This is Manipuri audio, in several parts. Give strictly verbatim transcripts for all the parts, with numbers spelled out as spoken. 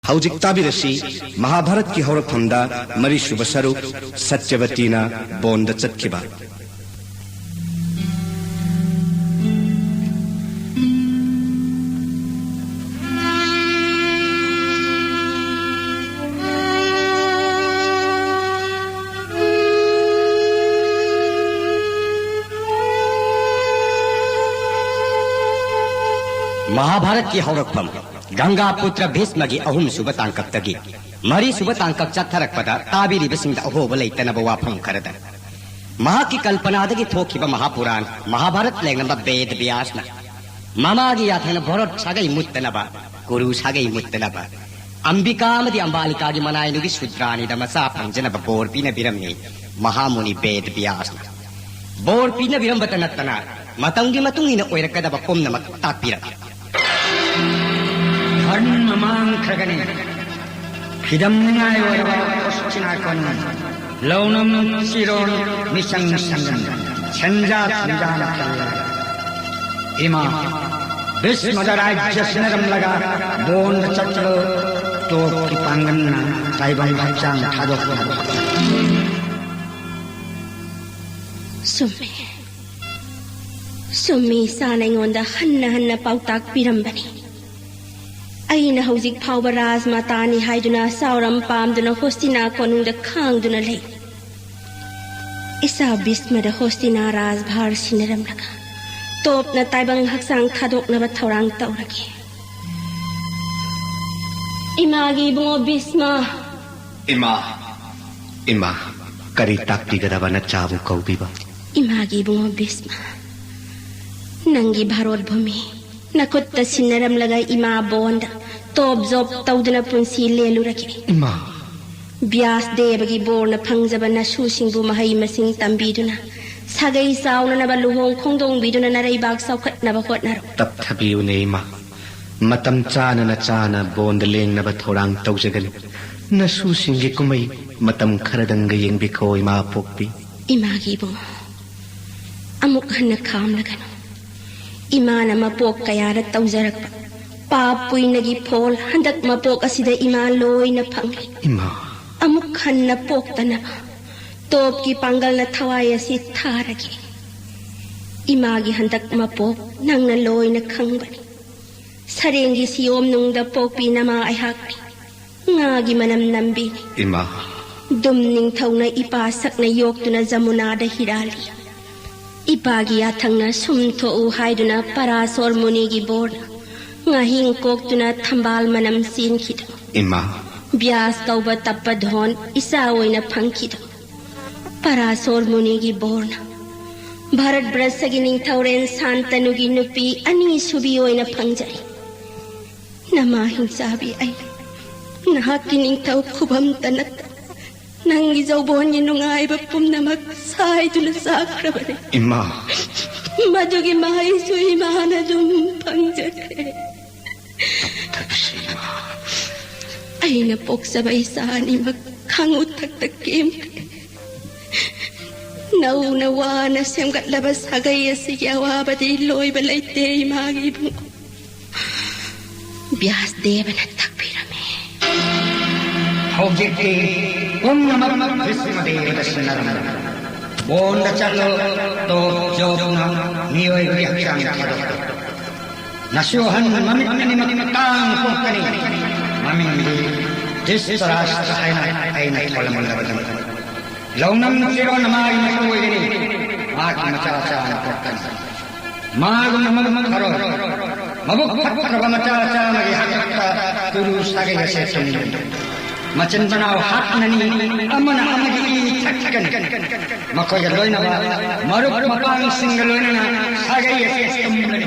ꯍꯧꯖꯤꯛ ꯇꯥꯕꯤꯔꯁꯤ ꯃꯍꯥꯚꯥꯔꯠꯀꯤ ꯍꯧꯔꯛꯐꯝꯗ ꯃꯔꯤꯁꯨꯕ ꯁꯔꯨꯛ, ꯁꯇ꯭ꯌꯕꯇꯤꯅ ꯕꯣꯟꯗ ꯆꯠꯈꯤꯕ꯫ ꯃꯍꯥꯚꯥꯔꯠꯀꯤ ꯍꯧꯔꯛꯐꯝ꯫ ꯒꯪꯒꯥ ꯄꯨꯇ꯭ꯔ ꯚꯤꯁꯃꯒꯤ ꯑꯍꯨꯝꯁꯨꯕ ꯇꯥꯡꯀꯛꯇꯒꯤ ꯃꯔꯤꯁꯨꯕ ꯇꯥꯡꯀꯛ ꯆꯠꯊꯔꯛꯄꯗ ꯇꯥꯕꯤꯔꯤꯕꯁꯤꯡꯗ ꯑꯍꯣꯕ ꯂꯩꯇꯅꯕ ꯋꯥꯐꯝ ꯈꯔꯗ꯫ ꯃꯍꯥꯛꯀꯤ ꯀꯜꯄꯅꯥꯗꯒꯤ ꯊꯣꯛꯈꯤꯕ ꯃꯍꯥꯄꯨꯔꯥꯟ ꯃꯍꯥꯚꯥꯔꯠ ꯂꯦꯡꯂꯝꯕ ꯕꯦꯗ ꯕ꯭ꯌꯥꯁꯅ ꯃꯃꯥꯒꯤ ꯌꯥꯊꯪꯅ ꯚꯣꯔꯣꯠ ꯁꯥꯒꯩ ꯃꯨꯠꯇꯅꯕ, ꯀꯨꯔꯨ ꯁꯥꯒꯩ ꯃꯨꯠꯇꯅꯕ, ꯑꯝꯕꯤꯀꯥ ꯑꯃꯗꯤ ꯑꯝꯕꯥꯂꯤꯀꯥꯒꯤ ꯃꯅꯥꯏꯅꯨꯒꯤ ꯁꯨꯗ꯭ꯔꯥꯅꯤꯗ ꯃꯆꯥ ꯐꯪꯖꯅꯕ ꯕꯣꯔ ꯄꯤꯅꯕꯤꯔꯝꯃꯤ ꯃꯍꯥꯃꯨꯅꯤ ꯕꯦꯗ ꯕ꯭ꯌꯥꯁꯅ꯫ ꯕꯣꯔ ꯄꯤꯅꯕꯤꯔꯝꯕꯇ ꯅꯠꯇꯅ ꯃꯇꯝꯒꯤ ꯃꯇꯨꯡ ꯏꯟꯅ ꯑꯣꯏꯔꯛꯀꯗꯕ ꯄꯨꯝꯅꯃꯛ ꯇꯥꯛꯄꯤꯔꯝꯃꯤ꯫ ꯙꯔꯃ ꯃꯥꯡꯈ꯭ꯔꯒꯅꯤ꯫ ꯐꯤꯗꯝꯅꯤꯡꯉꯥꯏ ꯑꯣꯏꯔꯕ ꯈꯣꯁꯇꯤꯅꯥ ꯀꯣꯅꯨꯡ, ꯂꯧꯅꯝ ꯆꯤꯔꯣꯟ ꯃꯤꯆꯪ ꯁꯪꯒꯟ, ꯁꯦꯟꯖꯥ ꯊꯨꯝꯖꯥꯅ ꯊꯜꯂꯕ ꯏꯃꯥ ꯚꯤꯁꯃꯗ ꯔꯥꯖ꯭ꯌ ꯁꯤꯟꯅꯔꯝꯂꯒ ꯕꯣꯟꯗ ꯆꯠꯂꯣ, ꯇꯣꯞꯀꯤ ꯄꯥꯡꯒꯜꯅ ꯇꯥꯏꯕꯪ ꯍꯛꯆꯥꯡ ꯊꯥꯗꯣꯛꯅꯕ꯫ ꯆꯨꯝꯃꯤ꯫ ꯆꯨꯝꯃꯤ, ꯏꯆꯥꯅ ꯑꯩꯉꯣꯟꯗ ꯍꯟꯅ ꯍꯟꯅ ꯄꯥꯎꯇꯥꯛ ꯄꯤꯔꯝꯕꯅꯤ꯫ ꯑꯩꯅ ꯍꯧꯖꯤꯛ ꯐꯥꯎꯕ ꯔꯥꯖꯃꯥꯇꯥꯅꯤ ꯍꯥꯏꯗꯨꯅ ꯆꯥꯎꯔꯝ ꯄꯥꯝꯗꯨꯅ ꯍꯣꯁꯇꯤꯅꯥ ꯀꯣꯅꯨꯡꯗ ꯈꯥꯡꯗꯨꯅ ꯂꯩ꯫ ꯏꯆꯥ ꯚꯤꯁꯃꯗ ꯍꯣꯁꯇꯤꯅꯥ ꯔꯥꯖꯚꯥꯔ ꯁꯤꯟꯅꯔꯝꯂꯒ ꯇꯣꯞꯅ ꯇꯥꯏꯕꯪ ꯍꯛꯆꯥꯡ ꯊꯥꯗꯣꯛꯅꯕ ꯊꯧꯔꯥꯡ ꯇꯧꯔꯒꯦ꯫ ꯏꯃꯥꯒꯤ ꯏꯕꯨꯡꯉꯣ ꯚꯤꯁꯃ꯫ ꯏꯃꯥ, ꯏꯃꯥ, ꯀꯔꯤ ꯇꯥꯛꯄꯤꯒꯗꯕ ꯅꯆꯥꯕꯨ ꯀꯧꯕꯤꯕ? ꯏꯃꯥꯒꯤ ꯏꯕꯨꯡꯉꯣ ꯚꯤꯁꯃ, ꯅꯪꯒꯤ ꯚꯥꯔꯣꯠ ꯚꯨꯃꯤ ꯅꯈꯨꯠꯇ ꯁꯤꯟꯅꯔꯝꯂꯒ ꯏꯃꯥ ꯕꯣꯟꯗ ꯇꯣꯞ ꯖꯣꯞ ꯇꯧꯗꯨꯅ ꯄꯨꯟꯁꯤ ꯂꯦꯜꯂꯨꯔꯒꯦ꯫ ꯏꯃꯥ! ꯕ꯭ꯌꯥꯁ ꯗꯦꯕꯒꯤ ꯕꯣꯔꯅ ꯐꯪꯖꯕ ꯅꯁꯨꯁꯤꯡꯕꯨ ꯃꯍꯩ ꯃꯁꯤꯡ ꯇꯝꯕꯤꯗꯨꯅ, ꯁꯥꯒꯩ ꯆꯥꯎꯅꯅꯕ ꯂꯨꯍꯣꯡ ꯈꯣꯡꯗꯣꯡꯕꯤꯗꯨꯅ ꯅꯔꯩꯕꯥꯛ ꯆꯥꯎꯈꯠꯅꯕ ꯍꯣꯠꯅꯔꯣ꯫ ꯇꯞꯊꯕꯤꯌꯨꯅꯦ ꯏꯃꯥ꯫ ꯃꯇꯝ ꯆꯥꯅ ꯅꯆꯥꯅ ꯕꯣꯟꯗ ꯂꯦꯡꯅꯕ ꯊꯧꯔꯥꯡ ꯇꯧꯖꯒꯅꯤ꯫ ꯅꯁꯨꯁꯤꯡꯒꯤ ꯀꯨꯝꯍꯩ ꯃꯇꯝ ꯈꯔꯗꯪꯒ ꯌꯦꯡꯕꯤꯈꯣ, ꯏꯃꯥ ꯄꯣꯛꯄꯤ꯫ ꯏꯃꯥꯒꯤ ꯏꯕꯨꯡꯉꯣ, ꯑꯃꯨꯛ ꯍꯟꯅ ꯈꯥꯝꯂꯒꯅꯨ꯫ ꯏꯃꯥꯅ ꯃꯄꯣꯛ ꯀꯌꯥꯗ ꯇꯧꯖꯔꯛꯄ ꯄꯥꯞ ꯄꯨꯏꯅꯒꯤ ꯐꯣꯜ ꯍꯟꯗꯛ ꯃꯄꯣꯛ ꯑꯁꯤꯗ ꯏꯃꯥ ꯂꯣꯏꯅ ꯐꯪꯂꯦ꯫ ꯏꯃꯥ꯫ ꯑꯃꯨꯛ ꯍꯟꯅ ꯄꯣꯛꯇꯅꯕ ꯇꯣꯞꯀꯤ ꯄꯥꯡꯒꯜꯅ ꯊꯋꯥꯏ ꯑꯁꯤ ꯊꯥꯔꯒꯦ꯫ ꯏꯃꯥꯒꯤ ꯍꯟꯗꯛ ꯃꯄꯣꯛ ꯅꯪꯅ ꯂꯣꯏꯅ ꯈꯪꯕꯅꯤ꯫ ꯁꯔꯦꯡꯒꯤ ꯁꯤꯌꯣꯝ ꯅꯨꯡꯗ ꯄꯣꯛꯄꯤ ꯅꯃꯥ ꯑꯩꯍꯥꯛꯅꯤ꯫ ꯉꯥꯒꯤ ꯃꯅꯝ ꯅꯝꯕꯤꯅꯤ꯫ ꯏꯃꯥ꯫ ꯗꯨꯝ ꯅꯤꯡꯊꯧꯅ ꯏꯄꯥ ꯁꯛꯅ ꯌꯣꯛꯇꯨꯅ ꯖꯃꯨꯅꯥꯗ ꯍꯤꯔꯥꯜꯂꯤ꯫ ꯏꯄꯥꯒꯤ ꯌꯥꯊꯪꯅ ꯁꯨꯝ ꯊꯣꯛꯎ ꯍꯥꯏꯗꯨꯅ ꯄꯔꯥꯁꯣꯔ ꯃꯨꯅꯤꯒꯤ ꯕꯣꯔꯅ ꯉꯥꯍꯤꯡ ꯀꯣꯛꯇꯨꯅ ꯊꯝꯕꯥꯜ ꯃꯅꯝ ꯆꯦꯟꯈꯤꯗꯣ꯫ ꯏꯃꯥ꯫ ꯕ꯭ꯌꯥꯁ ꯀꯧꯕ ꯇꯞꯄ ꯙꯣꯟ ꯏꯆꯥ ꯑꯣꯏꯅ ꯐꯪꯈꯤꯗꯣ꯫ ꯄꯔꯥꯁꯣꯔ ꯃꯨꯅꯤꯒꯤ ꯕꯣꯔꯅ ꯚꯥꯔꯠ ꯕ꯭ꯔꯁꯒꯤ ꯅꯤꯡꯊꯧꯔꯦꯜ ꯁꯥꯟꯇꯅꯨꯒꯤ ꯅꯨꯄꯤ ꯑꯅꯤꯁꯨꯕꯤ ꯑꯣꯏꯅ ꯐꯪꯖꯩ꯫ ꯅꯃꯥ ꯍꯤꯡꯆꯥꯕꯤ ꯑꯩ ꯅꯍꯥꯛꯀꯤ ꯅꯤꯡꯊꯧ ꯈꯨꯕꯝꯇ ꯅꯠꯇ ꯅꯪꯒꯤ ꯖꯧꯕꯣꯟꯒꯤ ꯅꯨꯡꯉꯥꯏꯕ ꯄꯨꯝꯅꯃꯛ ꯁꯥꯏꯗꯨꯅ ꯆꯥꯈ꯭ꯔꯕꯅꯤ꯫ ꯏꯃꯥ꯫ ꯃꯗꯨꯒꯤ ꯃꯍꯩꯁꯨ ꯏꯃꯥꯅ ꯑꯗꯨꯝ ꯐꯪꯖꯈ꯭ꯔꯦ꯫ ꯇꯞꯊꯕꯤꯁꯤ ꯏꯃꯥ꯫ ꯑꯩꯅ ꯄꯣꯛꯆꯕ ꯏꯆꯥ ꯑꯅꯤꯃꯛ ꯈꯥꯡꯎ ꯊꯛꯇ ꯀꯦꯝꯈ꯭ꯔꯦ꯫ ꯅꯧꯅ ꯋꯥꯅ ꯁꯦꯝꯒꯠꯂꯕ ꯁꯥꯒꯩ ꯑꯁꯤꯒꯤ ꯑꯋꯥꯕꯗꯤ ꯂꯣꯏꯕ ꯂꯩꯇꯦ ꯏꯃꯥꯒꯤ ꯏꯕꯨꯡꯉꯣ꯫ ꯕ꯭ꯌꯥꯁ ꯗꯦꯕꯅ ꯇꯥꯛꯄꯤꯔꯝꯃꯤ꯫ ꯍꯧꯖꯤꯛꯇꯤ ꯄꯨꯝꯅꯃꯛ ꯚꯤꯁꯃ ꯗꯦꯕꯗ ꯁꯤꯟꯅꯔꯝꯂꯦ꯫ ꯕꯣꯟꯗ ꯆꯠꯂꯣ, ꯇꯣꯞ ꯖꯣꯕꯅ ꯃꯤꯑꯣꯏꯕꯒꯤ ꯍꯛꯆꯥꯡ ꯊꯥꯗꯣꯛꯂꯣ꯫ ꯅꯁꯨ ꯑꯍꯟ ꯃꯃꯤꯠ ꯑꯅꯤꯃꯛ ꯇꯥꯡ ꯄꯣꯛꯀꯅꯤ꯫ ꯃꯃꯤꯡꯗꯤ ꯙ꯭ꯔꯤꯇꯔꯥꯁ꯭ꯇ꯭ꯔ ꯍꯥꯏꯅ ꯑꯩꯅ ꯊꯣꯜꯂꯝꯂꯕꯅꯤ꯫ ꯂꯧꯅꯝ ꯐꯤꯔꯣꯟ ꯃꯥꯒꯤ ꯃꯇꯨ ꯑꯣꯏꯒꯅꯤ꯫ ꯃꯍꯥꯛꯀꯤ ꯃꯆꯥ ꯆꯥꯝꯃ ꯄꯣꯛꯀꯅꯤ꯫ ꯃꯥꯒꯨꯝꯅ ꯃꯕꯨꯛ ꯐꯔꯣꯏ꯫ ꯃꯕꯨꯛ ꯐꯠꯇ꯭ꯔꯕ ꯃꯆꯥ ꯆꯥꯝꯃꯒꯤ ꯍꯥꯛꯇꯛꯇ ꯇꯨꯔꯨ ꯁꯥꯒꯩ ꯑꯁꯦ ꯆꯨꯝꯒꯅꯤ꯫ ꯃꯆꯤꯟ ꯃꯅꯥꯎ ꯍꯥꯠꯅꯅꯤ, ꯑꯃꯅ ꯑꯃꯒꯤ ꯏ ꯊꯛꯀꯅꯤ꯫ ꯃꯈꯣꯏꯒ ꯂꯣꯏꯅꯕ ꯃꯔꯨꯞ ꯃꯄꯥꯡꯁꯤꯡꯒ ꯂꯣꯏꯅꯅ ꯁꯥꯒꯩ ꯑꯁꯦ ꯆꯨꯝꯒꯅꯤ꯫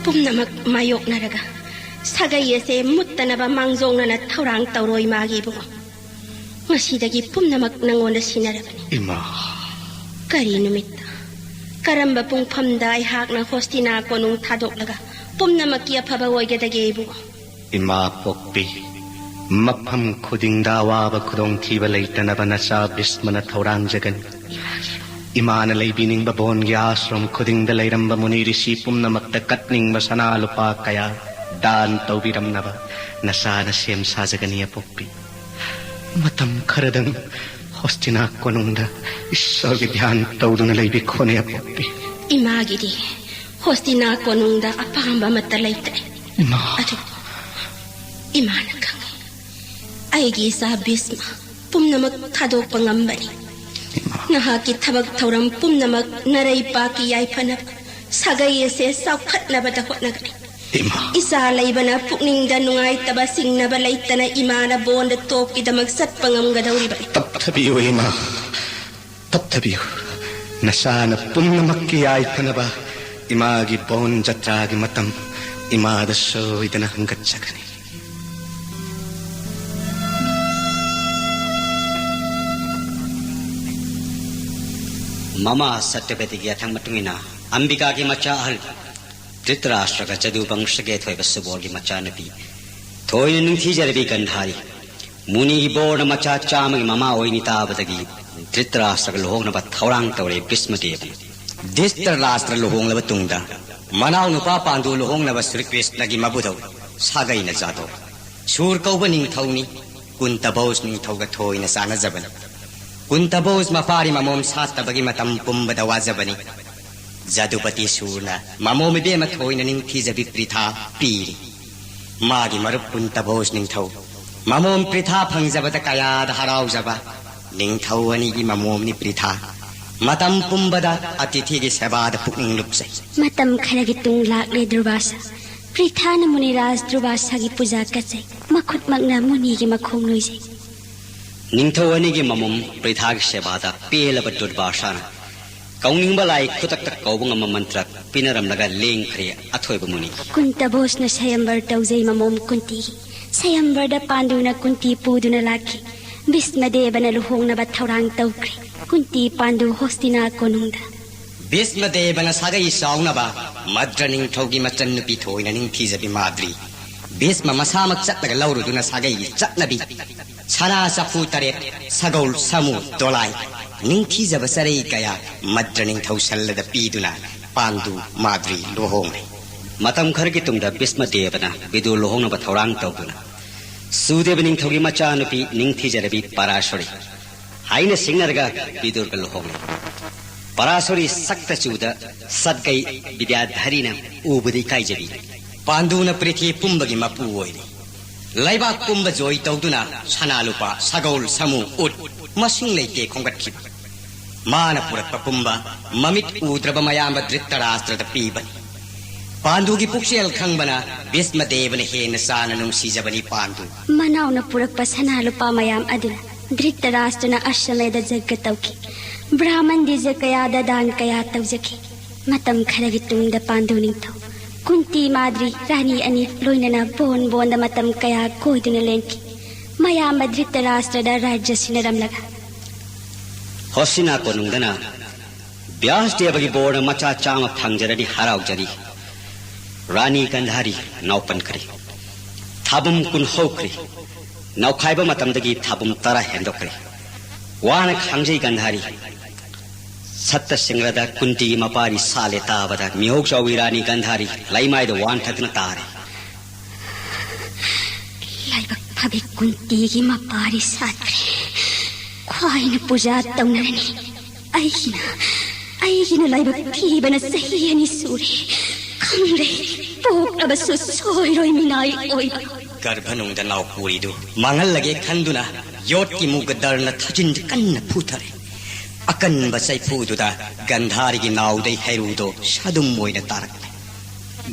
ꯄꯨꯝꯅꯃꯛ ꯃꯥꯌꯣꯛꯅꯔꯒ ꯁꯥꯒꯩ ꯑꯁꯦ ꯃꯨꯠꯇꯅꯕ ꯃꯥꯡꯖꯧꯅꯅ ꯊꯧꯔꯥꯡ ꯇꯧꯔꯣꯏ ꯃꯥꯒꯤ ꯏꯕꯨꯡꯉꯣ꯫ ꯉꯁꯤꯗꯒꯤ ꯄꯨꯝꯅꯃꯛ ꯅꯪꯉꯣꯟꯗ ꯁꯤꯟꯅꯔꯕꯅꯤ꯫ ꯏꯃꯥ꯫ ꯀꯔꯤ ꯅꯨꯃꯤꯠꯇ, ꯀꯔꯝꯕ ꯄꯨꯡꯐꯝꯗ ꯑꯩꯍꯥꯛꯅ ꯍꯣꯁꯇꯤꯅꯥ ꯀꯣꯅꯨꯡ ꯊꯥꯗꯣꯛꯂꯒ ꯄꯨꯝꯅꯃꯛꯀꯤ ꯑꯐꯕ ꯑꯣꯏꯒꯗꯒꯦ ꯏꯕꯨꯡꯉꯣ? ꯏꯃꯥ ꯄꯣꯛꯄꯤ, ꯃꯐꯝ ꯈꯨꯗꯤꯡꯗ ꯑꯋꯥꯕ ꯈꯨꯗꯣꯡꯊꯤꯕ ꯂꯩꯇꯅꯕ ꯅꯆꯥ ꯚꯤꯁꯃꯅ ꯊꯧꯔꯥꯡꯖꯒꯅꯤ꯫ ꯏꯃꯥꯒꯤ ꯏꯃꯥꯅ ꯂꯩꯕꯤꯅꯤꯡꯕ ꯕꯣꯟꯒꯤ ꯑꯥꯁ꯭ꯔꯝ ꯈꯨꯗꯤꯡꯗ ꯂꯩꯔꯝꯕ ꯃꯨꯅꯤ ꯔꯤꯁꯤ ꯄꯨꯝꯅꯃꯛꯇ ꯀꯠꯅꯤꯡꯕ ꯁꯅꯥ ꯂꯨꯄꯥ ꯀꯌꯥ ꯗꯥꯟ ꯇꯧꯕꯤꯔꯝꯅꯕ ꯅꯆꯥꯅ ꯁꯦꯝ ꯁꯥꯖꯒꯅꯤ, ꯑꯄꯣꯛꯄꯤ꯫ ꯃꯇꯝ ꯈꯔꯗꯪ ꯍꯣꯁꯇꯤꯅꯥ ꯀꯣꯅꯨꯡꯗ ꯏꯁꯣꯔꯒꯤ ꯙ꯭ꯌꯥꯟ ꯇꯧꯗꯨꯅ ꯂꯩꯕꯤꯈꯣꯅꯦ, ꯑꯄꯣꯛꯄꯤ꯫ ꯏꯃꯥꯒꯤꯗꯤ ꯍꯣꯁꯇꯤꯅꯥ ꯀꯣꯅꯨꯡꯗ ꯑꯄꯥꯝꯕ ꯑꯃꯠꯇ ꯂꯩꯇ꯭ꯔꯦ꯫ ꯏꯃꯥ꯫ ꯑꯗꯨ ꯏꯃꯥꯅ ꯈꯪꯉꯤ꯫ ꯑꯩꯒꯤ ꯏꯆꯥ ꯚꯤꯁꯃ ꯄꯨꯝꯅꯃꯛ ꯊꯥꯗꯣꯛꯄ ꯉꯝꯕꯅꯤ꯫ ꯏꯃꯥ꯫ ꯅꯍꯥꯛꯀꯤ ꯊꯕꯛ ꯊꯧꯔꯝ ꯄꯨꯝꯅꯃꯛ ꯅꯔꯩꯄꯥꯛꯀꯤ ꯌꯥꯏꯐꯅꯕ, ꯁꯥꯒꯩ ꯑꯁꯦ ꯆꯥꯎꯈꯠꯅꯕꯗ ꯍꯣꯠꯅꯒꯅꯤ꯫ ꯏꯃꯥ꯫ ꯏꯆꯥ ꯂꯩꯕꯅ ꯄꯨꯛꯅꯤꯡꯗ ꯅꯨꯡꯉꯥꯏꯇꯕ ꯆꯤꯡꯅꯕ ꯂꯩꯇꯅ ꯏꯃꯥꯅ ꯕꯣꯟꯗ ꯇꯣꯞꯀꯤꯗꯃꯛ ꯆꯠꯄ ꯉꯝꯒꯗꯧꯔꯤꯕꯅꯤ꯫ ꯇꯞꯊꯕꯤꯌꯨ ꯏꯃꯥ, ꯇꯞꯊꯕꯤꯌꯨ꯫ ꯅꯆꯥꯅ ꯄꯨꯝꯅꯃꯛꯀꯤ ꯌꯥꯏꯐꯅꯕ ꯏꯃꯥꯒꯤ ꯕꯣꯟ ꯖꯇ꯭ꯔꯥꯒꯤ ꯃꯇꯝ ꯏꯃꯥꯗ ꯁꯣꯏꯗꯅ ꯍꯪꯒꯠꯆꯒꯅꯤ꯫ ꯃꯃꯥ ꯁꯇ꯭ꯌꯕꯇꯤꯒꯤ ꯌꯥꯊꯪ ꯃꯇꯨꯡ ꯏꯟꯅ ꯑꯝꯕꯤꯀꯥꯒꯤ ꯃꯆꯥ ꯑꯍꯜ ꯙ꯭ꯔꯤꯇꯔꯥꯁ꯭ꯇ꯭ꯔꯒ ꯖꯗꯨ ꯕꯪꯁꯒꯤ ꯑꯊꯣꯏꯕ ꯁꯨꯕꯣꯜꯒꯤ ꯃꯆꯥꯅꯨꯄꯤ ꯊꯣꯏꯅ ꯅꯤꯡꯊꯤꯖꯔꯕꯤ ꯒꯟꯙꯥꯔꯤ ꯃꯨꯅꯤꯒꯤ ꯕꯣꯔꯅ ꯃꯆꯥ ꯆꯥꯝꯃꯒꯤ ꯃꯃꯥ ꯑꯣꯏꯅꯤ ꯇꯥꯕꯗꯒꯤ ꯙ꯭ꯔꯤꯇꯔꯥꯁ꯭ꯇ꯭ꯔꯒ ꯂꯨꯍꯣꯡꯅꯕ ꯊꯧꯔꯥꯡ ꯇꯧꯔꯦ ꯚꯤꯁꯃꯗꯦꯕꯅ꯫ ꯙ꯭ꯔꯤꯇꯔꯥꯁ꯭ꯇ꯭ꯔ ꯂꯨꯍꯣꯡꯂꯕ ꯇꯨꯡꯗ ꯃꯅꯥꯎ ꯅꯨꯄꯥ ꯄꯥꯟꯗꯨ ꯂꯨꯍꯣꯡꯅꯕ ꯁ꯭ꯔꯤ ꯀ꯭ꯔꯤꯁꯅꯒꯤ ꯃꯕꯨꯙꯧ ꯁꯥꯒꯩꯅ ꯖꯥꯗꯧ ꯁꯨꯔ ꯀꯧꯕ ꯅꯤꯡꯊꯧꯅꯤ ꯀꯨꯟꯇ ꯚꯣꯖ ꯅꯤꯡꯊꯧꯒ ꯊꯣꯏꯅ ꯆꯥꯟꯅꯖꯕꯅꯤ꯫ ꯀꯨꯟꯇ ꯚꯣꯖ ꯃꯄꯥꯔꯤ ꯃꯃꯣꯝ ꯁꯥꯠꯇꯕꯒꯤ ꯃꯇꯝ ꯄꯨꯝꯕꯗ ꯋꯥꯖꯕꯅꯤ꯫ ꯖꯗꯨꯄꯇꯤ ꯁꯨꯔꯅ ꯃꯃꯣꯝ ꯏꯕꯦꯝꯃ ꯊꯣꯏꯅ ꯅꯤꯡꯊꯤꯖꯕꯤ ꯄ꯭ꯔꯤꯊꯥ ꯄꯤꯔꯤ꯫ ꯃꯥꯒꯤ ꯃꯔꯨꯞ ꯀꯨꯟꯇ ꯚꯣꯖ ꯅꯤꯡꯊꯧ ꯃꯃꯣꯝ ꯄ꯭ꯔꯤꯊꯥ ꯐꯪꯖꯕꯗ ꯀꯌꯥꯗ ꯍꯔꯥꯎꯖꯕ꯫ ꯅꯤꯡꯊꯧ ꯑꯅꯤꯒꯤ ꯃꯃꯣꯝꯅꯤ ꯄ꯭ꯔꯤꯊꯥ꯫ ꯃꯇꯝ ꯄꯨꯝꯕꯗ ꯑꯇꯤꯊꯤꯒꯤ ꯁꯦꯕꯥꯗ ꯄꯨꯛꯅꯤꯡ ꯂꯨꯞꯆꯩ꯫ ꯃꯇꯝ ꯈꯔꯒꯤ ꯇꯨꯡ ꯂꯥꯛꯂꯦ ꯗꯨꯔꯚꯥꯁꯥ꯫ ꯄ꯭ꯔꯤꯊꯥꯅ ꯃꯨꯅꯤꯔꯥꯖ ꯗꯨꯔꯚꯥꯁꯥꯒꯤ ꯄꯨꯖꯥ ꯀꯠꯆꯩ꯫ ꯃꯈꯨꯠꯃꯛꯅ ꯃꯨꯅꯤꯒꯤ ꯃꯈꯣꯡ ꯅꯣꯏꯖꯩ꯫ ꯅꯤꯡꯊꯧ ꯑꯅꯤꯒꯤ ꯃꯃꯣꯝ ꯄ꯭ꯔꯤꯊꯥꯒꯤ ꯁꯦꯕꯥꯗ ꯄꯦꯜꯂꯕ ꯗꯨꯔꯚꯥꯁꯥꯅ ꯀꯧꯅꯤꯡꯕ ꯂꯥꯏ ꯈꯨꯗꯛꯇ ꯀꯧꯕ ꯉꯝꯕ ꯃꯟꯇ꯭ꯔ ꯄꯤꯅꯔꯝꯂꯒ ꯂꯦꯡꯈ꯭ꯔꯦ ꯑꯊꯣꯏꯕ ꯃꯨꯅꯤ꯫ ꯀꯨꯟꯇ ꯚꯣꯖꯅ ꯁꯌꯝꯕꯔ ꯇꯧꯖꯩ ꯃꯃꯣꯝ ꯀꯨꯟꯇꯤꯒꯤ꯫ ꯁꯌꯝꯕꯔꯗ ꯄꯥꯟꯗꯨꯅ ꯀꯨꯟꯇꯤ ꯄꯨꯗꯨꯅ ꯂꯥꯛꯈꯤ꯫ ꯚꯤꯁꯃꯗꯦꯕꯅ ꯂꯨꯍꯣꯡꯅꯕ ꯊꯧꯔꯥꯡ ꯇꯧꯈ꯭ꯔꯦ꯫ ꯀꯨꯟꯇꯤ ꯄꯥꯟꯗꯨ ꯍꯣꯁꯇꯤꯅꯥ ꯀꯣꯅꯨꯡꯗ꯫ ꯚꯤꯁꯃꯗꯦꯕꯅ ꯁꯥꯒꯩ ꯆꯥꯎꯅꯕ ꯃꯗ꯭ꯔ ꯅꯤꯡꯊꯧꯒꯤ ꯃꯆꯟꯅꯨꯄꯤ ꯊꯣꯏꯅ ꯅꯤꯡꯊꯤꯖꯕꯤ ꯃꯥꯗ꯭ꯔꯤ ꯚꯤꯁꯃ ꯃꯁꯥꯃꯛ ꯆꯠꯂꯒ ꯂꯧꯔꯨꯗꯨꯅ ꯁꯥꯒꯩꯒꯤ ꯆꯠꯅꯕꯤ ꯁꯅꯥ ꯆꯐꯨ ꯇꯔꯦꯠ, ꯁꯒꯣꯜ, ꯁꯥꯃꯨ, ꯗꯣꯂꯥꯏ, ꯅꯤꯡꯊꯤꯖꯕ ꯆꯔꯩ ꯀꯌꯥ ꯃꯗ꯭ꯔ ꯅꯤꯡꯊꯧ ꯁꯜꯂꯗ ꯄꯤꯗꯨꯅ ꯄꯥꯟꯗꯨ ꯃꯥꯗ꯭ꯔꯤ ꯂꯨꯍꯣꯡꯂꯦ꯫ ꯃꯇꯝ ꯈꯔꯒꯤ ꯇꯨꯡꯗ ꯚꯤꯁꯃ ꯗꯦꯕꯅ ꯕꯤꯗꯨꯔ ꯂꯨꯍꯣꯡꯅꯕ ꯊꯧꯔꯥꯡ ꯇꯧꯗꯨꯅ ꯁꯨꯗꯦꯕ ꯅꯤꯡꯊꯧꯒꯤ ꯃꯆꯥꯅꯨꯄꯤ ꯅꯤꯡꯊꯤꯖꯔꯕꯤ ꯄꯔꯥꯁꯣꯔꯤ ꯍꯥꯏꯅ ꯁꯤꯡꯅꯔꯒ ꯕꯤꯗꯨꯔꯒ ꯂꯨꯍꯣꯡꯂꯦ꯫ ꯄꯔꯥꯁꯣꯔꯤ ꯁꯛꯇ ꯆꯨꯗ ꯁꯠꯒꯩ ꯕꯤꯗ꯭ꯌꯥꯙꯔꯤꯅ ꯎꯕꯗ ꯏꯀꯥꯏꯖꯕꯤ꯫ ꯄꯥꯟꯗꯨꯅ ꯄ꯭ꯔꯤꯊꯤ ꯄꯨꯝꯕꯒꯤ ꯃꯄꯨ ꯑꯣꯏꯔꯤ꯫ ꯂꯩꯕꯥꯛ ꯄꯨꯝꯕ ꯖꯣꯏ ꯇꯧꯗꯨꯅ ꯁꯅꯥ ꯂꯨꯄꯥ, ꯁꯒꯣꯜ, ꯁꯥꯃꯨ, ꯎꯠ ꯃꯁꯤꯡ ꯂꯩꯇꯦ ꯈꯣꯝꯒꯠꯈꯤꯕ꯫ ꯃꯥꯅ ꯄꯨꯔꯛꯄ ꯄꯨꯝꯕ ꯃꯃꯤꯠ ꯎꯗ꯭ꯔꯕ ꯃꯌꯥꯝꯕ ꯙ꯭ꯔꯤꯇꯔꯥꯁꯇ꯭ꯔꯗ ꯄꯤꯕꯅꯤ꯫ ꯄꯥꯟꯗꯨꯒꯤ ꯄꯨꯛꯆꯦꯜ ꯈꯪꯕꯅ ꯚꯤꯁꯃ ꯗꯦꯕꯅ ꯍꯦꯟꯅ ꯆꯥꯅ ꯅꯨꯡꯁꯤꯖꯕꯅꯤ ꯄꯥꯟꯗꯨ꯫ ꯃꯅꯥꯎꯅ ꯄꯨꯔꯛꯄ ꯁꯅꯥ ꯂꯨꯄꯥ ꯃꯌꯥꯝ ꯑꯗꯨꯅ ꯙ꯭ꯔꯤꯇꯔꯥꯁꯇ꯭ꯔꯅ ꯑꯁꯃꯦꯗ ꯖꯒ ꯇꯧꯈꯤ꯫ ꯕ꯭ꯔꯥꯍꯃꯟ ꯗꯤꯖ ꯀꯌꯥꯗ ꯗꯥꯟ ꯀꯌꯥ ꯇꯧꯖꯈꯤ꯫ ꯃꯇꯝ ꯈꯔꯒꯤ ꯇꯨꯡꯗ ꯄꯥꯟꯗꯨ ꯅꯤꯡꯊꯧ ꯀꯨꯟꯇꯤ ꯃꯥꯗ꯭ꯔꯤ ꯔꯥꯅꯤ ꯑꯅꯤ ꯂꯣꯏꯅꯅ ꯕꯣꯟ ꯕꯣꯟꯗ ꯃꯇꯝ ꯀꯌꯥ ꯀꯣꯏꯗꯨꯅ ꯂꯦꯟꯈꯤ꯫ ꯃꯌꯥꯝꯕ ꯙ꯭ꯔꯤꯇꯔꯥꯁꯇ꯭ꯔꯗ ꯔꯥꯖ꯭ꯌ ꯁꯤꯟꯅꯔꯝꯂꯒ ꯍꯣꯁꯤꯅꯥ ꯀꯣꯅꯨꯡꯗꯅ ꯕ꯭ꯌꯥꯁ ꯗꯦꯕꯒꯤ ꯕꯣꯔꯅ ꯃꯆꯥ ꯆꯥꯝꯃ ꯐꯪꯖꯔꯅꯤ ꯍꯔꯥꯎꯖꯔꯤ꯫ ꯔꯥꯅꯤ ꯒꯟꯙꯥꯔꯤ ꯅꯥꯎꯄꯟꯈ꯭ꯔꯦ꯫ ꯊꯥꯕꯨꯝ ꯀꯨꯟ ꯍꯧꯈ꯭ꯔꯦ꯫ ꯅꯥꯎꯈꯥꯏꯕ ꯃꯇꯝꯗꯒꯤ ꯊꯥꯕꯨꯝ ꯇꯔꯥ ꯍꯦꯟꯗꯣꯛꯈ꯭ꯔꯦ꯫ ꯋꯥꯅ ꯈꯥꯡꯖꯩ ꯒꯟꯙꯥꯔꯤ꯫ ꯁꯠꯇ ꯁꯤꯡꯔꯗ ꯀꯨꯟꯇꯤꯒꯤ ꯃꯄꯥꯔꯤ ꯁꯥꯠꯂꯦ ꯇꯥꯕꯗ ꯃꯤꯍꯧ ꯆꯥꯎꯕꯤ ꯔꯥꯅꯤ ꯒꯟꯙꯥꯔꯤ ꯂꯩꯃꯥꯏꯗ ꯋꯥꯟꯊꯗꯨꯅ ꯇꯥꯔꯦ꯫ ꯂꯥꯏꯕꯛ ꯐꯕꯤ ꯀꯨꯟꯇꯤꯒꯤ ꯃꯄꯥꯔꯤ ꯁꯥꯠꯈ꯭ꯔꯦ꯫ ꯈ꯭ꯋꯥꯏꯅ ꯄꯨꯖꯥ ꯇꯧꯅꯔꯅꯤ꯫ ꯑꯩꯒꯤꯅ ꯑꯩꯒꯤꯅ ꯂꯥꯏꯕꯛ ꯊꯤꯕꯅ ꯆꯍꯤ ꯑꯅꯤ ꯁꯨꯔꯦ꯫ ꯈꯪꯗꯦ, ꯄꯣꯛꯂꯕꯁꯨ ꯁꯣꯏꯔꯣꯏ ꯃꯤꯅꯥꯏ ꯑꯣꯏꯕ꯫ ꯒꯔꯚꯅꯨꯡꯗ ꯅꯥꯎꯄꯨꯔꯤꯗꯨ ꯃꯥꯡꯍꯜꯂꯒꯦ ꯈꯟꯗꯨꯅ ꯌꯣꯠꯀꯤ ꯃꯨꯒ ꯗꯔꯅ ꯊꯥꯖꯤꯟꯗ ꯀꯟꯅ ꯐꯨꯊꯔꯦ꯫ ꯑꯀꯟꯕ ꯆꯩꯐꯨꯗꯨꯗ ꯒꯟꯙꯥꯔꯤꯒꯤ ꯅꯥꯎꯗꯩ ꯍꯩꯔꯨꯗꯣ ꯁꯥꯗꯨꯝ ꯑꯣꯏꯅ ꯇꯥꯔꯛꯂꯦ꯫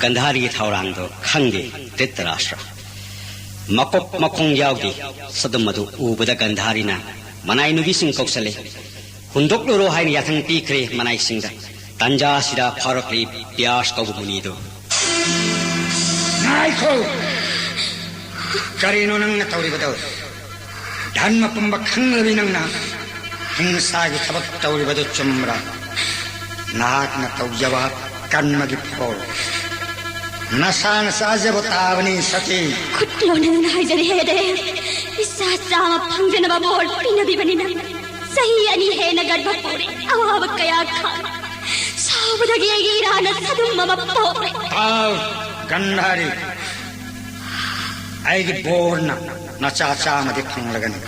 ꯒꯟꯙꯥꯔꯤꯒꯤ ꯊꯧꯔꯥꯡꯗꯣ ꯈꯪꯗꯦ ꯙ꯭ꯔꯤꯇꯔꯥꯁ꯭ꯇ꯭ꯔ꯫ ꯃꯀꯣꯛ ꯃꯈꯣꯡ ꯌꯥꯎꯗꯦ꯫ ꯁꯥꯗꯨꯝ ꯑꯗꯨ ꯎꯕꯗ ꯒꯟꯙꯥꯔꯤꯅ ꯃꯅꯥꯏ ꯅꯨꯄꯤꯁꯤꯡ ꯀꯧꯁꯜꯂꯦ꯫ ꯍꯨꯟꯗꯣꯛꯂꯨꯔꯣ ꯍꯥꯏꯅ ꯌꯥꯊꯪ ꯄꯤꯈ꯭ꯔꯦ ꯃꯅꯥꯏꯁꯤꯡꯗ꯫ ꯇꯟꯖꯥ ꯑꯁꯤꯗ ꯐꯥꯎꯔꯛꯂꯤ ꯕ꯭ꯌꯥꯁ ꯀꯧꯕ ꯃꯨꯅꯤꯗꯨ꯫ ꯉꯥꯏꯈꯣ! ꯀꯔꯤꯅꯣ ꯅꯪꯅ ꯇꯧꯔꯤꯕꯗꯣ? ꯙꯔꯃ ꯄꯨꯝꯕ ꯈꯪꯂꯕꯤ ꯅꯪꯅ ꯍꯤꯡꯁꯥꯒꯤ ꯊꯕꯛ ꯇꯧꯔꯤꯕꯗꯨ ꯆꯨꯝꯕ꯭ꯔꯥ? ꯅꯍꯥꯛꯅ ꯇꯧꯖꯕ ꯀꯔꯃꯒꯤ ꯐꯣꯜ ꯅꯁꯥꯅ ꯆꯥꯖꯕ ꯇꯥꯕꯅꯤ ꯁꯇꯤ꯫ ꯈꯨꯠ ꯂꯣꯟꯅꯗꯨꯅ ꯍꯥꯏꯖꯔꯤ ꯍꯦ ꯗꯦꯕ, ꯏꯆꯥ ꯆꯥꯝꯃ ꯐꯪꯖꯅꯕ ꯕꯣꯔ ꯄꯤꯅꯕꯤꯕꯅꯤ ꯅꯪ꯫ ꯆꯍꯤ ꯑꯅꯤ ꯍꯦꯟꯅ ꯒꯔꯚ ꯄꯨꯔꯦ꯫ ꯑꯋꯥꯕ ꯀꯌꯥ ꯈꯥꯡ ꯁꯥꯎꯕꯗꯒꯤ ꯑꯩꯒꯤ ꯏꯔꯥꯅ ꯁꯗꯨꯝ ꯑꯃ ꯄꯣꯛꯂꯦ꯫ ꯇꯥꯎ, ꯒꯟꯙꯥꯔꯤ꯫ ꯑꯩꯒꯤ ꯕꯣꯔꯅ ꯅꯆꯥ ꯆꯥꯝꯃꯗꯤ ꯐꯪꯂꯒꯅꯤ꯫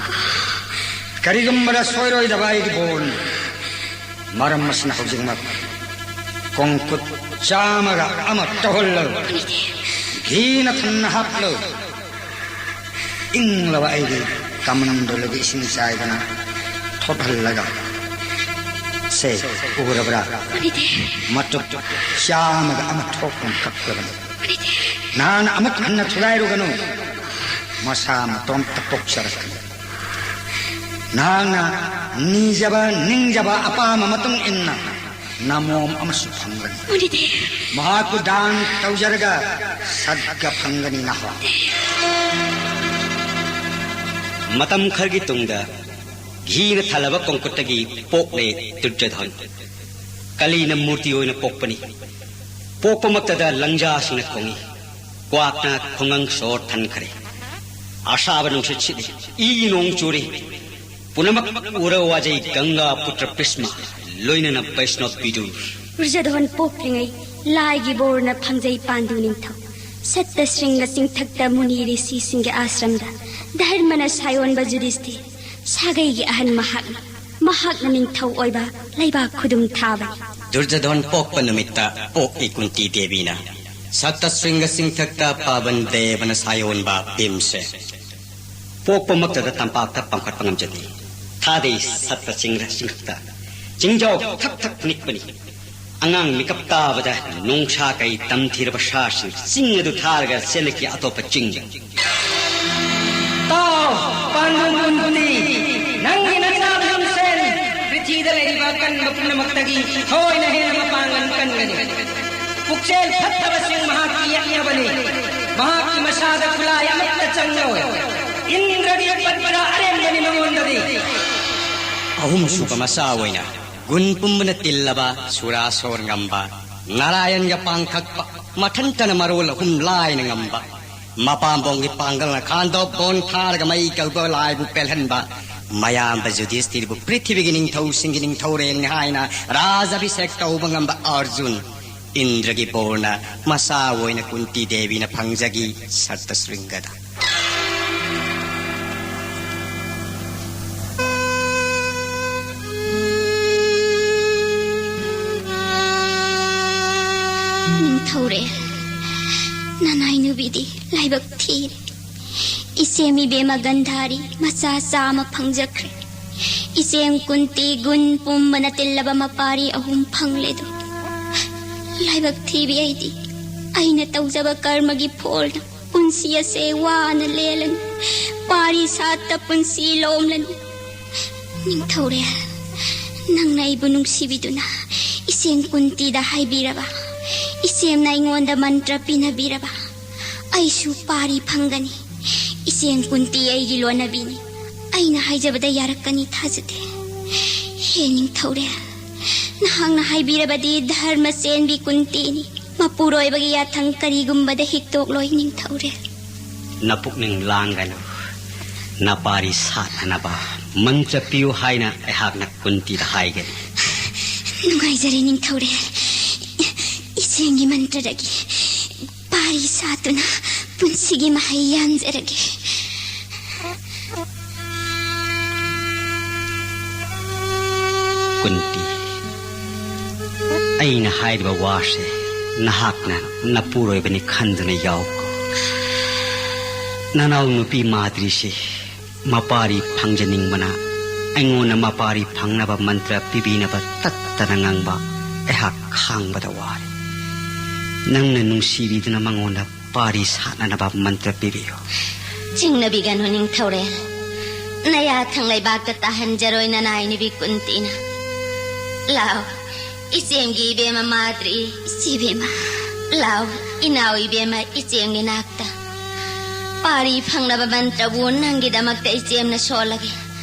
ꯀꯔꯤꯒꯨꯝꯕꯗ ꯁꯣꯏꯔꯣꯏꯗꯕ ꯑꯩꯒꯤ ꯕꯣꯔꯅꯤ꯫ ꯃꯔꯝ ꯑꯁꯤꯅ ꯍꯧꯖꯤꯛꯃꯛ ꯀꯣꯡꯀꯨꯠ ꯆꯥꯝꯃꯒ ꯑꯃ ꯇꯧꯍꯜꯂꯨ꯫ ꯘꯤꯅ ꯊꯟꯅ ꯍꯥꯞꯂꯨ꯫ ꯏꯪꯂꯕ ꯑꯩꯒꯤ ꯀꯃꯟꯗꯣꯂꯨꯒꯤ ꯏꯁꯤꯡ ꯆꯥꯏꯗꯅ ꯊꯣꯠꯍꯜꯂꯒ, ꯁꯦ, ꯎꯔꯕ꯭ꯔꯥ? ꯃꯇꯨꯞ ꯆꯥꯝꯃꯒ ꯑꯃ ꯊꯣꯛꯇꯨꯅ ꯀꯛꯂꯕꯅꯤ꯫ ꯅꯍꯥꯛꯅ ꯑꯃꯨꯛ ꯍꯟꯅ ꯊꯨꯒꯥꯏꯔꯨꯒꯅꯨ꯫ ꯃꯁꯥ ꯃꯇꯣꯝꯇ ꯄꯣꯛꯆꯔꯛꯀꯅꯤ꯫ ꯅꯍꯥꯛꯅ ꯅꯤꯖꯕ ꯅꯤꯡꯖꯕ ꯑꯄꯥꯝꯕ ꯃꯇꯨꯡ ꯏꯟꯅ ꯅꯃꯣꯝ ꯑꯃꯁꯨ ꯐꯪꯒꯅꯤ꯫ ꯃꯨꯅꯤꯗꯦ꯫ ꯃꯍꯥꯛꯄꯨ ꯗꯥꯟ ꯇꯧꯖꯔꯒ ꯁꯠꯒ ꯐꯪꯒꯅꯤ ꯅꯍꯥꯛ꯫ ꯃꯇꯝ ꯈꯔꯒꯤ ꯇꯨꯡꯗ ꯘꯤꯅ ꯊꯜꯂꯕ ꯀꯣꯡꯀꯨꯠꯇꯒꯤ ꯄꯣꯛꯂꯦ ꯗꯨꯔꯖꯣꯙꯟ꯫ ꯀꯂꯤꯅ ꯃꯨꯔꯇꯤ ꯑꯣꯏꯅ ꯄꯣꯛꯄꯅꯤ꯫ ꯄꯣꯛꯄꯃꯛꯇꯗ ꯂꯪꯖꯥꯁꯤꯡꯅ ꯈꯣꯡꯏ꯫ ꯀ꯭ꯋꯥꯛꯅ ꯈꯣꯡꯉꯪ ꯁꯣꯔ ꯊꯟꯈ꯭ꯔꯦ꯫ ꯑꯁꯥꯕ ꯅꯨꯡꯁꯤꯠ ꯁꯤꯠꯂꯤ꯫ ꯏ ꯅꯣꯡ ꯆꯨꯔꯤ꯫ ꯄꯨꯝꯅꯃꯛ ꯎꯔ ꯋꯥꯖꯩ ꯒꯪꯒꯥ ꯄꯨꯇ꯭ꯔ ꯚꯤꯁꯃ, ꯂꯣꯏꯅꯅ ꯕꯩꯁꯅꯣꯞ ꯕꯤꯗꯨꯔ꯫ ꯗꯨꯔꯖꯣꯙꯟ ꯄꯣꯛꯇ꯭ꯔꯤꯉꯩ ꯂꯥꯏꯒꯤ ꯕꯣꯔꯅ ꯐꯪꯖꯩ ꯄꯥꯟꯗꯨ ꯅꯤꯡꯊꯧ꯫ ꯁꯠꯇ ꯁ꯭ꯔꯤꯡꯒ ꯆꯤꯡꯊꯛꯇ ꯃꯨꯅꯤ ꯔꯤꯁꯤꯁꯤꯡꯒꯤ ꯑꯥꯁ꯭ꯔꯝꯗ ꯙꯔꯃꯅ ꯁꯥꯌꯣꯟꯕ ꯖꯨꯙꯤꯁꯊꯤꯔ ꯁꯥꯒꯩꯒꯤ ꯑꯍꯟ ꯃꯍꯥꯛꯅꯤ꯫ ꯃꯍꯥꯛꯅ ꯅꯤꯡꯊꯧ ꯑꯣꯏꯕ ꯂꯩꯕꯥꯛ ꯈꯨꯗꯨꯝ ꯊꯥꯕꯅꯤ꯫ ꯗꯨꯔꯖꯣꯙꯟ ꯄꯣꯛꯄ ꯅꯨꯃꯤꯠꯇ ꯄꯣꯛꯏ ꯀꯨꯟꯇꯤ ꯗꯦꯕꯤꯅ꯫ ꯁꯠꯇ ꯁ꯭ꯔꯤꯡꯒ ꯆꯤꯡꯊꯛꯇ ꯄꯥꯕꯟ ꯗꯦꯕꯅ ꯁꯥꯌꯣꯟꯕ ꯚꯤꯝꯁꯦ꯫ ꯄꯣꯛꯄꯃꯛꯇꯗ ꯇꯝꯄꯥꯛꯇ ꯄꯥꯡꯈꯠꯄ ꯉꯝꯖꯗꯦ꯫ ꯊꯥꯗꯩ ꯁꯠꯇ ꯆꯤꯡꯔ ꯆꯤꯡꯊꯛꯇ ꯆꯤꯡꯖꯥꯎ ꯊꯛ ꯊꯛ ꯅꯤꯛꯄꯅꯤ꯫ ꯑꯉꯥꯡ ꯃꯤꯀꯞ ꯇꯥꯕꯗ ꯅꯣꯡꯁꯥ ꯀꯩ ꯇꯝꯊꯤꯔꯕ ꯁꯥꯁꯤꯡ ꯆꯤꯡ ꯑꯗꯨ ꯊꯥꯔꯒ ꯆꯦꯜꯂꯛꯈꯤ ꯑꯇꯣꯞꯄ ꯆꯤꯡꯗ꯫ ꯇꯥꯎ, ꯄꯥꯟꯗꯨ ꯀꯨꯟꯇꯤ, ꯅꯪꯒꯤ ꯅꯆꯥ ꯚꯤꯝꯁꯦꯟ ꯄ꯭ꯔꯤꯊꯤꯗ ꯂꯩꯔꯤꯕ ꯑꯀꯟꯕ ꯄꯨꯝꯅꯃꯛꯇꯒꯤ ꯊꯣꯏꯅ ꯍꯦꯟꯅ ꯃꯄꯥꯡꯒꯜ ꯀꯟꯒꯅꯤ꯫ ꯄꯨꯛꯆꯦꯜ ꯐꯠꯇꯕꯁꯤꯡ ꯃꯍꯥꯛꯀꯤ ꯌꯦꯛꯅꯕꯅꯤ꯫ ꯃꯍꯥꯛꯀꯤ ꯃꯁꯥꯗ ꯈꯨꯠꯂꯥꯏ ꯑꯃꯠꯇ ꯆꯪꯂꯣꯏ꯫ ꯏꯟꯗ꯭ꯔꯒꯤ ꯄꯠꯄꯗ ꯑꯔꯦꯝꯕꯅꯤ ꯃꯉꯣꯟꯗꯗꯤ꯫ ꯑꯍꯨꯝꯁꯨꯕ ꯃꯆꯥ ꯑꯣꯏꯅ ꯒꯨꯟ ꯄꯨꯝꯕꯅ ꯇꯤꯜꯂꯕ ꯁꯨꯔꯥꯁꯣꯔ ꯉꯝꯕ, ꯅꯥꯔꯥꯌꯟꯒ ꯄꯥꯡꯊꯛꯄ, ꯃꯊꯟꯇꯅ ꯃꯔꯣꯜ ꯑꯍꯨꯝ ꯂꯥꯏꯅ ꯉꯝꯕ, ꯃꯄꯥꯝꯕꯣꯝꯒꯤ ꯄꯥꯡꯒꯜꯅ ꯈꯥꯟꯗꯣꯛ ꯕꯣꯟ ꯊꯥꯔꯒ ꯃꯩ ꯀꯧꯕ ꯂꯥꯏꯕꯨ ꯄꯦꯜꯍꯟꯕ, ꯃꯌꯥꯝꯕ ꯌꯨꯙꯤꯁꯇꯤꯔꯕꯨ ꯄ꯭ꯔꯤꯊꯤꯕꯤꯒꯤ ꯅꯤꯡꯊꯧꯁꯤꯡꯒꯤ ꯅꯤꯡꯊꯧꯔꯦꯜꯅꯤ ꯍꯥꯏꯅ ꯔꯥꯖ ꯑꯚꯤꯁꯦꯛ ꯇꯧꯕ ꯉꯝꯕ ꯑꯔꯖꯨꯟ, ꯏꯟꯗ꯭ꯔꯒꯤ ꯕꯣꯔꯅ ꯃꯆꯥ ꯑꯣꯏꯅ ꯀꯨꯟꯇꯤ ꯗꯦꯕꯤꯅ ꯐꯪꯖꯈꯤ꯫ ꯁꯠꯇ ꯁ꯭ꯔꯤꯡꯒꯗ꯫ ꯅꯤꯡꯊꯧꯔꯦꯜ, ꯅꯅꯥꯏ ꯅꯨꯄꯤꯗꯤ ꯂꯥꯏꯕꯛ ꯊꯤꯔꯦ꯫ ꯏꯆꯦꯝ ꯏꯕꯦꯝꯃ ꯒꯟꯙꯥꯔꯤ ꯃꯆꯥ ꯆꯥꯝꯃ ꯐꯪꯖꯈ꯭ꯔꯦ꯫ ꯏꯆꯦꯝ ꯀꯨꯟꯇꯤ ꯒꯨꯟ ꯄꯨꯝꯕꯅ ꯇꯤꯜꯂꯕ ꯃꯄꯥꯔꯤ ꯑꯍꯨꯝ ꯐꯪꯂꯦꯗꯣ꯫ ꯂꯥꯏꯕꯛ ꯊꯤꯕꯤ ꯑꯩꯗꯤ, ꯑꯩꯅ ꯇꯧꯖꯕ ꯀꯔꯃꯒꯤ ꯐꯣꯜꯅ ꯄꯨꯟꯁꯤ ꯑꯁꯦ ꯋꯥꯅ ꯂꯦꯜꯂꯅꯤ꯫ ꯄꯥꯔꯤ ꯁꯥꯠꯇ ꯄꯨꯟꯁꯤ ꯂꯣꯝꯂꯅꯤ꯫ ꯅꯤꯡꯊꯧꯔꯦꯜ, ꯅꯪꯅ ꯑꯩꯕꯨ ꯅꯨꯡꯁꯤꯕꯤꯗꯨꯅ ꯏꯆꯦꯝ ꯀꯨꯟꯇꯤꯗ ꯍꯥꯏꯕꯤꯔꯕ, ꯏꯆꯦꯝꯅ ꯑꯩꯉꯣꯟꯗ ꯃꯟꯇ꯭ꯔ ꯄꯤꯅꯕꯤꯔꯕ, ꯑꯩꯁꯨ ꯄꯥꯔꯤ ꯐꯪꯒꯅꯤ꯫ ꯏꯆꯦꯝ ꯀꯨꯟꯇꯤ ꯑꯩꯒꯤ ꯂꯣꯟꯅꯕꯤꯅꯤ꯫ ꯑꯩꯅ ꯍꯥꯏꯖꯕꯗ ꯌꯥꯔꯛꯀꯅꯤ ꯊꯥꯖꯗꯦ꯫ ꯍꯦ ꯅꯤꯡꯊꯧꯔꯦꯜ, ꯅꯍꯥꯛꯅ ꯍꯥꯏꯕꯤꯔꯕꯗꯤ ꯙꯔꯃ ꯆꯦꯟꯕꯤ ꯀꯨꯟꯇꯤꯅꯤ꯫ ꯃꯄꯨꯔꯣꯏꯕꯒꯤ ꯌꯥꯊꯪ ꯀꯔꯤꯒꯨꯝꯕꯗ ꯍꯤꯛꯇꯣꯛꯂꯣꯏ ꯅꯤꯡꯊꯧꯔꯦꯜ꯫ ꯅꯄꯨꯛꯅꯤꯡ ꯂꯥꯡꯒꯅꯨ꯫ ꯅꯄꯥꯔꯤ ꯁꯥꯠꯅꯅꯕ ꯃꯟꯇ꯭ꯔ ꯄꯤꯌꯨ ꯍꯥꯏꯅ ꯑꯩꯍꯥꯛꯅ ꯀꯨꯟꯇꯤꯗ ꯍꯥꯏꯒꯅꯤ꯫ ꯅꯨꯡꯉꯥꯏꯖꯔꯦ ꯅꯤꯡꯊꯧꯔꯦꯜ꯫ ꯏꯆꯦꯝꯒꯤ ꯃꯟꯇ꯭ꯔꯗꯒꯤ ꯄꯥꯔꯤ ꯁꯥꯠꯇꯨꯅ ꯄꯨꯟꯁꯤꯒꯤ ꯃꯍꯩ ꯌꯥꯟꯖꯔꯒꯦ꯫ ꯀꯨꯟꯇꯤ, ꯑꯩꯅ ꯍꯥꯏꯔꯤꯕ ꯋꯥꯁꯦ ꯅꯍꯥꯛꯅ ꯅꯄꯨꯔꯣꯏꯕꯅꯤ ꯈꯟꯗꯨꯅ ꯌꯥꯎꯀꯣ꯫ ꯅꯅꯥꯎ ꯅꯨꯄꯤ ꯃꯥꯗ꯭ꯔꯤꯁꯤ ꯃꯄꯥꯔꯤ ꯐꯪꯖꯅꯤꯡꯕꯅ ꯑꯩꯉꯣꯟꯗ ꯃꯄꯥꯔꯤ ꯐꯪꯅꯕ ꯃꯟꯇ꯭ꯔ ꯄꯤꯕꯤꯅꯕ ꯇꯠꯇꯅ ꯉꯥꯡꯕ ꯑꯩꯍꯥꯛ ꯈꯥꯡꯕꯗ ꯋꯥꯔꯦ꯫ ꯅꯪꯅ ꯅꯨꯡꯁꯤꯕꯤꯗꯨꯅ ꯃꯉꯣꯟꯗ ꯄꯥꯔꯤ ꯁꯥꯠꯅꯅꯕ ꯃꯟꯇ꯭ꯔ ꯄꯤꯕꯤꯌꯨ꯫ ꯆꯤꯡꯅꯕꯤꯒꯅꯨ ꯅꯤꯡꯊꯧꯔꯦꯜ꯫ ꯅꯌꯥ ꯊꯪ ꯂꯩꯕꯥꯛꯇ ꯇꯥꯍꯟꯖꯔꯣꯏ ꯅꯅꯥꯏ ꯅꯨꯄꯤ ꯀꯨꯟꯇꯤꯅ꯫ ꯂꯥꯎ, ꯏꯆꯦꯝꯒꯤ ꯏꯕꯦꯝꯃ ꯃꯥꯗ꯭ꯔꯤ꯫ ꯏꯆꯦ ꯏꯕꯦꯝꯃ꯫ ꯂꯥꯎ, ꯏꯅꯥꯎ ꯏꯕꯦꯝꯃ ꯏꯆꯦꯝꯒꯤ ꯅꯥꯛꯇ꯫ ꯄꯥꯔꯤ ꯐꯪꯅꯕ ꯃꯟꯇ꯭ꯔꯕꯨ ꯅꯪꯒꯤꯗꯃꯛꯇ ꯏꯆꯦꯝꯅ ꯁꯣꯜꯂꯒꯦ꯫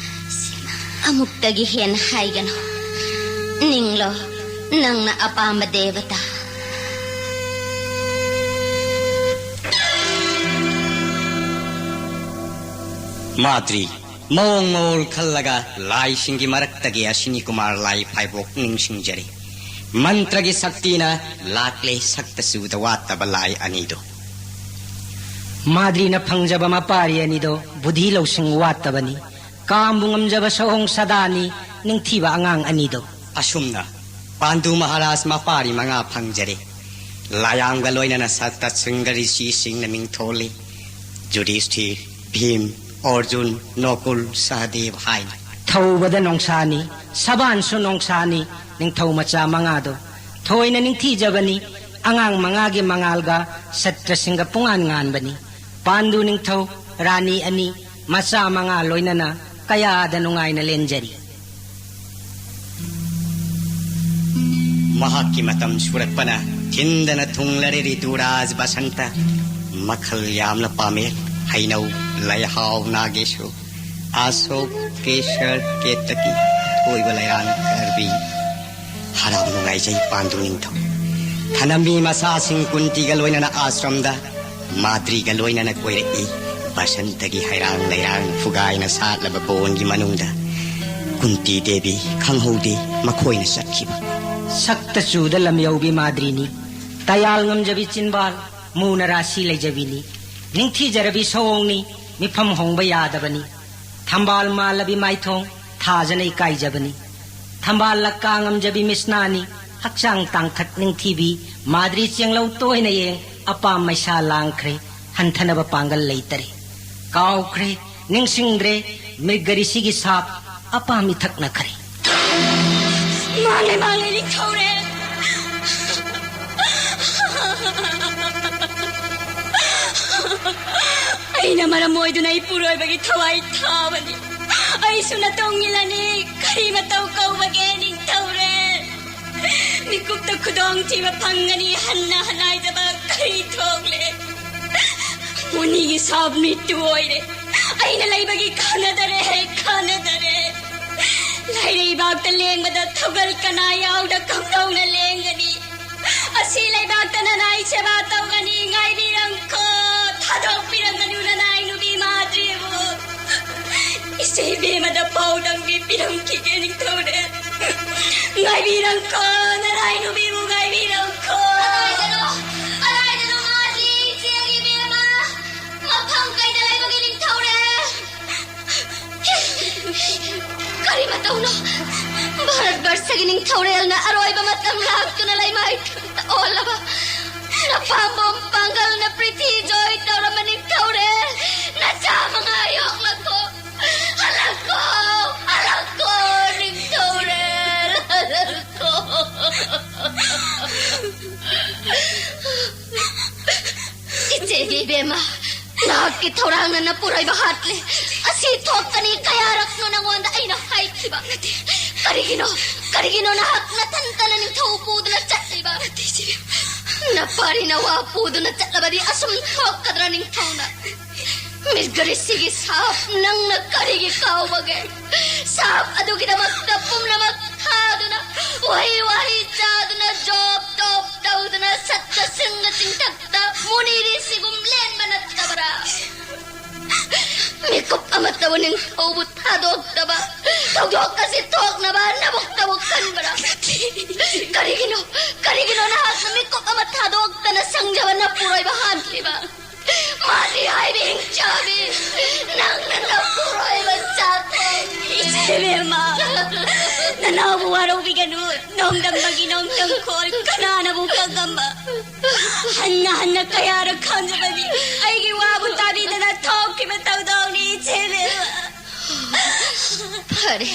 ꯏꯆꯦꯃ꯫ ꯑꯃꯨꯛꯇꯒꯤ ꯍꯦꯟꯅ ꯍꯥꯏꯒꯅꯨ꯫ ꯅꯤꯡꯂꯣ, ꯅꯪꯅ ꯑꯄꯥꯝꯕ ꯗꯦꯕꯇꯥ꯫ ꯃꯥꯗ꯭ꯔꯤ, ꯃꯑꯣꯡ ꯃꯑꯣꯜ ꯈꯜꯂꯒ ꯂꯥꯏꯁꯤꯡꯒꯤ ꯃꯔꯛꯇꯒꯤ ꯑꯁꯤꯅꯤ ꯀꯨꯃꯥꯔ ꯂꯥꯏ ꯐꯥꯏꯕꯣꯛ ꯅꯤꯡꯁꯤꯡꯖꯔꯤ꯫ ꯃꯟꯇ꯭ꯔꯒꯤ ꯁꯛꯇꯤꯅ ꯂꯥꯛꯂꯦ ꯁꯛꯇ ꯆꯨꯗ ꯋꯥꯠꯇꯕ ꯂꯥꯏ ꯑꯅꯤꯗꯣ꯫ ꯃꯥꯗ꯭ꯔꯤꯅ ꯐꯪꯖꯕ ꯃꯄꯥꯔꯤ ꯑꯅꯤꯗꯣ ꯕꯨꯙꯤ ꯂꯧꯁꯤꯡ ꯋꯥꯠꯇꯕꯅꯤ꯫ ꯀꯥꯝꯕꯨ ꯉꯝꯖꯕ ꯁꯑꯣꯡ ꯁꯥꯗꯥꯅꯤ ꯅꯤꯡꯊꯤꯕ ꯑꯉꯥꯡ ꯑꯅꯤꯗꯣ꯫ ꯑꯁꯨꯝꯅ ꯄꯥꯟꯗꯨ ꯃꯍꯥꯔꯥꯖ ꯃꯄꯥꯔꯤ ꯃꯉꯥ ꯐꯪꯖꯔꯦ꯫ ꯂꯥꯌꯥꯝꯒ ꯂꯣꯏꯅꯅ ꯁꯠꯇ ꯁꯤꯡꯒ ꯔꯤꯁꯤꯁꯤꯡꯅ ꯃꯤꯡꯊꯣꯜꯂꯤ꯫ ꯖꯨꯙꯤꯁꯊꯤꯔ, ꯚꯤꯝ, ꯑꯔꯖꯨꯟ, ꯅꯣꯀꯨꯜ, ꯁꯍꯗꯦꯕ ꯍꯥꯏꯅ꯫ ꯊꯧꯕꯗ ꯅꯣꯡꯁꯥꯅꯤ, ꯁꯕꯥꯟꯁꯨ ꯅꯣꯡꯁꯥꯅꯤ, ꯅꯤꯡꯊꯧ ꯃꯆꯥ ꯃꯉꯥꯗꯣ꯫ ꯊꯣꯏꯅ ꯅꯤꯡꯊꯤꯖꯕꯅꯤ, ꯑꯉꯥꯡ ꯃꯉꯥꯒꯤ ꯃꯉꯥꯜꯒ ꯁꯠꯇ꯭ꯔꯁꯤꯡꯒ ꯄꯨꯡꯉꯥꯟ ꯉꯥꯟꯕꯅꯤ꯫ ꯄꯥꯟꯗꯨ ꯅꯤꯡꯊꯧ, ꯔꯥꯅꯤ ꯑꯅꯤ, ꯃꯆꯥ ꯃꯉꯥ ꯂꯣꯏꯅꯅ ꯀꯌꯥꯗ ꯅꯨꯡꯉꯥꯏꯅ ꯂꯦꯟꯖꯔꯤ꯫ ꯃꯍꯥꯛꯀꯤ ꯃꯇꯝ ꯁꯨꯔꯛꯄꯅ ꯊꯤꯟꯗꯅ ꯊꯨꯡꯂꯔꯦ ꯔꯤꯇꯨꯔꯥꯖ ꯕꯁꯟꯇ꯫ ꯃꯈꯜ ꯌꯥꯝꯅ ꯄꯥꯝꯃꯦ ꯍꯩꯅꯧ, ꯂꯩꯍꯥꯎ, ꯅꯥꯒꯦꯁꯨ, ꯑꯁꯣꯛ, ꯀꯦꯁꯔ, ꯀꯦꯇꯀꯤ, ꯑꯊꯣꯏꯕ ꯂꯩꯔꯥꯡ, ꯀꯔꯕꯤ꯫ ꯍꯔꯥꯎ ꯅꯨꯡꯉꯥꯏꯖꯩ ꯄꯥꯟꯗꯨ ꯅꯤꯡꯊꯧ꯫ ꯊꯅꯝꯃꯤ ꯃꯆꯥꯁꯤꯡ ꯀꯨꯟꯇꯤꯒ ꯂꯣꯏꯅꯅ ꯑꯥꯁ꯭ꯔꯝꯗ ꯃꯥꯗ꯭ꯔꯤꯒ ꯂꯣꯏꯅꯅ ꯀꯣꯏꯔꯛꯏ꯫ ꯕꯁꯟꯇꯒꯤ ꯍꯩꯔꯥꯡ ꯂꯩꯔꯥꯡ ꯐꯨꯒꯥꯏꯅ ꯁꯥꯠꯂꯕ ꯕꯣꯟꯒꯤ ꯃꯅꯨꯡꯗ ꯀꯨꯟꯇꯤ ꯗꯦꯕꯤ ꯈꯪꯍꯧꯗꯦ ꯃꯈꯣꯏꯅ ꯆꯠꯈꯤꯕ꯫ ꯁꯛꯇ ꯆꯨꯗ ꯂꯝꯌꯧꯕꯤ ꯃꯥꯗ꯭ꯔꯤꯅꯤ꯫ ꯇꯌꯥꯜ ꯉꯝꯖꯕꯤ ꯆꯤꯟꯕꯥꯜ, ꯃꯨꯅ ꯔꯥꯁꯤ ꯂꯩꯖꯕꯤꯅꯤ꯫ ꯅꯤꯡꯊꯤꯖꯔꯕꯤ ꯁꯑꯣꯡꯅꯤ, ꯃꯤꯐꯝ ꯍꯣꯡꯕ ꯌꯥꯗꯕꯅꯤ꯫ ꯊꯝꯕꯥꯜ ꯃꯥꯜꯂꯕꯤ ꯃꯥꯏꯊꯣꯡ, ꯊꯥꯖꯅ ꯏꯀꯥꯏꯖꯕꯅꯤ꯫ ꯊꯝꯕꯥꯜ ꯂꯛꯀꯥ ꯉꯝꯖꯕꯤ ꯃꯤꯁꯅꯥꯅꯤ, ꯍꯛꯆꯥꯡ ꯇꯥꯡꯊꯛ ꯅꯤꯡꯊꯤꯕꯤ, ꯃꯥꯗ꯭ꯔꯤ ꯆꯦꯡꯂꯧ ꯇꯣꯏꯅ ꯌꯦꯡ, ꯑꯄꯥꯝ ꯃꯩꯁꯥ ꯂꯥꯡꯈ꯭ꯔꯦ, ꯍꯟꯊꯅꯕ ꯄꯥꯡꯒꯜ ꯂꯩꯇꯔꯦ꯫ ꯀꯥꯎꯈ꯭ꯔꯦ, ꯅꯤꯡꯁꯤꯡꯗ꯭ꯔꯦ, ꯃ꯭ꯔꯤꯒꯔꯤꯁꯤꯒꯤ ꯁꯥꯞ ꯑꯄꯥꯝ ꯏꯊꯛꯅꯈ꯭ꯔꯦ꯫ ꯃꯥꯡꯂꯦ, ꯃꯥꯡꯂꯦ, ꯅꯤꯡꯊꯧꯔꯦꯜ꯫ ꯑꯩꯅ ꯃꯔꯝ ꯑꯣꯏꯗꯨꯅ ꯏꯄꯨꯔꯣꯏꯕꯒꯤ ꯊꯋꯥꯏ ꯊꯥꯕꯅꯤ꯫ ꯑꯩꯁꯨ ꯅꯇꯧ ꯏꯜꯂꯅꯤ, ꯀꯔꯤ ꯃꯇꯧ ꯀꯧꯕꯒꯦ ꯅꯤꯡꯊꯧꯔꯦꯜ? ꯃꯤꯀꯨꯞꯇ ꯈꯨꯗꯣꯡꯊꯤꯕ ꯐꯪꯒꯅꯤ ꯍꯟꯅ ꯍꯟꯅꯥꯏꯗꯕ ꯀꯔꯤ ꯊꯣꯛꯂꯦ? ꯃꯨꯅꯤꯒꯤ ꯁꯥꯞ ꯃꯤꯠꯇꯨ ꯑꯣꯏꯔꯦ꯫ ꯑꯩꯅ ꯂꯩꯕꯒꯤ ꯀꯥꯟꯅꯗꯔꯦ, ꯀꯥꯟꯅꯗꯔꯦ꯫ ꯂꯥꯏꯔꯩꯕꯥꯛꯇ ꯂꯦꯡꯕꯗ ꯊꯧꯒꯜ ꯀꯅꯥ ꯌꯥꯎꯗ ꯀꯝꯗꯧꯅ ꯂꯦꯡꯒꯅꯤ? ꯑꯁꯤ ꯂꯩꯕꯥꯛꯇ ꯅꯅꯥꯏ ꯁꯦꯕꯥ ꯇꯧꯒꯅꯤ, ꯉꯥꯏꯕꯤꯔꯝꯈꯣ, ꯊꯥꯗꯣꯛꯄꯤꯔꯝꯒꯅꯨ ꯅꯅꯥꯏ ꯅꯨꯄꯤ ꯃꯥꯗ꯭ꯔꯤꯕꯨ꯫ ꯏꯕꯦꯝꯃꯗ ꯄꯥꯎꯗꯪꯗꯤ ꯄꯤꯔꯝꯈꯤꯒꯦ ꯅꯤꯡꯊꯧꯔꯦꯜ꯫ ꯉꯥꯏꯕꯤꯔꯝꯈꯣ, ꯅꯔꯥꯏ ꯅꯨꯄꯤꯕꯨ ꯉꯥꯏꯕꯤꯔꯝꯈꯣ꯫ ꯀꯗꯥꯏꯗꯅꯣ? ꯀꯗꯥꯏꯗꯅꯣ ꯃꯥꯗꯤ? ꯏꯆꯦꯒꯤ ꯏꯕꯦꯝꯃ, ꯃꯐꯝ ꯀꯩꯗ ꯂꯩꯕꯒꯦ ꯅꯤꯡꯊꯧꯔꯦꯜ? ꯀꯔꯤ ꯃꯇꯧꯅꯣ? ꯚꯥꯔꯠ ꯕꯔꯁꯒꯤ ꯅꯤꯡꯊꯧꯔꯦꯜꯅ ꯑꯔꯣꯏꯕ ꯃꯇꯝ ꯂꯥꯛꯇꯨꯅ ꯂꯩꯃꯥꯏ ꯊꯛꯇ ꯑꯣꯜꯂꯕ ꯅꯄꯥꯝꯕꯣꯝ ꯄꯥꯡꯒꯜꯅ ꯄ꯭ꯔꯤꯊꯤ ꯖꯣꯏ ꯇꯧꯔꯝꯕ ꯅꯤꯡꯊꯧꯔꯦꯜ, ꯅꯆꯥ ꯃꯉꯥ ꯌꯣꯛꯂꯛꯈꯣ꯫ ꯍꯜꯂꯛꯈꯣ, ꯍꯜꯂꯛꯈꯣ, ꯅꯤꯡꯊꯧꯔꯦꯜ, ꯍꯜꯂꯛꯈꯣ꯫ ꯏꯆꯦꯒꯤ ꯏꯕꯦꯝꯃ, ꯅꯍꯥꯛꯀꯤ ꯊꯧꯔꯥꯡꯅ ꯅꯄꯨꯔꯣꯏꯕ ꯍꯥꯠꯂꯦ꯫ ꯑꯁꯤ ꯊꯣꯛꯀꯅꯤ ꯀꯌꯥꯔꯛꯅꯣ ꯅꯉꯣꯟꯗ ꯑꯩꯅ ꯍꯥꯏꯈꯤꯕ? ꯀꯔꯤꯒꯤꯅꯣ, ꯀꯔꯤꯒꯤꯅꯣ ꯅꯍꯥꯛ ꯅꯊꯟꯇꯅ ꯅꯤꯡꯊꯧ ꯄꯨꯗꯨꯅ ꯆꯠꯂꯤꯕ? ꯅꯄꯥꯔꯤ ꯅꯋꯥ ꯄꯨꯗꯨꯅ ꯆꯠꯂꯕꯗꯤ ꯑꯁꯨꯝ ꯊꯣꯛꯀꯗ꯭ꯔꯥ ꯅꯤꯡꯊꯧꯅ? ꯃꯤꯔꯒꯔꯤꯁꯤꯒꯤ ꯁꯥꯞ ꯅꯪꯅ ꯀꯔꯤꯒꯤ ꯀꯥꯎꯕꯒꯦ? ꯁꯥꯞ ꯑꯗꯨꯒꯤꯗꯃꯛꯇ ꯄꯨꯝꯅꯃꯛ ꯊꯥꯗꯨꯅ, ꯋꯥꯍꯩ ꯋꯥꯍꯩ ꯆꯥꯗꯨꯅ, ꯖꯣꯞ ꯇꯣꯞ ꯇꯧꯗꯨꯅ, ꯁꯠꯇ ꯁꯤꯡꯅ ꯆꯤꯡꯊꯛꯇ ꯃꯨꯅꯤ ꯔꯤꯁꯤꯒꯨꯝ ꯂꯦꯟꯕ ꯅꯠꯇꯕ꯭ꯔꯥ? ꯃꯤꯀꯨꯞ ꯑꯃꯠꯇꯕꯨ ꯅꯤꯡꯊꯧꯕꯨ ꯊꯥꯗꯣꯛꯇꯕ, ꯊꯧꯗꯣꯛ ꯑꯁꯤ ꯊꯣꯛꯅꯕ ꯅꯕꯨꯛꯇꯕꯨ ꯈꯟꯕ꯭ꯔꯥ? ꯀꯔꯤꯒꯤꯅꯣ, ꯀꯔꯤꯒꯤꯅꯣ ꯅꯍꯥꯛꯅ ꯃꯤꯀꯨꯞ ꯑꯃ ꯊꯥꯗꯣꯛꯇꯅ ꯁꯪꯖꯕ ꯅꯄꯨꯔꯣꯏꯕ ꯍꯥꯠꯂꯤꯕ? ꯃꯥꯗꯤ ꯍꯥꯏꯕ ꯍꯤꯡꯆꯥꯕꯤ, ꯅꯪꯅ ꯅꯄꯨꯔꯣꯏꯕ ꯆꯥꯊꯣꯛ꯫ ꯏꯆꯦꯕꯦꯝꯃ, ꯅꯅꯥꯎꯕꯨ ꯋꯥꯔꯧꯕꯤꯒꯅꯨ, ꯅꯣꯡꯗꯝꯕꯒꯤ ꯅꯣꯡꯗꯝꯈꯣꯜ ꯀꯅꯥꯅꯕꯨ ꯀꯪꯉꯝꯕ? ꯍꯟꯅ ꯍꯟꯅ ꯀꯌꯥꯔꯛ ꯈꯪꯖꯕꯅꯤ, ꯑꯩꯒꯤ ꯋꯥꯕꯨ ꯇꯥꯕꯤꯗꯅ ꯊꯣꯛꯈꯤꯕ ꯊꯧꯗꯣꯛꯅꯤ, ꯏꯆꯦꯕꯦꯝꯃ꯫ ꯐꯔꯦ,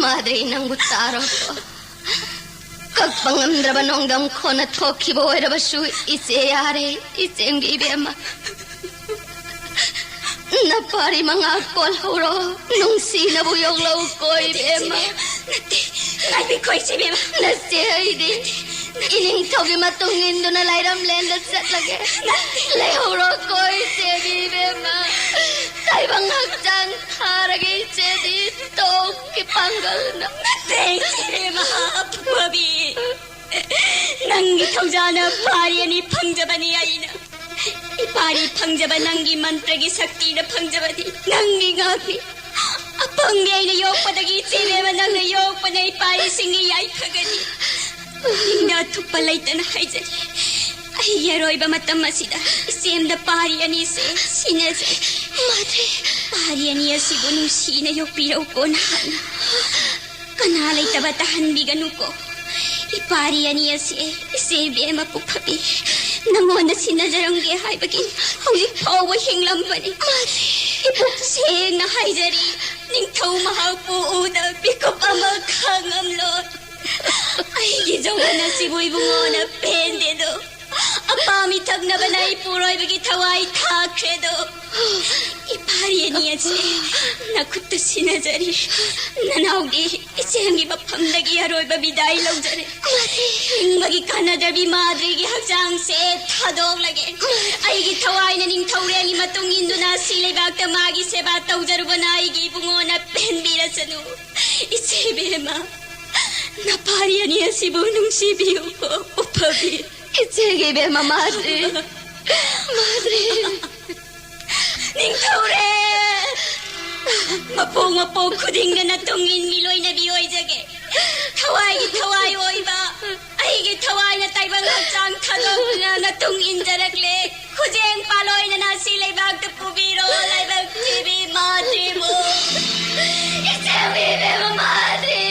ꯃꯥꯗ꯭ꯔꯤ ꯅꯪꯕꯨ ꯇꯥꯔꯣꯀꯣ꯫ ꯀꯛꯄ ꯉꯝꯗ꯭ꯔꯕ ꯅꯣꯡꯗꯝ ꯈꯣꯟꯅ ꯊꯣꯛꯈꯤꯕ ꯑꯣꯏꯔꯕꯁꯨ, ꯏꯆꯦ ꯌꯥꯔꯦ, ꯏꯆꯦꯝꯒꯤ ꯏꯕꯦꯝꯃ꯫ ꯅꯄꯥꯔꯤ ꯃꯉꯥ ꯀꯣꯜꯍꯧꯔꯣ, ꯅꯨꯡꯁꯤꯅꯕꯨ ꯌꯣꯛꯂꯧꯀꯣ, ꯏꯕꯦꯝꯃ꯫ ꯅꯠꯇꯦ, ꯉꯥꯏꯕꯤꯈꯣ, ꯏꯆꯦ ꯏꯕꯦꯝꯃ꯫ ꯅꯆꯦ ꯑꯩꯗꯤ ꯏꯅꯤꯡꯊꯧꯒꯤ ꯃꯇꯨꯡ ꯏꯟꯗꯨꯅ ꯂꯥꯏꯔꯝꯂꯦꯟꯗ ꯆꯠꯂꯒꯦ꯫ ꯂꯩꯍꯧꯔꯣꯀꯣ, ꯏꯆꯦꯒꯤ ꯏꯕꯦꯝꯃ꯫ ꯇꯥꯏꯕꯪ ꯍꯛꯆꯥꯡ ꯊꯥꯔꯒꯦ, ꯏꯆꯦꯗꯤ ꯇꯣꯛꯀꯤ ꯄꯥꯡꯒꯜꯅ꯫ ꯅꯠꯇꯦ, ꯏꯆꯦ ꯏꯕꯦꯝꯃ, ꯐꯨꯕꯤ꯫ ꯅꯪꯒꯤ ꯊꯧꯖꯥꯅ ꯄꯥꯔꯤ ꯑꯅꯤ ꯐꯪꯖꯕꯅꯤ ꯑꯩꯅ꯫ ꯏꯄꯥꯔꯤ ꯐꯪꯖꯕ ꯅꯪꯒꯤ ꯃꯟꯇ꯭ꯔꯒꯤ ꯁꯛꯇꯤꯅ ꯐꯪꯖꯕꯅꯤ, ꯅꯪꯒꯤ ꯉꯥꯛꯅꯤ꯫ ꯄꯪꯉꯦ ꯑꯩꯅ ꯌꯣꯛꯄꯗꯒꯤ ꯏꯆꯦ ꯏꯕꯦꯝꯃ ꯅꯪꯅ ꯌꯣꯛꯄꯅ ꯏꯄꯥꯔꯤꯁꯤꯡꯒꯤ ꯌꯥꯏꯐꯒꯅꯤ꯫ ꯄꯨꯛꯅꯤꯡꯗ ꯑꯊꯨꯞꯄ ꯂꯩꯇꯅ ꯍꯥꯏꯖꯔꯤ꯫ ꯑꯩꯒꯤ ꯑꯔꯣꯏꯕ ꯃꯇꯝ ꯑꯁꯤꯗ ꯏꯆꯦꯝꯗ ꯄꯥꯔꯤ ꯑꯅꯤꯁꯦ ꯁꯤꯟꯅꯖꯩ꯫ ꯃꯥꯗ꯭ꯔꯤ꯫ ꯄꯥꯔꯤ ꯑꯅꯤ ꯑꯁꯤꯕꯨ ꯅꯨꯡꯁꯤꯅ ꯌꯣꯛꯄꯤꯔꯧꯀꯣ ꯅꯍꯥꯛꯅ꯫ ꯀꯅꯥ ꯂꯩꯇꯕ ꯇꯥꯍꯟꯕꯤꯒꯅꯨꯀꯣ꯫ ꯏꯄꯥꯔꯤ ꯑꯅꯤ ꯑꯁꯤ ꯏꯆꯦ ꯏꯕꯦꯝꯃ ꯄꯨꯐꯕꯤ ꯅꯪꯉꯣꯟꯗ ꯁꯤꯟꯅꯖꯔꯝꯒꯦ ꯍꯥꯏꯕꯒꯤ ꯍꯧꯖꯤꯛ ꯐꯥꯎꯕ ꯍꯤꯡꯂꯝꯕꯅꯤ꯫ ꯏꯄꯨꯛ ꯁꯦꯡꯅ ꯍꯥꯏꯖꯔꯤ, ꯅꯤꯡꯊꯧ ꯃꯍꯥꯛꯄꯨ ꯎꯗ ꯃꯤꯀꯨꯞ ꯑꯃ ꯈꯥꯡꯉꯝꯂꯣꯏ꯫ ꯑꯩꯒꯤ ꯖꯧꯍꯟ ꯑꯁꯤꯕꯨ ꯏꯕꯨꯡꯉꯣꯅ ꯄꯦꯟꯗꯦꯗꯣ꯫ ꯑꯄꯥꯝꯃꯤ ꯊꯛꯅꯕꯅ ꯏꯄꯨꯔꯣꯏꯕꯒꯤ ꯊꯋꯥꯏ ꯊꯥꯈ꯭ꯔꯦꯗꯣ꯫ ꯏꯄꯥꯔꯤ ꯑꯅꯤ ꯑꯁꯤ ꯅꯈꯨꯠꯇ ꯁꯤꯟꯅꯖꯔꯤ꯫ ꯅꯅꯥꯎꯗꯤ ꯏꯆꯦꯝꯒꯤ ꯃꯐꯝꯗꯒꯤ ꯑꯔꯣꯏꯕ ꯕꯤꯗꯥꯏ ꯂꯧꯖꯔꯦ꯫ ꯍꯤꯡꯕꯒꯤ ꯀꯥꯟꯅꯗꯕꯤ ꯃꯥꯗ꯭ꯔꯤꯒꯤ ꯍꯛꯆꯥꯡꯁꯦ ꯊꯥꯗꯣꯛꯂꯒꯦ꯫ ꯑꯩꯒꯤ ꯊꯋꯥꯏꯅ ꯅꯤꯡꯊꯧꯔꯦꯜꯒꯤ ꯃꯇꯨꯡ ꯏꯟꯗꯨꯅ ꯁꯤ ꯂꯩꯕꯥꯛꯇ ꯃꯥꯒꯤ ꯁꯦꯕꯥ ꯇꯧꯖꯔꯨꯕꯅ ꯑꯩꯒꯤ ꯏꯕꯨꯡꯉꯣꯅ ꯄꯦꯟꯕꯤꯔꯁꯅꯨ꯫ ꯏꯆꯦ ꯏꯕꯦꯝꯃ, ꯅꯄꯥꯔꯤ ꯑꯅꯤ ꯑꯁꯤꯕꯨ ꯅꯨꯡꯁꯤꯕꯤꯌꯨꯀꯣ, ꯎꯐꯕꯤ꯫ ꯏꯆꯦꯒꯤ ꯏꯕꯦꯝꯃ ꯃꯥꯗ꯭ꯔꯤ, ꯃꯥꯗ꯭ꯔꯤ꯫ ꯅꯤꯡꯊꯧꯔꯦ! ꯃꯄꯣꯛ ꯃꯄꯣꯛ ꯈꯨꯗꯤꯡꯗ ꯅꯇꯨꯡ ꯏꯟꯃꯤ ꯂꯣꯏꯅꯕꯤ ꯑꯣꯏꯖꯒꯦ꯫ ꯊꯋꯥꯏꯒꯤ ꯊꯋꯥꯏ ꯑꯣꯏꯕ ꯑꯩꯒꯤ ꯊꯋꯥꯏꯅ ꯇꯥꯏꯕꯪ ꯍꯛꯆꯥꯡ ꯊꯥꯗꯣꯛꯇꯨꯅ ꯅꯇꯨꯡ ꯏꯟꯖꯔꯛꯂꯦ꯫ ꯈꯨꯖꯦꯡ ꯄꯥꯂꯣꯏꯅꯅ ꯁꯤ ꯂꯩꯕꯥꯛꯇ ꯄꯨꯕꯤꯔꯣ, ꯂꯥꯏꯕꯛ ꯊꯤꯕꯤ ꯃꯥꯗ꯭ꯔꯤꯕꯨ꯫ ꯏꯆꯦꯝꯒꯤ ꯏꯕꯦꯝꯃ ꯃꯥꯗ꯭ꯔꯤ!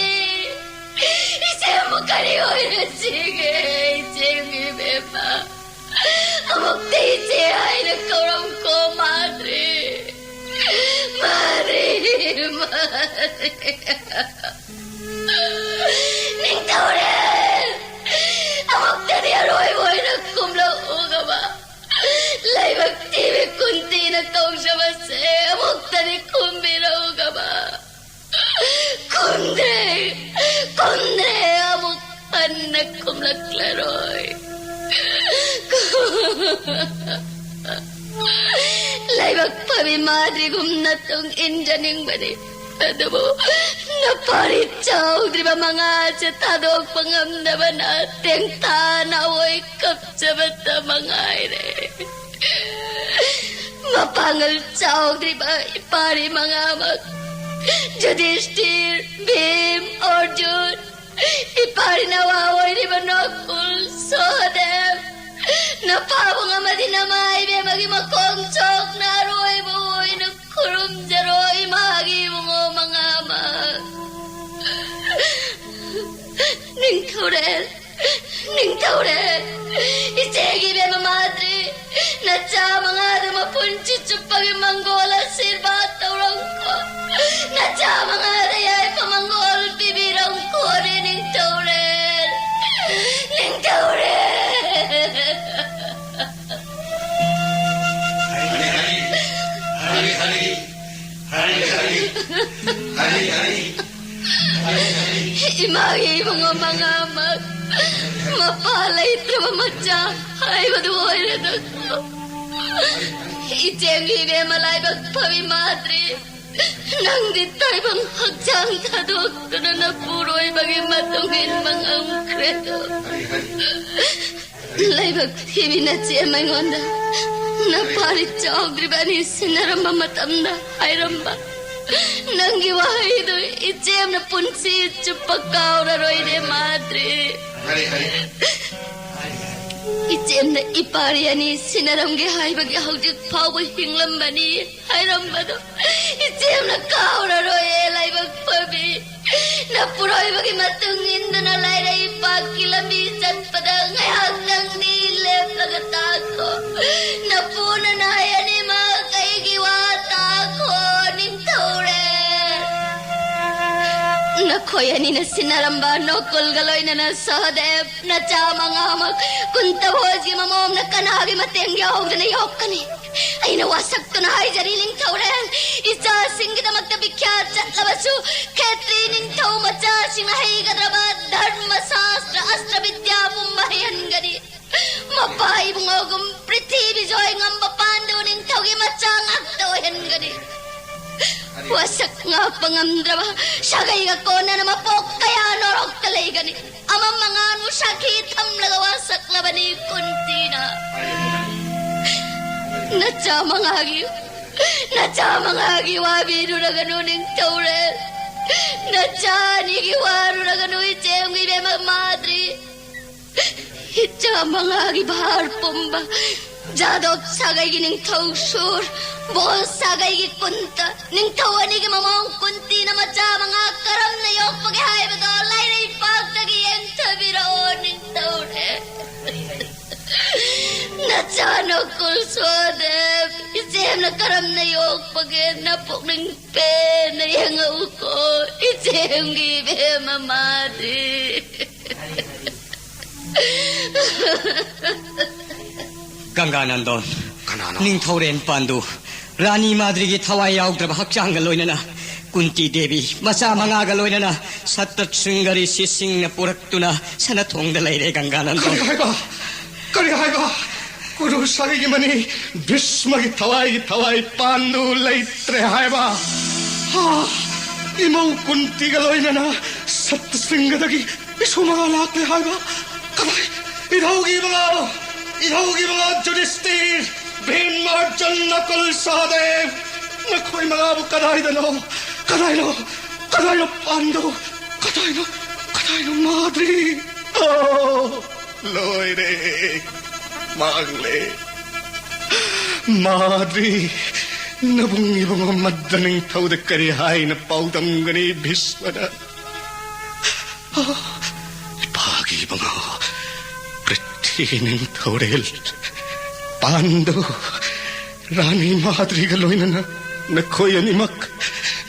ꯏꯆꯦꯝꯕꯨ ꯀꯔꯤ ꯑꯣꯏꯅ ꯁꯤꯒꯦ? ꯏꯆꯦꯝꯒꯤ ꯏꯕꯦꯝꯃ! ꯑꯃꯨꯛꯇ ꯏꯆꯦ ꯍꯥꯏꯅ ꯀꯧꯔꯝꯀꯣ ꯃꯥꯗ꯭ꯔꯤ꯫ ꯃꯥꯗ꯭ꯔꯤ, ꯃꯥꯗ꯭ꯔꯤ꯫ ꯅꯤꯡꯊꯧꯔꯦ! ꯑꯃꯨꯛꯇꯗꯤ ꯑꯔꯣꯏꯕ ꯑꯣꯏꯅ ꯀꯨꯝꯂꯛꯎꯒꯕ꯫ ꯂꯥꯏꯕꯛ ꯊꯤꯕꯤ ꯀꯨꯟꯇꯤꯅ ꯀꯧꯖꯕꯁꯦ ꯑꯃꯨꯛꯇꯗꯤ ꯈꯨꯝꯕꯤꯔꯧꯒꯕ꯫ ꯈꯨꯝꯗ꯭ꯔꯦ, ꯈꯨꯝꯗ꯭ꯔꯦ, ꯑꯃꯨꯛ ꯍꯟꯅ ꯈꯨꯝꯂꯛꯂꯔꯣꯏ꯫ ꯂꯥꯏꯕꯛ ꯐꯕꯤ ꯃꯥꯗ꯭ꯔꯤꯒꯨꯝ ꯅꯇꯨꯡ ꯏꯟꯖꯅꯤꯡꯕꯅꯤ꯫ ꯑꯗꯨꯕꯨ ꯅꯄꯥꯔꯤ ꯆꯥꯎꯗ꯭ꯔꯤꯕ ꯃꯉꯥꯁꯦ ꯊꯥꯗꯣꯛꯄ ꯉꯝꯗꯕꯅ ꯇꯦꯡꯊꯥ ꯅꯥꯑꯣꯏ ꯀꯞꯆꯕꯇ ꯃꯉꯥꯏꯔꯦ꯫ ꯃꯄꯥꯡꯒꯜ ꯆꯥꯎꯗ꯭ꯔꯤꯕ ꯏꯄꯥꯔꯤ ꯃꯉꯥꯃꯛ ꯌꯨꯙꯤꯁꯇꯤꯔ, ꯚꯤꯝ, ꯑꯔꯖꯨꯟ, ꯏꯄꯥꯔꯤ ꯅꯋꯥ ꯑꯣꯏꯔꯤꯕ ꯅꯀꯨꯜ, ꯁꯍꯗꯦꯕ, ꯅꯄꯥꯕꯨꯡ ꯑꯃꯗꯤ ꯅꯃꯥ ꯏꯕꯦꯝꯃꯒꯤ ꯃꯈꯣꯡ ꯁꯣꯛꯅ ꯑꯔꯣꯏꯕ ꯑꯣꯏꯅ ꯈꯨꯔꯨꯝꯖꯔꯣ, ꯏꯃꯥꯒꯤ ꯏꯕꯨꯡꯉꯣ ꯃꯉꯥꯃꯛ꯫ ꯅꯤꯡꯊꯧꯔꯦꯜ, ꯅꯤꯡꯊꯧꯔꯦꯜ, ꯏꯆꯦꯒꯤ ꯏꯕꯦꯝꯃ ꯃꯥꯗ꯭ꯔꯤ, ꯅꯆꯥ ꯃꯉꯥꯗꯨ ꯃꯄꯨꯟꯁꯤ ꯆꯨꯞꯄꯒꯤ ꯃꯪꯒꯣꯜ ꯑꯁꯤꯔꯕꯥꯗ ꯇꯧꯔꯝꯈꯣ꯫ ꯅꯆꯥ ꯃꯉꯥꯗ ꯌꯥꯏꯐ ꯃꯪꯒꯣꯜ ꯄꯤꯕꯤꯔꯝꯈꯣꯅꯦ, ꯅꯤꯡꯊꯧꯔꯦꯜ, ꯅꯤꯡꯊꯧꯔꯦꯜ꯫ ꯍꯔꯤ ꯍꯔꯤ, ꯍꯔꯤ ꯍꯔꯤ, ꯍꯔꯤ ꯍꯔꯤ, ꯍꯔꯤ ꯍꯔꯤ, ꯍꯔꯤ ꯍꯔꯤ꯫ ꯏꯃꯥꯒꯤ ꯏꯕꯨꯡꯉꯣ ꯃꯉꯥꯃꯛ ꯃꯄꯥ ꯂꯩꯇ꯭ꯔꯕ ꯃꯆꯥ ꯍꯥꯏꯕꯗꯨ ꯑꯣꯏꯔꯦꯗꯀꯣ꯫ ꯏꯆꯦꯒꯤ ꯏꯕꯦꯝꯃ ꯂꯥꯏꯕꯛ ꯐꯕꯤ ꯃꯥꯗ꯭ꯔꯤ, ꯅꯪꯗꯤ ꯇꯥꯏꯕꯪ ꯍꯛꯆꯥꯡ ꯊꯥꯗꯣꯛꯇꯨꯅ ꯅꯄꯨꯔꯣꯏꯕꯒꯤ ꯃꯇꯨꯡ ꯏꯟꯕ ꯉꯝꯈ꯭ꯔꯦꯗꯣ꯫ ꯂꯥꯏꯕꯛ ꯊꯤꯕꯤ ꯅꯆꯦ ꯑꯃ ꯑꯩꯉꯣꯟꯗ ꯅꯄꯥꯔꯤ ꯆꯥꯎꯗ꯭ꯔꯤꯕ ꯑꯅꯤ ꯁꯤꯟꯅꯔꯝꯕ ꯃꯇꯝꯗ ꯍꯥꯏꯔꯝꯕ ꯅꯪꯒꯤ ꯋꯥꯍꯩꯗꯨ ꯏꯆꯦꯝꯅ ꯄꯨꯟꯁꯤ ꯆꯨꯞꯄ ꯀꯥꯎꯔꯔꯣꯏꯅꯦ ꯃꯥꯗ꯭ꯔꯤ꯫ ꯏꯆꯦꯝꯅ ꯏꯄꯥꯔꯤ ꯑꯅꯤ ꯁꯤꯟꯅꯔꯝꯒꯦ ꯍꯥꯏꯕꯒꯤ ꯍꯧꯖꯤꯛ ꯐꯥꯎꯕ ꯍꯤꯡꯂꯝꯕꯅꯤ ꯍꯥꯏꯔꯝꯕꯗꯣ ꯏꯆꯦꯝꯅ ꯀꯥꯎꯔꯔꯣꯏꯌꯦ ꯂꯥꯏꯕꯛ ꯐꯕꯤ꯫ ꯅꯄꯨꯔꯣꯏꯕꯒꯤ ꯃꯇꯨꯡ ꯏꯟꯗꯨꯅ ꯂꯥꯏꯔꯩ ꯄꯥꯛꯀꯤ ꯂꯝꯕꯤ ꯆꯠꯄꯗ ꯉꯥꯏꯍꯥꯛꯇꯪꯗꯤ ꯂꯦꯞꯂꯒ ꯇꯥꯈꯣ꯫ ꯅꯄꯨ ꯅꯅꯥꯏ ꯑꯅꯤꯃꯛ ꯑꯩꯒꯤ ꯋꯥ ꯇꯥꯈꯣ, ꯅꯤꯡꯊꯧꯔꯦ꯫ ꯅꯈꯣꯏ ꯑꯅꯤꯅ ꯁꯤꯟꯅꯔꯝꯕ ꯅꯣꯀꯨꯜꯒ ꯂꯣꯏꯅꯅ ꯁꯍꯗꯦꯕ ꯅꯆꯥ ꯃꯉꯥꯃꯛ ꯀꯨꯟꯇ ꯚꯣꯖꯒꯤ ꯃꯃꯣꯝꯅ ꯀꯅꯥꯒꯤ ꯃꯇꯦꯡ ꯌꯥꯎꯗꯅ ꯌꯣꯛꯀꯅꯤ? ꯑꯩꯅ ꯋꯥꯁꯛꯇꯨꯅ ꯍꯥꯏꯖꯔꯤ ꯅꯤꯡꯊꯧꯔꯦꯜ, ꯏꯆꯥꯁꯤꯡꯒꯤꯗꯃꯛꯇ ꯕꯤꯈ꯭ꯌꯥꯠ ꯆꯠꯂꯕꯁꯨ ꯈꯦꯇ꯭ꯔꯤ ꯅꯤꯡꯊꯧ ꯃꯆꯥꯁꯤꯡꯅ ꯍꯩꯒꯗ꯭ꯔꯕ ꯙꯔꯃ ꯁꯥꯁꯇ꯭ꯔ ꯑꯁꯇ꯭ꯔ ꯕꯤꯗ꯭ꯌꯥ ꯄꯨꯝꯕ ꯍꯩꯍꯟꯒꯅꯤ꯫ ꯃꯄꯥ ꯏꯕꯨꯡꯉꯣꯒꯨꯝ ꯄ꯭ꯔꯤꯊꯤꯕꯤ ꯖꯣꯏ ꯉꯝꯕ ꯄꯥꯟꯗꯨ ꯅꯤꯡꯊꯧꯒꯤ ꯃꯆꯥ ꯉꯥꯛꯇ ꯑꯣꯏꯍꯟꯒꯅꯤ꯫ ꯋꯥꯁꯛ ꯉꯥꯛꯄ ꯉꯝꯗ꯭ꯔꯕ ꯁꯥꯒꯩꯒ ꯀꯣꯟꯅꯅ ꯃꯄꯣꯛ ꯀꯌꯥ ꯅꯣꯔꯣꯛꯇ ꯂꯩꯒꯅꯤ꯫ ꯑꯃꯝ ꯑꯉꯥꯟꯕꯨ ꯁꯥꯈꯤ ꯊꯝꯂꯒ ꯋꯥꯁꯛꯂꯕꯅꯤ ꯀꯨꯟꯇꯤꯅ꯫ ꯅꯆꯥ ꯃꯉꯥꯒꯤ ꯅꯆꯥ ꯃꯉꯥꯒꯤ ꯋꯥꯕꯤꯔꯨꯔꯒꯅꯨ, ꯅꯤꯡꯊꯧꯔꯦꯜ꯫ ꯅꯆꯥ ꯑꯅꯤꯒꯤ ꯋꯥꯔꯨꯔꯒꯅꯨ, ꯏꯆꯦꯝꯒꯤ ꯏꯕꯦꯝꯃ ꯃꯥꯗ꯭ꯔꯤ꯫ ꯏꯆꯥ ꯃꯉꯥꯒꯤ ꯚꯥꯔ ꯄꯨꯝꯕ ꯖꯥꯗꯣꯕ ꯁꯥꯒꯩꯒꯤ ꯅꯤꯡꯊꯧ ꯁꯨꯔ, ꯕꯣꯜ ꯁꯥꯒꯩꯒꯤ ꯀꯨꯟꯇ, ꯅꯤꯡꯊꯧ ꯑꯅꯤꯒꯤ ꯃꯃꯧ ꯀꯨꯟꯇꯤꯅ ꯃꯆꯥ ꯃꯉꯥ ꯀꯔꯝꯅ ꯌꯣꯛꯄꯒꯦ ꯍꯥꯏꯕꯗꯣ ꯂꯥꯏꯔꯩꯄꯥꯛꯇꯒꯤ ꯌꯦꯡꯊꯕꯤꯔꯛꯑꯣ, ꯅꯤꯡꯊꯧꯔꯦꯜ꯫ ꯅꯆꯥ ꯅꯀꯨꯜ ꯁꯣꯗꯦꯕ, ꯏꯆꯦꯝꯅ ꯀꯔꯝꯅ ꯌꯣꯛꯄꯒꯦ ꯅꯄꯨꯛꯅꯤꯡ ꯄꯦꯟꯅ ꯌꯦꯡꯉꯛꯎꯀꯣ, ꯏꯆꯦꯝꯒꯤ ꯏꯕꯦꯝꯃ ꯃꯥꯗꯤ꯫ ꯒꯪꯒꯥꯅꯟꯗꯣꯟ, ꯀꯅꯥꯅꯣ? ꯅꯤꯡꯊꯧꯔꯦꯜ ꯄꯥꯟꯗꯨ, ꯔꯥꯅꯤ ꯃꯥꯗ꯭ꯔꯤꯒꯤ ꯊꯋꯥꯏ ꯌꯥꯎꯗ꯭ꯔꯕ ꯍꯛꯆꯥꯡꯒ ꯂꯣꯏꯅꯅ ꯀꯨꯟꯇꯤ ꯗꯦꯕꯤ ꯃꯆꯥ ꯃꯉꯥꯒ ꯂꯣꯏꯅꯅ ꯁꯠꯇ ꯁ꯭ꯔꯤꯡꯒ ꯔꯤꯁꯤꯁꯤꯡꯅ ꯄꯨꯔꯛꯇꯨꯅ ꯁꯅꯊꯣꯡꯗ ꯂꯩꯔꯦ, ꯒꯪꯒꯥꯅꯟꯗꯣꯟ꯫ ꯀꯔꯤ ꯍꯥꯏꯕ? ꯀꯔꯤ ꯍꯥꯏꯕ? ꯀꯨꯔꯨ ꯁꯥꯒꯩꯒꯤ ꯃꯅꯤ ꯚꯤꯁꯃꯒꯤ ꯊꯋꯥꯏꯒꯤ ꯊꯋꯥꯏ ꯄꯥꯟꯗꯨ ꯂꯩꯇ꯭ꯔꯦ ꯍꯥꯏꯕ? ꯍꯥ? ꯏꯃꯧ ꯀꯨꯟꯇꯤꯒ ꯂꯣꯏꯅꯅ ꯁꯠꯇ ꯁ꯭ꯔꯤꯡꯒꯗꯒꯤ ꯏꯁꯨ ꯃꯉꯥ ꯂꯥꯛꯂꯦ ꯍꯥꯏꯕ? ꯀꯗꯥꯏ? ꯏꯙꯧꯒꯤ ꯃꯉꯥ, ꯏꯙꯧꯒꯤ ꯃꯉꯥ ꯖꯨꯗꯤꯁꯇꯤꯔ, ꯚꯤꯝ, ꯑꯔꯖꯨꯟ, ꯅꯀꯨꯜ, ꯁꯍꯗꯦꯕ, ꯅꯈꯣꯏ ꯃꯉꯥꯕꯨ ꯀꯗꯥꯏꯗꯅꯣ? ꯀꯗꯥꯏꯅꯣ? ꯀꯗꯥꯏꯅꯣ ꯄꯥꯟꯗꯨ? ꯀꯗꯥꯏꯅꯣ? ꯀꯗꯥꯏꯅꯣ ꯃꯥꯗ꯭ꯔꯤ? ꯑꯣ, ꯂꯣꯏꯔꯦ꯫ ꯃꯥꯡꯂꯦ꯫ ꯃꯥꯗ꯭ꯔꯤ, ꯅꯕꯨꯡ ꯏꯕꯨꯡꯉꯣ ꯃꯗ꯭ꯔ ꯅꯤꯡꯊꯧꯗ ꯀꯔꯤ ꯍꯥꯏꯅ ꯄꯥꯎꯗꯝꯒꯅꯤ ꯚꯤꯁꯃꯅ? ꯑ, ꯏꯄꯥꯒꯤ ꯏꯕꯨꯡꯉꯣ ꯄ꯭ꯔꯤꯊꯤ ꯅꯤꯡꯊꯧꯔꯦꯜ ꯄꯥꯟꯗꯨ, ꯔꯥꯅꯤ ꯃꯥꯗ꯭ꯔꯤꯒ ꯂꯣꯏꯅꯅ ꯅꯈꯣꯏ ꯑꯅꯤꯃꯛ,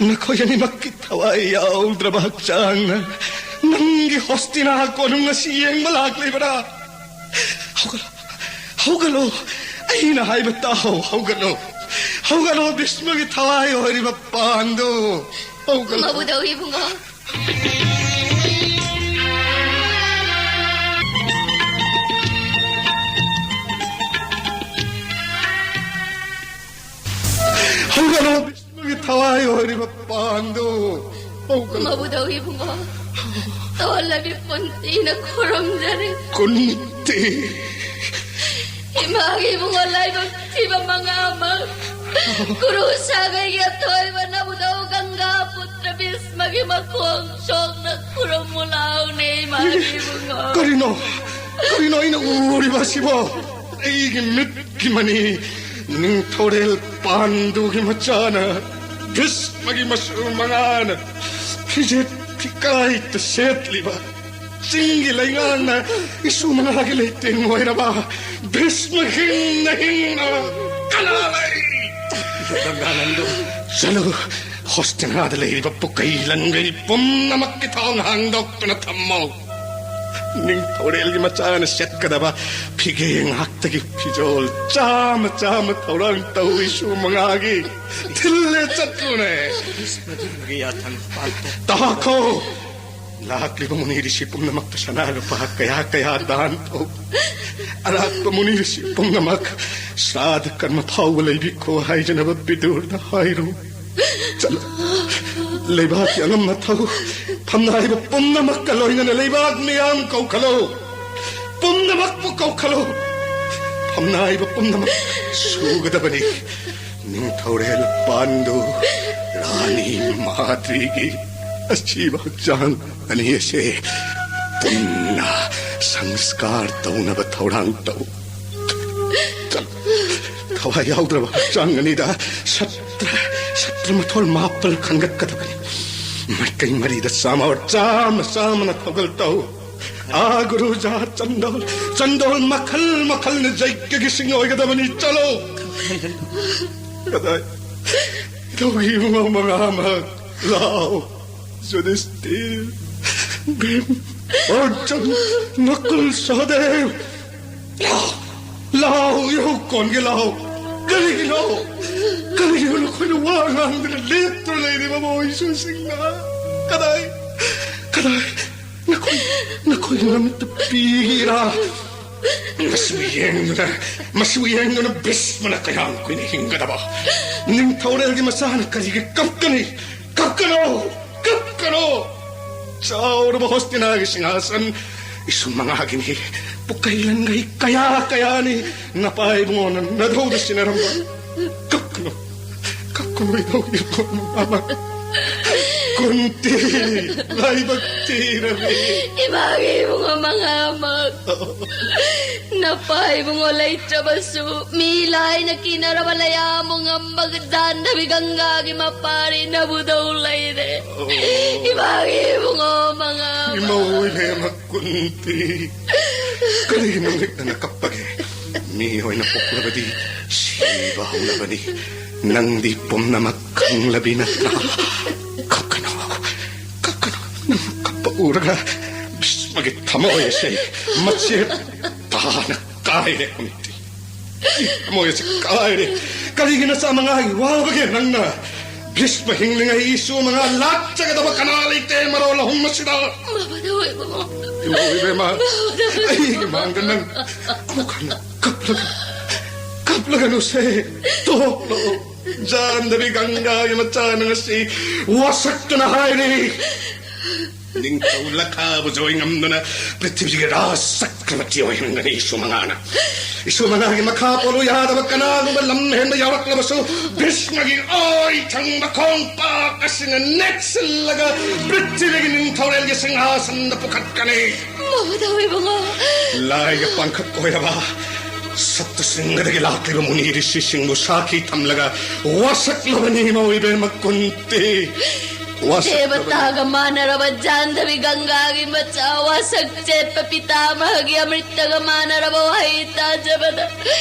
ꯅꯈꯣꯏ ꯑꯅꯤꯃꯛꯀꯤ ꯊꯋꯥꯏ ꯌꯥꯎꯗ꯭ꯔꯕ ꯍꯛꯆꯥꯡꯅ ꯅꯪꯒꯤ ꯍꯣꯁꯇꯤꯅꯥ ꯀꯣꯅꯨꯡ ꯑꯁꯤ ꯌꯦꯡꯕ ꯂꯥꯛꯂꯤꯕꯔꯥ? ꯍꯧꯒꯠꯂꯣ, ꯍꯧꯒꯠꯂꯣ, ꯑꯩꯅ ꯍꯥꯏꯕ ꯇꯥꯍꯧ, ꯍꯧꯒꯠꯂꯣ, ꯍꯧꯒꯠꯂꯣ, ꯚꯤꯁꯃꯒꯤ ꯊꯋꯥꯏ ꯑꯣꯏꯔꯤꯕ ꯄꯥꯟꯗꯨ, ꯍꯧꯒꯠꯂꯣ꯫ ꯃꯕꯨꯗꯧ ꯏꯕꯨꯡꯉꯣ꯫ ꯍꯧꯒꯠꯂꯣ, ꯚꯤꯁꯃꯒꯤ ꯊꯋꯥꯏ ꯑꯣꯏꯔꯤꯕ ꯄꯥꯟꯗꯨ, ꯍꯧꯒꯠꯂꯣ꯫ ꯃꯕꯨꯗꯧ ꯏꯕꯨꯡꯉꯣ, ꯇꯣꯜꯂꯕꯤ ꯀꯨꯟꯇꯤꯅ ꯈꯨꯔꯨꯝꯖꯔꯤ꯫ ꯀꯨꯟꯇꯤ꯫ ꯏꯃꯥꯒꯤ ꯏꯕꯨꯡꯉꯣ ꯂꯥꯏꯕꯛ ꯊꯤꯕ ꯃꯉꯥꯃꯛ ꯀꯨꯔꯨ ꯁꯥꯒꯩꯒꯤ ꯑꯊꯣꯏꯕ ꯅꯕꯨꯙꯧ ꯒꯪꯒꯥ ꯄꯨꯇ꯭ꯔ ꯚꯤꯁꯃꯒꯤ ꯃꯈꯣꯡ ꯁꯣꯛꯅ ꯈꯨꯔꯨꯝꯃꯨ ꯂꯥꯎꯅꯦ, ꯏꯃꯥꯒꯤ ꯏꯕꯨꯡꯉꯣ꯫ ꯀꯔꯤꯅꯣ? ꯀꯔꯤꯅꯣ ꯑꯩꯅ ꯎꯔꯤꯕ ꯑꯁꯤꯕꯣ? ꯑꯩꯒꯤ ꯃꯤꯠꯀꯤ ꯃꯅꯤ, ꯅꯤꯡꯊꯧꯔꯦꯜ ꯄꯥꯟꯗꯨꯒꯤ ꯃꯆꯥꯅ, ꯚꯤꯁꯃꯒꯤ ꯃꯁꯨ ꯃꯉꯥꯅ ꯐꯤꯖꯦꯠ ꯐꯤꯀꯥꯏꯇ ꯁꯦꯠꯂꯤꯕ, ꯆꯤꯡꯒꯤ ꯂꯩꯉꯥꯛꯅ ꯏꯁꯨ ꯃꯉꯥꯒꯤ ꯂꯩꯇꯦꯡ ꯑꯣꯏꯔꯕ ꯚꯤꯁꯃ ꯍꯤꯡꯅ ꯍꯤꯡꯅ ꯀꯅꯥ ꯂꯩ? ꯒꯪꯒꯥꯅꯟꯗꯣ꯫ ꯆꯠꯂꯨ, ꯍꯣꯁꯇꯤꯅꯥꯗ ꯂꯩꯔꯤꯕ ꯄꯨꯀꯩ ꯂꯪꯒꯩ ꯄꯨꯝꯅꯃꯛꯀꯤ ꯊꯣꯡ ꯍꯥꯡꯗꯣꯛꯇꯨꯅ ꯊꯝꯃꯣ꯫ ꯅꯤꯡꯊꯧꯔꯦꯜꯒꯤ ꯃꯆꯥꯅ ꯁꯦꯠꯀꯗꯕ ꯐꯤꯒꯦ ꯉꯥꯛꯇꯒꯤ ꯐꯤꯖꯣꯜ ꯆꯥꯝꯃ ꯆꯥꯝꯃ ꯊꯧꯔꯥꯡ ꯇꯧ, ꯏꯁꯨ ꯃꯉꯥꯒꯤ ꯊꯤꯜꯂꯦ ꯆꯠꯂꯨꯅꯦ꯫ ꯃꯗꯨꯒꯤ ꯌꯥꯊꯪ ꯄꯥꯟꯊꯣꯛ꯫ ꯇꯥꯈꯣ! ꯂꯥꯛꯂꯤꯕ ꯃꯨꯅꯤ ꯔꯤꯁꯤ ꯄꯨꯝꯅꯃꯛꯇ ꯁꯅꯥ ꯂꯨꯄꯥ ꯀꯌꯥ ꯀꯌꯥ ꯗꯥꯟ ꯇꯧ꯫ ꯑꯔꯥꯛꯄ ꯃꯨꯅꯤ ꯔꯤꯁꯤ ꯄꯨꯝꯅꯃꯛ ꯁ꯭ꯔꯥꯗ ꯀꯔꯃ ꯐꯥꯎꯕ ꯂꯩꯕꯤꯈꯣ ꯍꯥꯏꯖꯅꯕ ꯕꯤꯗꯨꯔꯗ ꯍꯥꯏꯔꯨ꯫ ꯆꯠꯂꯣ꯫ ꯂꯩꯕꯥꯛꯀꯤ ꯑꯉꯝ ꯑꯊꯧ ꯐꯝꯅꯥꯏꯕ ꯄꯨꯝꯅꯃꯛꯀ ꯂꯣꯏꯅꯅ ꯂꯩꯕꯥꯛ ꯃꯤꯌꯥꯝ ꯀꯧꯈꯠꯂꯣ꯫ ꯄꯨꯝꯅꯃꯛꯄꯨ ꯀꯧꯈꯠꯂꯣ꯫ ꯐꯝꯅꯥꯏꯕ ꯄꯨꯝꯅꯃꯛ ꯁꯨꯒꯗꯕꯅꯤ꯫ ꯅꯤꯡꯊꯧꯔꯦꯜ ꯄꯥꯟꯗꯨ, ꯔꯥꯅꯤ ꯃꯥꯗ꯭ꯔꯤꯒꯤ ꯑꯁꯤꯕ ꯍꯛꯆꯥꯡ ꯑꯅꯤ ꯑꯁꯦ ꯄꯨꯟꯅ ꯁꯪꯁꯀꯥꯔ ꯇꯧꯅꯕ ꯊꯧꯔꯥꯡ ꯇꯧ꯫ ꯆꯠꯂꯣ꯫ ꯊꯋꯥꯏ ꯌꯥꯎꯗ꯭ꯔꯕ ꯍꯛꯆꯥꯡ ꯑꯅꯤꯗ ꯁꯇ꯭ꯔ, ꯁꯇ꯭ꯔ ꯃꯊꯣꯜ ꯃꯥꯄꯜ ꯈꯟꯒꯠꯀꯗꯕꯅꯤ꯫ ꯃꯥꯏꯀꯩ ꯃꯔꯤꯗ ꯆꯥꯝꯃ, ꯆꯥꯝꯃ, ꯆꯥꯝꯃꯅ ꯊꯧꯒꯜ ꯇꯧ꯫ ꯑꯥ, ꯒꯨꯔꯨꯖꯥ, ꯆꯟꯗꯣꯜ, ꯆꯟꯗꯣꯜ ꯃꯈꯜ ꯃꯈꯜꯅ ꯖꯩꯒꯒꯤ ꯁꯤꯡ ꯑꯣꯏꯒꯗꯕꯅꯤ꯫ ꯆꯠꯂꯣ꯫ ꯀꯗꯥꯏ? ꯏꯙꯧꯒꯤ ꯏꯕꯨꯡꯉꯣ ꯃꯉꯥꯃꯛ ꯂꯥꯎ꯫ ꯌꯨꯙꯤꯁꯇꯤꯔ, ꯚꯤꯝ, ꯑꯔꯖꯨꯟ, ꯅꯀꯨꯜ, ꯁꯍꯗꯦꯕ꯫ ꯂꯥꯎ, ꯂꯥꯎ, ꯏꯍꯧ ꯀꯣꯟꯒꯦ ꯂꯥꯎ꯫ ꯀꯔꯤꯒꯤꯅꯣ? ꯀꯔꯤꯒꯤꯅꯣ ꯅꯈꯣꯏꯅ ꯋꯥ ꯉꯥꯡꯗꯅ ꯂꯦꯞꯇꯨꯅ ꯂꯩꯔꯤꯕ ꯃꯣꯏꯁꯨꯁꯤꯡꯅ? ꯀꯗꯥꯏ? ꯀꯗꯥꯏ? ꯅꯈꯣꯏ, ꯅꯈꯣꯏꯒꯤ ꯃꯃꯤꯠꯇ ꯄꯤꯒꯦꯔꯥ? ꯃꯁꯤꯕꯨ ꯌꯦꯡꯗꯨꯅ, ꯃꯁꯤꯕꯨ ꯌꯦꯡꯗꯨꯅ ꯚꯤꯁꯃꯅ ꯀꯌꯥꯝ ꯀꯨꯏꯅ ꯍꯤꯡꯒꯗꯕ? ꯅꯤꯡꯊꯧꯔꯦꯜꯒꯤ ꯃꯆꯥꯅ ꯀꯔꯤꯒꯤ ꯀꯞꯀꯅꯤ? ꯀꯞꯀꯅꯣ! ꯀꯞꯀꯅꯣ! ꯆꯥꯎꯔꯕ ꯍꯣꯁꯇꯤꯅꯥꯒꯤ ꯁꯤꯡꯍꯥꯁꯟ ꯏꯁꯨ ꯃꯉꯥꯒꯤꯅꯤ꯫ ꯄꯨꯀꯩ ꯂꯪꯒꯩ ꯀꯌꯥ ꯀꯌꯥꯅꯤ ꯅꯄꯥ ꯏꯕꯨꯡꯉꯣꯅ ꯅꯙꯧꯗ ꯁꯤꯟꯅꯔꯝꯕ꯫ ꯀꯞꯀꯅꯨ, ꯀꯨꯟꯍꯨꯝꯗꯣꯏ ꯏꯕꯨꯡꯉꯣ ꯃꯉꯥꯃꯛ꯫ ꯀꯨꯟꯇꯤ, ꯂꯥꯏꯕꯛ ꯊꯤꯔꯕꯤ꯫ ꯏꯃꯥꯒꯤ ꯏꯕꯨꯡꯉꯣ ꯃꯉꯥꯃꯛ꯫ ꯅꯄꯥ ꯏꯕꯨꯡꯉꯣ ꯂꯩꯇ꯭ꯔꯕꯁꯨ, ꯃꯤ ꯂꯥꯏꯅ ꯀꯤꯅꯔꯕ ꯂꯩꯌꯥꯝꯕꯨ ꯉꯝꯕ ꯖꯥꯟꯗꯕꯤ ꯒꯪꯒꯥꯒꯤ ꯃꯄꯥꯔꯤ ꯅꯕꯨꯗꯧ ꯂꯩꯔꯦ꯫ ꯏꯃꯥꯒꯤ ꯏꯕꯨꯡꯉꯣ ꯃꯉꯥꯃꯛ꯫ ꯏꯃꯧ ꯏꯕꯦꯝꯃ ꯀꯨꯟꯇꯤ, ꯀꯔꯤꯒꯤ ꯅꯨꯃꯤꯠꯇꯅ ꯀꯞꯄꯒꯦ? ꯃꯤ ꯑꯣꯏꯅ ꯄꯣꯛꯂꯕꯗꯤ ꯁꯤꯕ ꯍꯧꯅꯕꯅꯤ꯫ ꯅꯪꯗꯤ ꯄꯨꯝꯅꯃꯛ ꯈꯪꯂꯕꯤ ꯅꯠꯇ꯭ꯔꯥ? ꯀꯞꯀꯅꯨ, ꯀꯞꯀꯅꯨ꯫ ꯅꯪ ꯀꯞꯄ ꯎꯔꯒ ꯚꯤꯁꯃꯒꯤ ꯊꯃꯣꯏ ꯑꯁꯤ ꯃꯆꯦꯠ ꯇꯥꯅ ꯀꯥꯏꯔꯦ ꯀꯨꯟꯇꯤ꯫ ꯊꯃꯣꯏ ꯑꯁꯤ ꯀꯥꯏꯔꯦ꯫ ꯀꯔꯤꯒꯤ ꯅꯆꯥ ꯃꯉꯥꯒꯤ ꯋꯥꯕꯒꯦ ꯅꯪꯅ? ꯚꯤꯁꯃ ꯍꯤꯡꯂꯤꯉꯩ ꯏꯁꯨ ꯃꯉꯥ ꯂꯥꯠꯆꯒꯗꯕ ꯀꯅꯥ ꯂꯩꯇꯦ ꯃꯔꯣꯜ ꯑꯍꯨꯝ ꯑꯁꯤꯗ꯫ ꯃꯃꯥꯗ ꯑꯣꯏꯕ ꯏꯃꯧ ꯏꯕꯦꯝꯃ, ꯑꯩꯒꯤ ꯃꯥꯡꯗ ꯅꯪ ꯑꯃꯨꯛ ꯍꯟꯅ ꯀꯞꯂꯒ, ꯀꯞꯂꯒꯅꯨꯁꯦ, ꯇꯣꯛꯂꯣ꯫ ꯖꯥꯟꯗꯕꯤ ꯒꯪꯒꯥꯒꯤ ꯃꯆꯥꯅ ꯉꯁꯤ ꯋꯥꯁꯛꯇꯨꯅ ꯍꯥꯏꯔꯤ, ꯅꯤꯡꯊꯧ ꯂꯈꯥꯕꯨ ꯖꯣꯏ ꯉꯝꯗꯨꯅ ꯄ꯭ꯔꯤꯊꯤꯕꯤꯒꯤ ꯔꯥꯖ ꯆꯀ꯭ꯔꯕꯔꯇꯤ ꯑꯣꯏꯍꯟꯒꯅꯤ ꯏꯁꯨ ꯃꯉꯥꯅ꯫ ꯏꯁꯨ ꯃꯉꯥꯒꯤ ꯃꯈꯥ ꯄꯣꯜꯂꯨ ꯌꯥꯗꯕ ꯀꯅꯥꯒꯨꯝꯕ ꯂꯝ ꯍꯦꯟꯕ ꯌꯥꯎꯔꯛꯂꯕꯁꯨ, ꯚꯤꯁꯃꯒꯤ ꯑꯣꯏ ꯊꯪꯕ ꯈꯣꯡꯄꯥꯛ ꯑꯁꯤꯅ ꯅꯦꯠꯁꯤꯜꯂꯒ ꯄ꯭ꯔꯤꯊꯤꯕꯤꯒꯤ ꯅꯤꯡꯊꯧꯔꯦꯜꯒꯤ ꯁꯤꯡꯍꯥꯁꯟꯗ ꯄꯨꯈꯠꯀꯅꯤ꯫ ꯃꯃꯥꯗ ꯑꯣꯏꯕ ꯂꯥꯏꯒ ꯄꯥꯡꯈꯛ ꯑꯣꯏꯔꯕ ꯁꯠꯇꯁꯤꯡꯒꯗꯒꯤ ꯂꯥꯛꯂꯤꯕ ꯃꯨꯅꯤ ꯔꯤꯁꯤꯁꯤꯡꯕꯨ ꯁꯥꯈꯤ ꯊꯝꯂꯒ ꯋꯥꯁꯛꯂꯕꯅꯤ ꯏꯃꯧ ꯏꯕꯦꯝꯃ ꯀꯨꯟꯇꯤ꯫ ꯋꯥꯁꯛꯂꯕꯅꯤ꯫ ꯗꯦꯕꯇꯥꯒ ꯃꯥꯟꯅꯔꯕ ꯖꯥꯟꯗꯕꯤ ꯒꯪꯒꯥꯒꯤ ꯃꯆꯥ, ꯋꯥꯁꯛ ꯆꯦꯠꯄ ꯄꯤꯇꯥꯃꯍꯒꯤ ꯑꯃ꯭ꯔꯤꯇꯒ ꯃꯥꯟꯅꯔꯕ ꯋꯥꯍꯩ ꯇꯥꯖꯕꯗ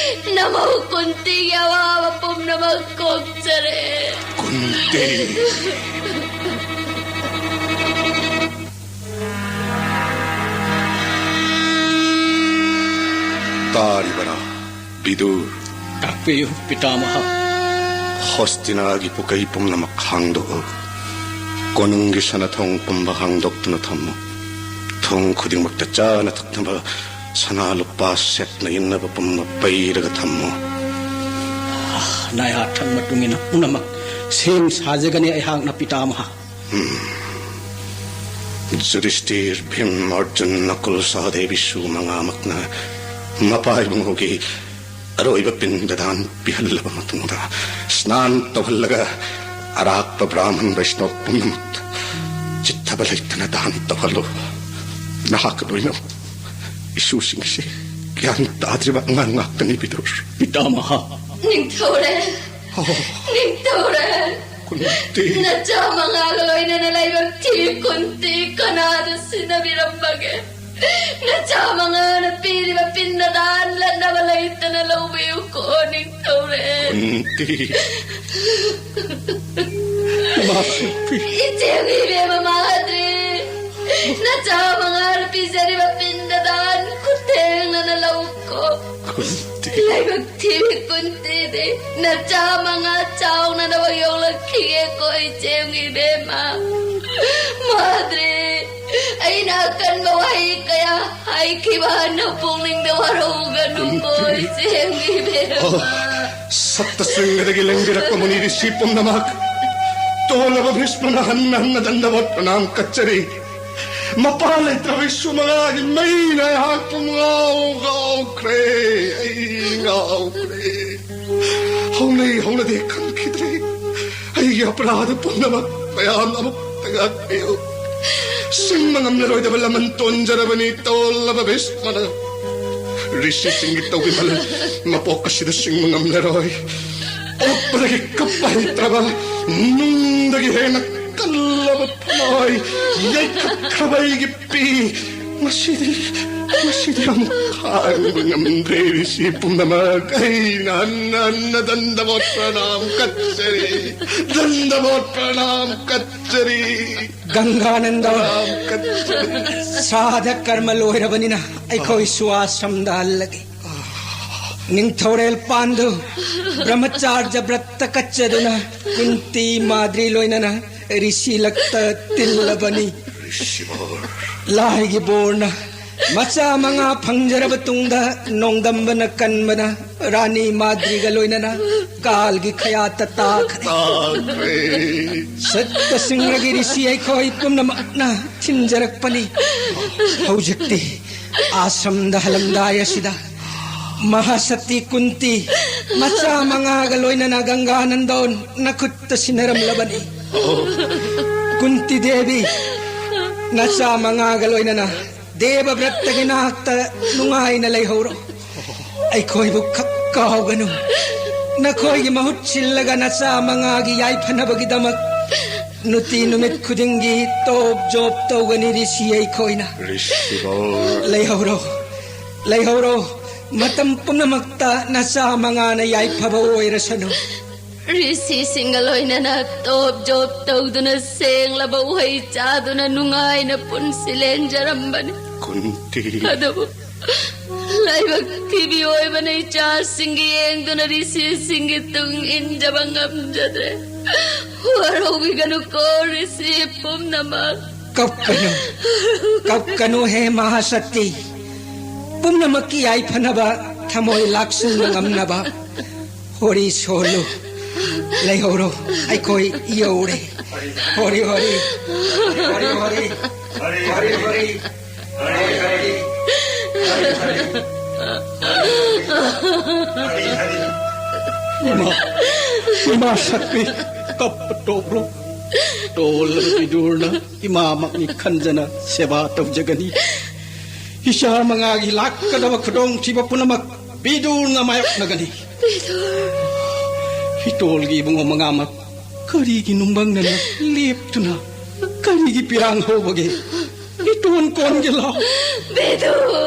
ꯅꯃꯧ ꯀꯨꯟꯇꯤꯒꯤ ꯑꯋꯥꯕ ꯄꯨꯝꯅꯃꯛ ꯀꯣꯛꯆꯔꯦ꯫ ꯀꯨꯟꯇꯤ꯫ ꯇꯥꯔꯤꯕꯔꯥ, ꯕꯤꯗꯨꯔ? ꯇꯥꯛꯄꯤꯌꯨ, ꯄꯤꯇꯥꯃꯍ꯫ ꯍꯣꯁꯇꯤꯅꯥꯒꯤ ꯄꯨꯀꯩ ꯄꯨꯝꯅꯃꯛ ꯍꯥꯡꯗꯣꯛꯎ꯫ ꯀꯣꯅꯨꯡꯒꯤ ꯁꯅꯥꯊꯣꯡ ꯄꯨꯝꯕ ꯍꯥꯡꯗꯣꯛꯇꯨꯅ ꯊꯝꯃꯨ꯫ ꯊꯣꯡ ꯈꯨꯗꯤꯡꯃꯛꯇ ꯆꯥꯅ ꯊꯛꯅꯕ ꯁꯅꯥ ꯂꯨꯄꯥ ꯁꯦꯠꯅ ꯏꯟꯅꯕ ꯄꯨꯝꯕ ꯄꯩꯔꯒ ꯊꯝꯃꯨ꯫ ꯅꯥꯌꯥꯊꯪ ꯃꯇꯨꯡ ꯏꯟꯅ ꯄꯨꯝꯅꯃꯛ ꯁꯦꯝ ꯁꯥꯖꯒꯅꯤ ꯑꯩꯍꯥꯛꯅ, ꯄꯤꯇꯥꯃꯍ꯫ ꯎꯝ꯫ ꯖꯨꯗꯤꯁꯇꯤꯔ, ꯚꯤꯝ, ꯑꯔꯖꯨꯟ, ꯅꯀꯨꯜ, ꯁꯍꯗꯦꯕ ꯏꯁꯨ ꯃꯉꯥꯃꯛꯅ ꯃꯄꯥ ꯏꯕꯨꯡꯉꯣꯒꯤ ꯑꯔꯣꯏꯕ ꯄꯤꯟꯗ ꯗꯥꯟ ꯄꯤꯍꯜꯂꯕ ꯃꯇꯨꯡꯗ, ꯁ꯭ꯅꯥꯟ ꯇꯧꯍꯜꯂꯒ, ꯑꯔꯥꯛꯄ ꯕ꯭ꯔꯥꯍꯃꯟ ꯕꯩꯁꯅꯣꯕ ꯄꯨꯝꯅꯃꯛꯇ ꯆꯤꯠꯊꯕ ꯂꯩꯇꯅ ꯗꯥꯟ ꯇꯧꯍꯜꯂꯨ꯫ ꯅꯍꯥꯛꯀ ꯂꯣꯏꯅ ꯏꯁꯨꯁꯤꯡꯁꯤ ꯒ꯭ꯌꯥꯟ ꯇꯥꯗ꯭ꯔꯤꯕ ꯑꯉꯥꯡ ꯉꯥꯛꯇꯅꯤ, ꯕꯤꯗꯨꯔ꯫ ꯄꯤꯇꯥꯃꯍꯥ꯫ ꯅꯤꯡꯊꯧꯔꯦꯜ꯫ ꯑꯣ꯫ ꯅꯤꯡꯊꯧꯔꯦꯜ꯫ ꯀꯨꯟꯇꯤ꯫ ꯅꯆꯥ ꯃꯉꯥꯒ ꯂꯣꯏꯅꯅ ꯂꯥꯏꯕꯛ ꯊꯤ ꯀꯨꯟꯇꯤ ꯀꯅꯥꯗ ꯁꯤꯟꯅꯕꯤꯔꯝꯕꯒꯦ? ꯅꯆꯥ ꯃꯉꯥꯅ ꯄꯤꯔꯤꯕ ꯄꯤꯟꯗ ꯗꯥꯟ ꯂꯠꯅꯕ ꯂꯩꯇꯅ ꯂꯧꯕꯤꯌꯨꯀꯣ, ꯅꯤꯡꯊꯧꯔꯦꯜ꯫ ꯀꯨꯟꯇꯤ꯫ ꯏꯃꯥ ꯁꯛꯄꯤ꯫ ꯏꯆꯦꯒꯤ ꯏꯕꯦꯝꯃ ꯃꯥꯗ꯭ꯔꯤ, ꯅꯆꯥ ꯃꯉꯥꯅ ꯄꯤꯖꯔꯤꯕ ꯄꯤꯟꯗ ꯗꯥꯟ ꯈꯨꯊꯦꯡꯅꯅ ꯂꯧꯀꯣ꯫ ꯀꯨꯟꯇꯤ꯫ ꯂꯥꯏꯕꯛ ꯊꯤꯕꯤ ꯀꯨꯟꯇꯤꯗꯤ ꯅꯆꯥ ꯃꯉꯥ ꯆꯥꯎꯅꯅꯕ ꯌꯣꯛꯂꯛꯈꯤꯒꯦꯀꯣ, ꯏꯆꯦꯒꯤ ꯏꯕꯦꯝꯃ꯫ ꯃꯥꯗ꯭ꯔꯤ, ꯑꯩꯅ ꯑꯀꯟꯕ ꯋꯥꯍꯩ ꯀꯌꯥ ꯍꯥꯏꯈꯤꯕ ꯅꯄꯨꯛꯅꯤꯡꯗ ꯋꯥꯔꯧꯒꯅꯨꯀꯣ, ꯀꯨꯟꯇꯤ꯫ ꯏꯆꯦꯒꯤ ꯏꯕꯦꯝꯃ꯫ ꯑꯣ, ꯁꯠꯇ ꯆꯤꯡꯒꯗꯒꯤ ꯂꯦꯡꯕꯤꯔꯛꯄ ꯃꯨꯅꯤ ꯔꯤꯁꯤ ꯄꯨꯝꯅꯃꯛ, ꯇꯣꯜꯂꯕ ꯚꯤꯁꯃꯅ ꯍꯟꯅ ꯍꯟꯅ ꯗꯟꯗꯕꯣꯠ ꯄ꯭ꯔꯅꯥꯝ ꯀꯠꯆꯔꯤ꯫ ꯃꯄꯥ ꯂꯩꯇ꯭ꯔꯕ ꯏꯁꯨ ꯃꯉꯥꯒꯤ ꯃꯩꯅ ꯑꯩꯍꯥꯛꯄꯨ ꯉꯥꯎ ꯉꯥꯎꯈ꯭ꯔꯦ꯫ ꯑꯩ ꯉꯥꯎꯈ꯭ꯔꯦ꯫ ꯍꯧꯅꯩ ꯍꯧꯅꯗꯦ ꯈꯪꯈꯤꯗ꯭ꯔꯦ꯫ ꯑꯩꯒꯤ ꯑꯄꯔꯥꯙ ꯄꯨꯝꯅꯃꯛ ꯃꯌꯥꯝ ꯑꯃꯨꯛꯇ ꯉꯥꯛꯄꯤꯌꯨ꯫ ꯁꯤꯡꯕ ꯉꯝꯂꯔꯣꯏꯗꯕ ꯂꯃꯟ ꯇꯣꯟꯖꯔꯕꯅꯤ ꯇꯣꯜꯂꯕ ꯚꯤꯁꯃꯅ꯫ ꯔꯤꯁꯤꯁꯤꯡꯒꯤ ꯇꯧꯕꯤꯃꯜ ꯃꯄꯣꯛ ꯑꯁꯤꯗ ꯁꯤꯡꯕ ꯉꯝꯂꯔꯣꯏ꯫ ꯑꯣꯛꯄꯗꯒꯤ ꯀꯞꯄ ꯍꯩꯇ꯭ꯔꯕ, ꯅꯨꯡꯗꯒꯤ ꯍꯦꯟꯅ ꯀꯜꯂꯕ ꯊꯃꯣꯏ ꯌꯩꯈꯠꯈ꯭ꯔꯕ ꯑꯩꯒꯤ ꯄꯤ꯫ ꯉꯁꯤꯗꯤ, ꯉꯁꯤꯗꯤ ꯑꯃꯨꯛ ꯈꯥꯡꯕ ꯉꯝꯗ꯭ꯔꯦ ꯔꯤꯁꯤ ꯄꯨꯝꯅꯃꯛ꯫ ꯑꯩꯅ ꯍꯟꯅ ꯍꯟꯅ ꯗꯟꯗꯕꯣꯠ ꯄ꯭ꯔꯅꯥꯝ ꯀꯠꯆꯔꯤ, ꯗꯟꯗꯕꯣꯠ ꯄ꯭ꯔꯅꯥꯝ ꯀꯠꯆꯔꯤ꯫ ꯒꯪꯒꯥꯅꯟꯗ, ꯄ꯭ꯔꯅꯥꯝ ꯀꯠꯆꯔꯤ꯫ ꯁ꯭ꯔꯥꯗ ꯀꯔꯃ ꯂꯣꯏꯔꯕꯅꯤꯅ ꯑꯩꯈꯣꯏꯁꯨ ꯑꯥꯁ꯭ꯔꯝꯗ ꯍꯜꯂꯒꯦ꯫ ꯅꯤꯡꯊꯧꯔꯦꯜ ꯄꯥꯟꯗꯨ ꯕ꯭ꯔꯍꯃꯆꯥꯔꯖ ꯕ꯭ꯔꯠꯇ ꯀꯠꯆꯗꯨꯅ ꯀꯨꯟꯇꯤ ꯃꯥꯗ꯭ꯔꯤ ꯂꯣꯏꯅꯅ ꯔꯤꯁꯤ ꯂꯛꯇ ꯇꯤꯜꯂꯕꯅꯤ꯫ ꯔꯤꯁꯤꯕꯣꯔ꯫ ꯂꯥꯏꯒꯤ ꯕꯣꯔꯅ ꯃꯆꯥ ꯃꯉꯥ ꯐꯪꯖꯔꯕ ꯇꯨꯡꯗ ꯅꯣꯡꯗꯝꯕꯅ ꯀꯟꯕꯅ ꯔꯥꯅꯤ ꯃꯥꯗ꯭ꯔꯤꯒ ꯂꯣꯏꯅꯅ ꯀꯥꯜꯒꯤ ꯈꯌꯥꯠꯇ ꯇꯥꯈ꯭ꯔꯦ꯫ ꯇꯥꯈ꯭ꯔꯦ꯫ ꯁꯠꯇ ꯁꯤꯡꯔꯒꯤ ꯔꯤꯁꯤ ꯑꯩꯈꯣꯏ ꯄꯨꯝꯅꯃꯛꯅ ꯊꯤꯟꯖꯔꯛꯄꯅꯤ꯫ ꯍꯧꯖꯤꯛꯇꯤ ꯑꯥꯁ꯭ꯔꯝꯗ ꯍꯜꯂꯝꯗꯥꯏ ꯑꯁꯤꯗ ꯃꯍꯥꯁꯇꯤ ꯀꯨꯟꯇꯤ, ꯃꯆꯥ ꯃꯉꯥꯒ ꯂꯣꯏꯅꯅ ꯒꯪꯒꯥ ꯅꯟꯗꯣꯟ ꯅꯈꯨꯠꯇ ꯁꯤꯟꯅꯔꯝꯂꯕꯅꯤ꯫ ꯀꯨꯟꯇꯤ ꯗꯦꯕꯤ, ꯅꯆꯥ ꯃꯉꯥꯒ ꯂꯣꯏꯅꯅ ꯗꯦꯕ ꯕ꯭ꯔꯠꯇꯒꯤ ꯅꯥꯛꯇ ꯅꯨꯡꯉꯥꯏꯅ ꯂꯩꯍꯧꯔꯣ꯫ ꯑꯩꯈꯣꯏꯕꯨ ꯈꯛ ꯀꯥꯎꯒꯅꯨ꯫ ꯅꯈꯣꯏꯒꯤ ꯃꯍꯨꯠ ꯁꯤꯜꯂꯒ ꯅꯆꯥ ꯃꯉꯥꯒꯤ ꯌꯥꯏꯐꯅꯕꯒꯤꯗꯃꯛ ꯅꯨꯡꯇꯤ ꯅꯨꯃꯤꯠ ꯈꯨꯗꯤꯡꯒꯤ ꯇꯣꯞ ꯖꯣꯞ ꯇꯧꯒꯅꯤ ꯔꯤꯁꯤ ꯑꯩꯈꯣꯏꯅ꯫ ꯔꯤꯁꯤꯕꯧ꯫ ꯂꯩꯍꯧꯔꯣ, ꯂꯩꯍꯧꯔꯣ꯫ ꯃꯇꯝ ꯄꯨꯝꯅꯃꯛꯇ ꯅꯆꯥ ꯃꯉꯥꯅ ꯌꯥꯏꯐꯕ ꯑꯣꯏꯔꯁꯅꯨ꯫ ꯔꯤꯁꯤꯁꯤꯡꯒ ꯂꯣꯏꯅꯅ ꯇꯣꯞ ꯖꯣꯞ ꯇꯧꯗꯨꯅ ꯁꯦꯡꯂꯕ ꯎꯍꯩ ꯆꯥꯗꯨꯅ ꯅꯨꯡꯉꯥꯏꯅ ꯄꯨꯟꯁꯤ ꯂꯦꯟꯖꯔꯝꯕꯅꯤ꯫ ꯀꯨꯟꯇꯤ꯫ ꯑꯗꯨꯕꯨ ꯂꯥꯏꯕꯛ ꯊꯤꯕꯤ ꯑꯣꯏꯕꯅ ꯏꯆꯥꯁꯤꯡꯒꯤ ꯌꯦꯡꯗꯨꯅ ꯔꯤꯁꯤꯁꯤꯡꯒꯤ ꯇꯨꯡ ꯏꯟꯖꯕ ꯉꯝꯖꯗ꯭ꯔꯦ꯫ ꯋꯥꯔꯧꯕꯤꯒꯅꯨꯀꯣ ꯔꯤꯁꯤ ꯄꯨꯝꯅꯃꯛ꯫ ꯀꯞꯀꯅꯨ, ꯀꯞꯀꯅꯨ ꯍꯦ ꯃꯍꯥꯁꯛꯇꯤ꯫ ꯄꯨꯝꯅꯃꯛꯀꯤ ꯌꯥꯏꯐꯅꯕ ꯊꯃꯣꯏ ꯂꯥꯛꯁꯤꯟꯕ ꯉꯝꯅꯕ ꯍꯣꯔꯤ ꯁꯣꯜꯂꯨ꯫ ꯂꯩꯍꯧꯔꯣ, ꯑꯩꯈꯣꯏ ꯌꯧꯔꯦ꯫ ꯍꯣꯔꯤ ꯍꯣꯔꯤ, ꯍꯣꯔꯤ ꯍꯣꯔꯤ, ꯍꯣꯔꯤ ꯍꯣꯔꯤ꯫ ꯏꯃꯥ, ꯏꯃꯥ ꯁꯛꯄꯤ, ꯀꯞꯄ ꯇꯣꯛꯂꯣ꯫ ꯇꯣꯜꯂꯕ ꯕꯤꯗꯨꯔꯅ ꯏꯃꯥꯃꯛꯅꯤ ꯈꯟꯖꯅ ꯁꯦꯕꯥ ꯇꯧꯖꯒꯅꯤ꯫ ꯏꯆꯥ ꯃꯉꯥꯒꯤ ꯂꯥꯛꯀꯗꯕ ꯈꯨꯗꯣꯡꯊꯤꯕ ꯄꯨꯝꯅꯃꯛ ꯕꯤꯗꯨꯔꯅ ꯃꯥꯌꯣꯛꯅꯒꯅꯤ꯫ ꯕꯤꯗꯨꯔ꯫ ꯍꯤꯇꯣꯜꯒꯤ ꯏꯕꯨꯡꯉꯣ ꯃꯉꯥꯃꯛ ꯀꯔꯤꯒꯤ ꯅꯨꯡꯕꯪꯅꯅ ꯂꯦꯞꯇꯨꯅ ꯀꯔꯤꯒꯤ ꯄꯤꯔꯥꯡ ꯍꯧꯕꯒꯦ? ꯏꯇꯣꯟ ꯀꯣꯟꯒꯦ ꯂꯥꯎ꯫ ꯕꯤꯗꯨꯔ꯫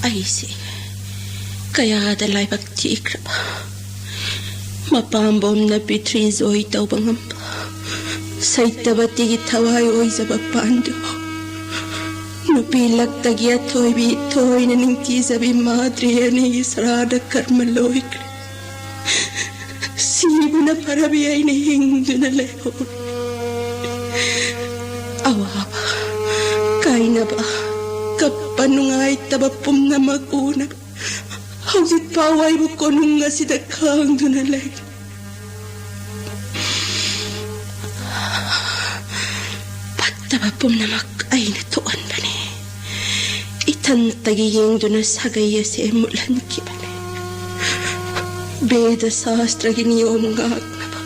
ꯑꯩꯁꯦ ꯀꯌꯥꯗ ꯂꯥꯏꯕꯛ ꯊꯤꯈ꯭ꯔꯕ꯫ ꯃꯄꯥꯝꯕꯣꯝꯅ ꯄꯤꯊ꯭ꯔꯤ ꯖꯣꯏ ꯇꯧꯕ ꯉꯝꯕ ꯁꯩꯇꯕꯇꯤꯒꯤ ꯊꯋꯥꯏ ꯑꯣꯏꯖꯕ ꯄꯥꯟꯗꯨ꯫ ꯅꯨꯄꯤ ꯂꯛꯇꯒꯤ ꯑꯊꯣꯏꯕꯤ ꯊꯣꯏꯅ ꯅꯤꯡꯊꯤꯖꯕꯤ ꯃꯥꯗ꯭ꯔꯤ ꯑꯅꯤꯒꯤ ꯁꯔꯥꯗ ꯀꯔꯃ ꯂꯣꯏꯈ꯭ꯔꯦ꯫ ꯁꯤꯕꯅ ꯐꯔꯕꯤ ꯑꯩꯅ ꯍꯤꯡꯗꯨꯅ ꯂꯩꯍꯧꯔꯦ꯫ ꯑꯋꯥꯕ, ꯀꯥꯏꯅꯕ, ꯀꯞꯄ ꯅꯨꯡꯉꯥꯏꯇꯕ ꯄꯨꯝꯅꯃꯛ ꯎꯅꯕ ꯍꯧꯖꯤꯛ ꯐꯥꯎ ꯑꯩꯕꯨ ꯀꯣꯅꯨꯡ ꯑꯁꯤꯗ ꯈꯥꯡꯗꯨꯅ ꯂꯩ꯫ ꯐꯠꯇꯕ ꯄꯨꯝꯅꯃꯛ ꯑꯩꯅ ꯊꯣꯛꯍꯟꯕꯅꯤ꯫ ꯏꯊꯟꯇꯒꯤ ꯌꯦꯡꯗꯨꯅ ꯁꯥꯒꯩ ꯑꯁꯦ ꯃꯨꯠꯍꯟꯈꯤꯕꯅꯤ꯫ ꯕꯦꯗ ꯁꯥꯁꯇ꯭ꯔꯒꯤ ꯅꯤꯌꯣꯝ ꯉꯥꯛꯅꯕ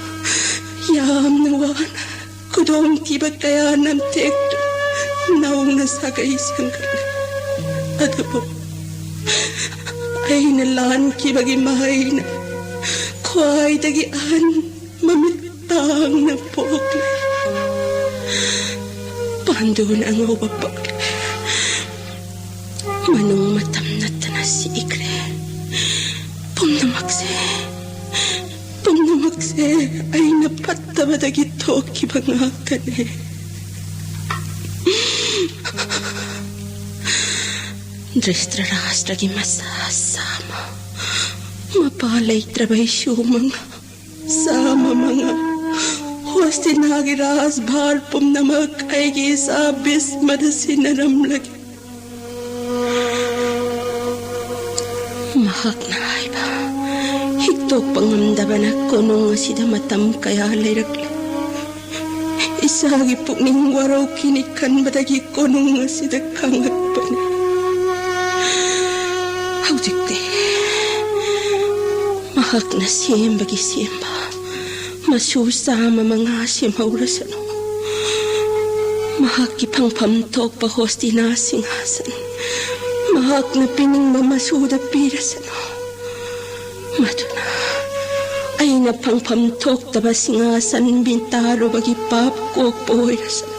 ꯌꯥꯝꯅ ꯋꯥꯅ ꯈꯨꯗꯣꯡꯊꯤꯕ ꯀꯌꯥ ꯅꯝꯊꯦꯛꯇꯨꯅ ꯅꯧꯅ ꯁꯥꯒꯩ ꯁꯦꯝꯒꯠꯂꯦ꯫ ꯑꯗꯨꯕꯨ ꯑꯩꯅ ꯂꯥꯟꯈꯤꯕꯒꯤ ꯃꯍꯩꯅ ꯈ꯭ꯋꯥꯏꯗꯒꯤ ꯑꯍꯟ ꯃꯃꯤꯠ ꯇꯥꯡꯅ ꯄꯣꯛꯂꯦ꯫ ꯄꯥꯟꯗꯨꯅ ꯑꯉꯧꯕ ꯄꯛꯂꯦ꯫ ꯃꯅꯨꯡ ꯃꯇꯝ ꯅꯠꯇꯅ ꯁꯤꯈ꯭ꯔꯦ꯫ ꯄꯨꯝꯅꯃꯛꯁꯦ, ꯄꯨꯝꯅꯃꯛꯁꯦ ꯑꯩꯅ ꯐꯠꯇꯕꯗꯒꯤ ꯊꯣꯛꯈꯤꯕ ꯉꯥꯛꯇꯅꯦ꯫ ꯙ꯭ꯔꯤꯁꯇ꯭ꯔꯥꯁꯇ꯭ꯔꯒꯤ ꯃꯆꯥ ꯆꯥꯝꯃ, ꯃꯄꯥ ꯂꯩꯇ꯭ꯔꯕ ꯏꯁꯨ ꯃꯉꯥ, ꯆꯥꯝꯃ ꯃꯉꯥ, ꯍꯣꯁꯇꯤꯅꯥꯒꯤ ꯔꯥꯖꯚꯥꯔ ꯄꯨꯝꯅꯃꯛ ꯑꯩꯒꯤ ꯏꯆꯥ ꯚꯤꯁꯃꯗ ꯁꯤꯟꯅꯔꯝꯂꯒꯦ꯫ ꯃꯍꯥꯛꯅ ꯍꯥꯏꯕ ꯍꯤꯛꯇꯣꯛꯄ ꯉꯝꯗꯕꯅ ꯀꯣꯅꯨꯡ ꯑꯁꯤꯗ ꯃꯇꯝ ꯀꯌꯥ ꯂꯩꯔꯛꯂꯦ꯫ ꯏꯆꯥꯒꯤ ꯄꯨꯛꯅꯤꯡ ꯋꯥꯔꯧꯈꯤꯅꯤ ꯈꯟꯕꯗꯒꯤ ꯀꯣꯅꯨꯡ ꯑꯁꯤꯗ ꯈꯥꯡꯉꯛꯄꯅꯤ꯫ ꯍꯧꯖꯤꯛꯇꯤ ꯃꯍꯥꯛꯅ ꯁꯦꯝꯕꯒꯤ ꯁꯦꯝꯕ ꯃꯆꯨ ꯆꯥꯝꯃ ꯃꯉꯥ ꯁꯦꯝꯍꯧꯔꯁꯅꯨ꯫ ꯃꯍꯥꯛꯀꯤ ꯐꯪꯐꯝ ꯊꯣꯛꯄ ꯍꯣꯁꯇꯤꯅꯥ ꯁꯤꯡꯍꯥꯁꯟ ꯃꯍꯥꯛꯅ ꯄꯤꯅꯤꯡꯕ ꯃꯆꯨꯗ ꯄꯤꯔꯁꯅꯨ꯫ ꯃꯗꯨꯅ ꯑꯩꯅ ꯐꯪꯐꯝ ꯊꯣꯛꯇꯕ ꯁꯤꯡꯍꯥꯁꯟ ꯃꯤꯇꯥꯔꯨꯕꯒꯤ ꯄꯥꯞ ꯀꯣꯛꯄ ꯑꯣꯏꯔꯁꯅꯨ꯫